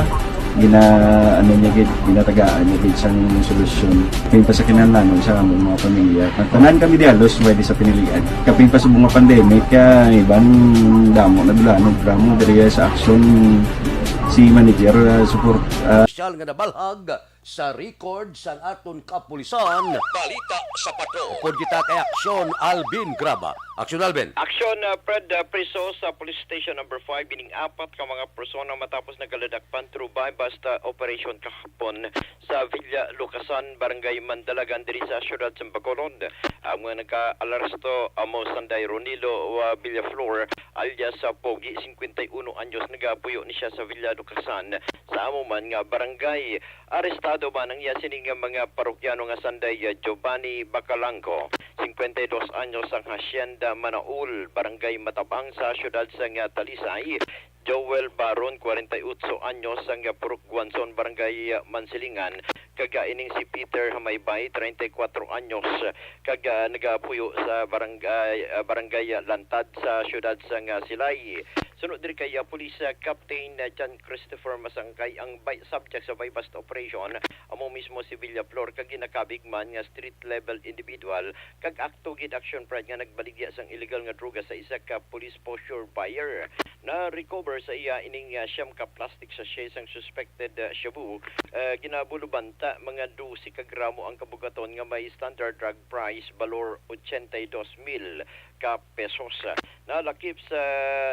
gina-, ano niya gid, ginatagaan niya gid sang solusyon. Kapin pa sa kinahanglanon sa among mga pamilya. Tanan kami di halos pwede sa pinilian. Kapin pa sa mga pandemic, kay iban damo na dula, no, drama diri sa Action si manager, ah, support, ah, Opisyal nga nabalhag sa record sang aton kapulisan. Balita sa Patrol. Upod kita kay Aksyon, Alvin Graba. Aksyon, Alvin. Aksyon, uh, Fred, uh, priso sa Police Station Number Five ining apat ka mga persona matapos nagaladakpan through buy-bust, uh, operation kahapon sa Villa Lucasan, Barangay Mandalagan, diri sa siyudad sa Bacolod. Ang mga nagka-aresto amo sanday Ronilo, uh, Villaflor, alias, uh, Pogi, singkwenta y uno anyos, nagapuyo ni siya sa Villa Lucasan, sa amo man nga barangay. Arestado man ang iya sini nga mga parokyano nga sanday, ah, Giovanni Bacalangco, singkwenta y dos anyos, ang Hacienda Manaul, Barangay Matabang sa siyudad sang Talisay, Joel Baron, kwarenta y otso anyos, ang Purok Guanzon, Barangay Mansilingan, kag, ah, ining si Peter Hamaybay, treinta y cuatro anyos, kag, ah, nagapuyo sa barangay, ah, Barangay Lantad sa siyudad sang Silay. Suno diri kay, ah, Police, ah, Captain, ah, John Christopher Masangkay, ang bay-, subject sa buy-bust operation, amo mismo si Villaflor, kag ginakabig man nga street level individual, kag akto gid Action Fred nga nagbaligya sang illegal nga droga sa isa ka police posture buyer. Na-recover sa iya ining, ah, siyam ka plastic sachet sang suspected, ah, shabu. Ah, ginabulubanta mga dose ka gramo ang kabugaton nga may standard drug price balor ochenta y dos mil ka pesos. Nalakip sa,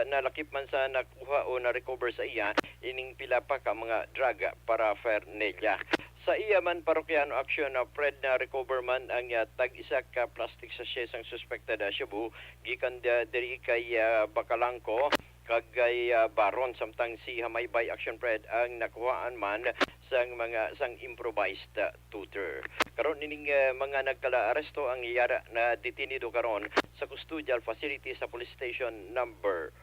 nalakip man sa nakuha o na-recover sa iya ining pila pa ka mga drug paraphernalia. Sa iya man parokyano aksyon, na Fred, na-recover man ang, ah, tag-isa ka plastic sachet sang suspected, ah, shabu gikan, ah, diri kay, ah, Bacalangco, kag kay, ah, Baron, samtang si Hamaybay Action Fred ang nakuhaan man sang mga, sang improvised, ah, tutor. Karon, ining, ah, mga nagkala-aresto ang yara na detenido karon sa custodial facility sa Police Station Number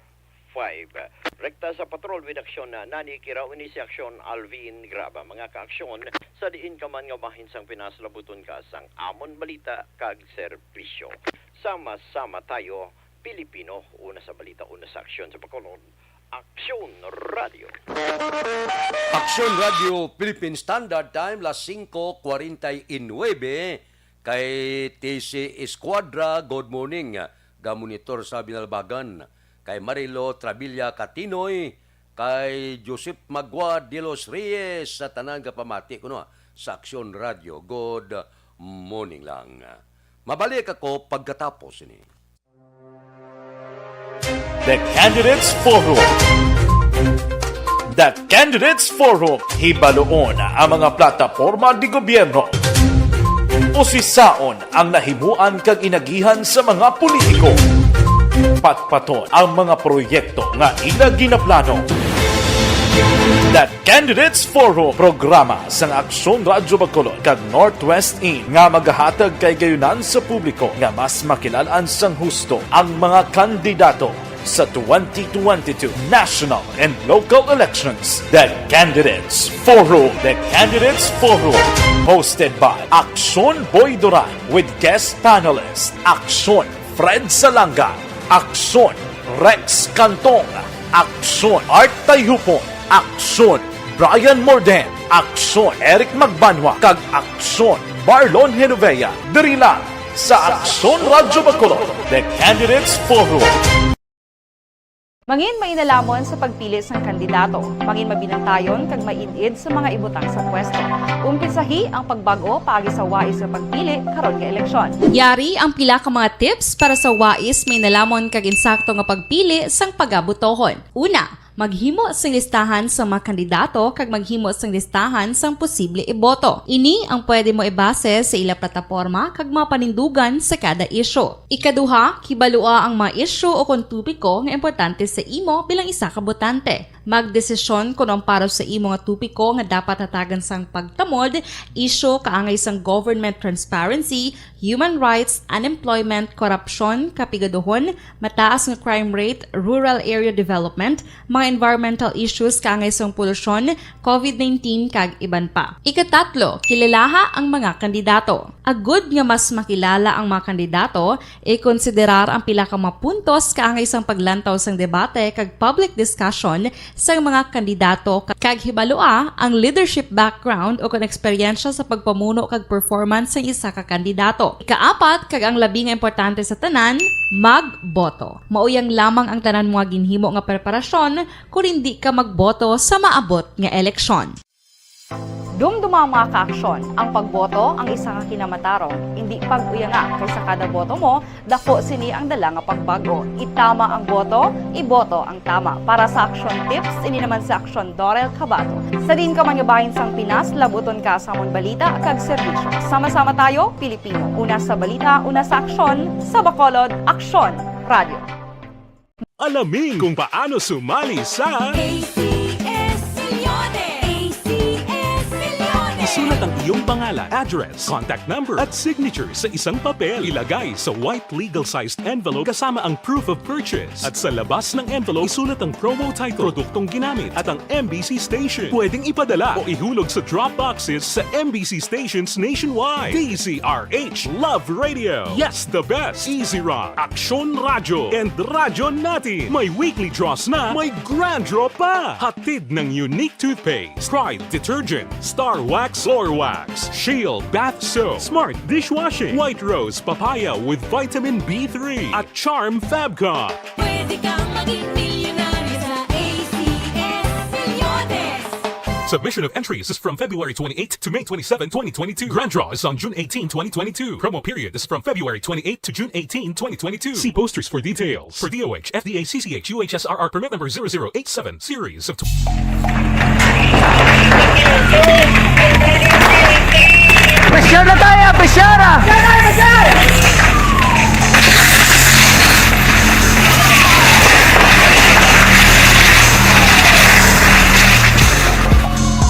Five. Rekta sa patrol with action na nani Kiraw ini si Aksyon Alvin Graba. Mga kaaksyon, sa diin ka man nga bahin sang Pinas, labuton ka sang amon balita kag serbisyo. Sama-sama tayo, Pilipino, una sa balita, una sa aksyon sa Bacolod. Aksyon Radio. Aksyon Radio Philippine Standard Time, las singko kwarenta y nuebe. Kay T C Escuadra, good morning. Gamonitor sa Binalbagan. Kay Marilo Travilla Katinoy, kay Joseph Magua de los Reyes, sa tanan nga pamati kuno sa Aksyon Radio, good morning lang. Mabalik ako pagkatapos ini. The Candidates Forum. The Candidates Forum, hibaluon ang mga plataporma de gobyerno. Usisaon ang nahimuan kag inagihan sa mga politiko. Patpaton ang mga proyekto nga ila ginaplano. The Candidates Forum, programa sang Aksyon Radyo Bacolod kag Northwest In nga magahatag kay gayunan sa publiko nga mas makilal-an sang husto ang mga kandidato sa twenty twenty-two national and local elections. The Candidates Forum. The Candidates Forum, hosted by Aksyon Boy Duran with guest panelist Aksyon Fred Salanga, Aksyon Rex Cantong, Aksyon Art Tayhupon, Aksyon Brian Morden, Aksyon Eric Magbanwa, kag Aksyon Marlon Genovea. Diri lang sa Aksyon Radyo Bacolod, The Candidates Forum. Mangin mainalamo sa pagpili sang kandidato. Mangin mabinantayon kag maid-id sa mga ibutang sa pwesto. Umpisahi ang pagbag-o paagi sa wais nga pagpili karon nga eleksyon. Yari ang pila ka mga tips para sa wais, mainalamo kag insakto nga pagpili sang pagabotohon. Una, maghimo sing listahan sa mga kandidato kag maghimo sing listahan sang posible iboto. Ini ang pwede mo ibase sa ila plataporma kag mga panindugan sa kada isyu. Ikaduha, kibalua ang mga isyu o kon topiko nga importante sa imo bilang isa ka botante. Magdesisyon kon ang para sa imo nga topiko nga dapat hatagan sang pagtamod, isyu kaangay sang government transparency, human rights, unemployment, korupsyon, kapigaduhon, mataas nga crime rate, rural area development, mga environmental issues kaangay sang polusyon, covid nineteen, kag iban pa. Ikatatlo, kilalaha ang mga kandidato. Agud nga mas makilala ang mga kandidato, ikonsiderar ang pila ka mga puntos kaangay sang paglantaw sang debate kag public discussion sang mga kandidato, ka-, kag hibalua ang leadership background o kon eksperyensya sa pagpamuno kag performance sang isa ka kandidato. Ikaapat, kag ang labi nga importante sa tanan, magboto. Mauyang lamang ang tanan mo nga ginhimo nga preparasyon kon indi ka magboto sa maabot nga eleksyon. Dumduma, mga kaaksyon, ang pagboto ang isa ka kinamatarong. Indi pag-uyanga, kay sa kada boto mo, dako sini ang dala nga pagbag-o. Itama ang boto, iboto ang tama. Para sa aksyon tips, ini naman si Aksyon Dorel Cabato. Sa diin ka man nga bahin sang Pinas, labuton ka sa amon balita kag serbisyo. Sama-sama tayo, Pilipino. Una sa balita, una sa aksyon, sa Bacolod, Aksyon Radio. Alamin kung paano sumali sa A C S Milyones! A C S Milyones! Isulat ang iyong pangalan, address, contact number, at signature sa isang papel. Ilagay sa white legal-sized envelope kasama ang proof of purchase. At sa labas ng envelope, isulat ang promo title, produktong ginamit, at ang M B C station. Pwedeng ipadala o ihulog sa drop boxes sa M B C stations nationwide. D Z R H Love Radio. Yes, the best. Easy Run, Aksyon Radyo, and Radyo Natin. May weekly draws na, may grand draw pa. Hatid ng Unique Toothpaste, Pride Detergent, Star Wax Floor Wax, Shield Bath Soap, Smart Dishwashing, White Rose Papaya with Vitamin B three, at Charm Fabcon. Pwede kang maging milyonaryo sa Submission of entries is from February twenty-eighth to May twenty-seven, twenty twenty-two. Grand draw is on June eighteen, twenty twenty-two. Promo period is from February twenty-eighth to June eighteen, twenty twenty-two. See posters for details. For D O H, F D A, C C H, U H S R R permit number zero zero eight seven, series of Pressure na tayo, pressure!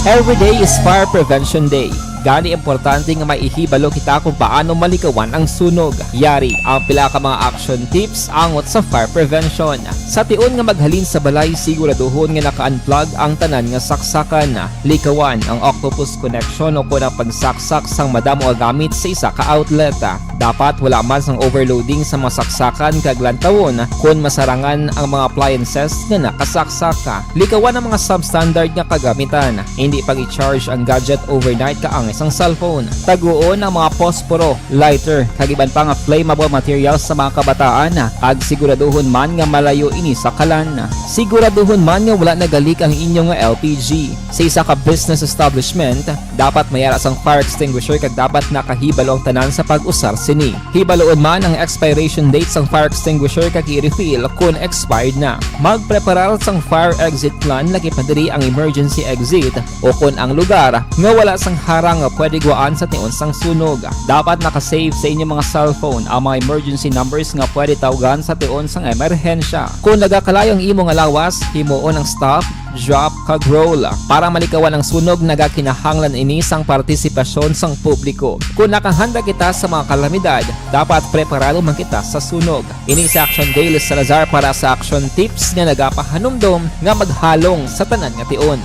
Every day is Fire Prevention Day. Gani, importante nga may ihibalo kita kung paano malikawan ang sunog. Yari ang pila ka mga action tips angot sa fire prevention. Sa tion nga maghalin sa balay, siguraduhon nga naka-unplug ang tanan nga saksakan. Likawan ang octopus connection o kon ang pagsaksak sang madamo nga gamit sa isa ka outlet. Dapat wala man sang overloading sa mga saksakan kag lantawon kon masarangan ang mga appliances nga nakasaksak. Likawan ang mga substandard nga kagamitan. Indi pag-i-charge ang gadget overnight kaangay sang cellphone. Taguon ang mga posporo, lighter, kag iban pa nga flammable materials sa mga kabataan, kag siguraduhon man nga malayo ini sa kalan. Siguraduhon man nga wala nagalik ang inyo nga L P G. Sa isa ka business establishment, dapat may ara sang fire extinguisher kag dapat nakahibalo ang tanan sa pag-usar sini. Hibaluon man ang expiration date sang fire extinguisher kag i-refill kon expired na. Magpreparar sang fire exit plan, lakip na diri ang emergency exit, o kon ang lugar nga wala sang harang nga pwede gwaan sa tion sang sunog. Dapat naka-save sa inyo mga cellphone ang mga emergency numbers nga pwede tawgan sa tion sang emerhensya. Kon nagakalayo ang imo nga lawas, himuon ang stop, drop, kag roll. Para malikawan ang sunog, nagakinahanglan ini sang partisipasyon sang publiko. Kon nakahanda kita sa mga kalamidad, dapat preparado man kita sa sunog. Ini si Action Dale Salazar para sa Action Tips nga nagapahanumdom nga maghalong sa tanan nga tion.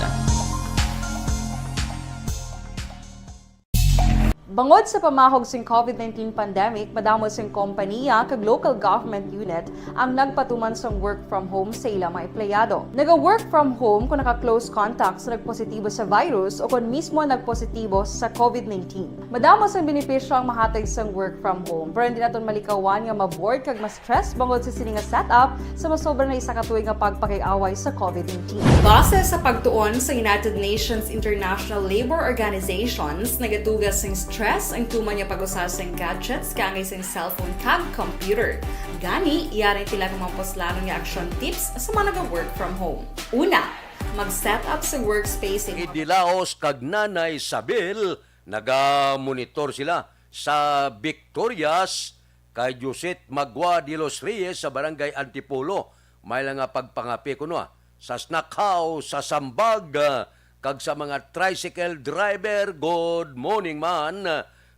Bangod sa pamahog sing COVID nineteen pandemic, madamo sing kompaniya kag local government unit ang nagpatuman sang work from home sa ila mga empleyado. Naga-work from home kon naka-close contact sa nagpositibo sa virus o kon mismo nagpositibo sa COVID nineteen. Madamo sang benepisyo ang mahatag sang work from home, pero hindi naton malikawan nga ma-bored kag ma-stress bangod sa sini nga setup sa masobra na isa ka tuig nga pagpakig-away sa COVID nineteen. Base sa pagtuon sa United Nations International Labor Organizations, nagatuga sing stress ang tuman nga pag-usa sing gadgets kaangay sing cellphone kag computer. Gani, yari ang pila ka mga puslanon nga action tips sa mga naga-work from home. Una, mag-set up sa workspace. Idilaos kag Nanay Isabel, naga-monitor sila sa Victorias kay Josette Magua de los Reyes sa Barangay Antipolo. May lang nga pagpangapi kuno, ah, sa snack house, sa Sambag, ah, kag sa mga tricycle driver. Good morning man.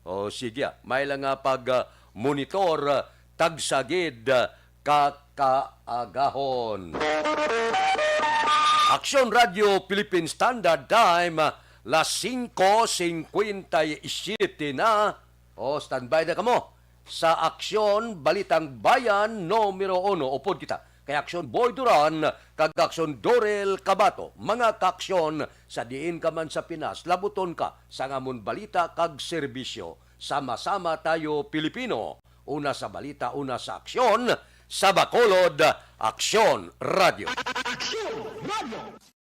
O sige, ah, may lang nga pag, ah, monitor, ah, tagsa gid, ah, ka kaagahon. Aksyon Radio Philippine Standard Time, ah, las singko singkwenta y siyete na. O, standby na kamo sa Aksyon Balitang Bayan numero uno. Upod kita kay Aksyon Boy Duran kag Aksyon Dorel Cabato. Mga kaaksyon, sa diin ka man sa Pinas, labuton ka sang amon balita kag serbisyo. Sama-sama tayo, Pilipino. Una sa balita, una sa aksyon, sa Bacolod, Aksyon Radio. Aksyon Radio.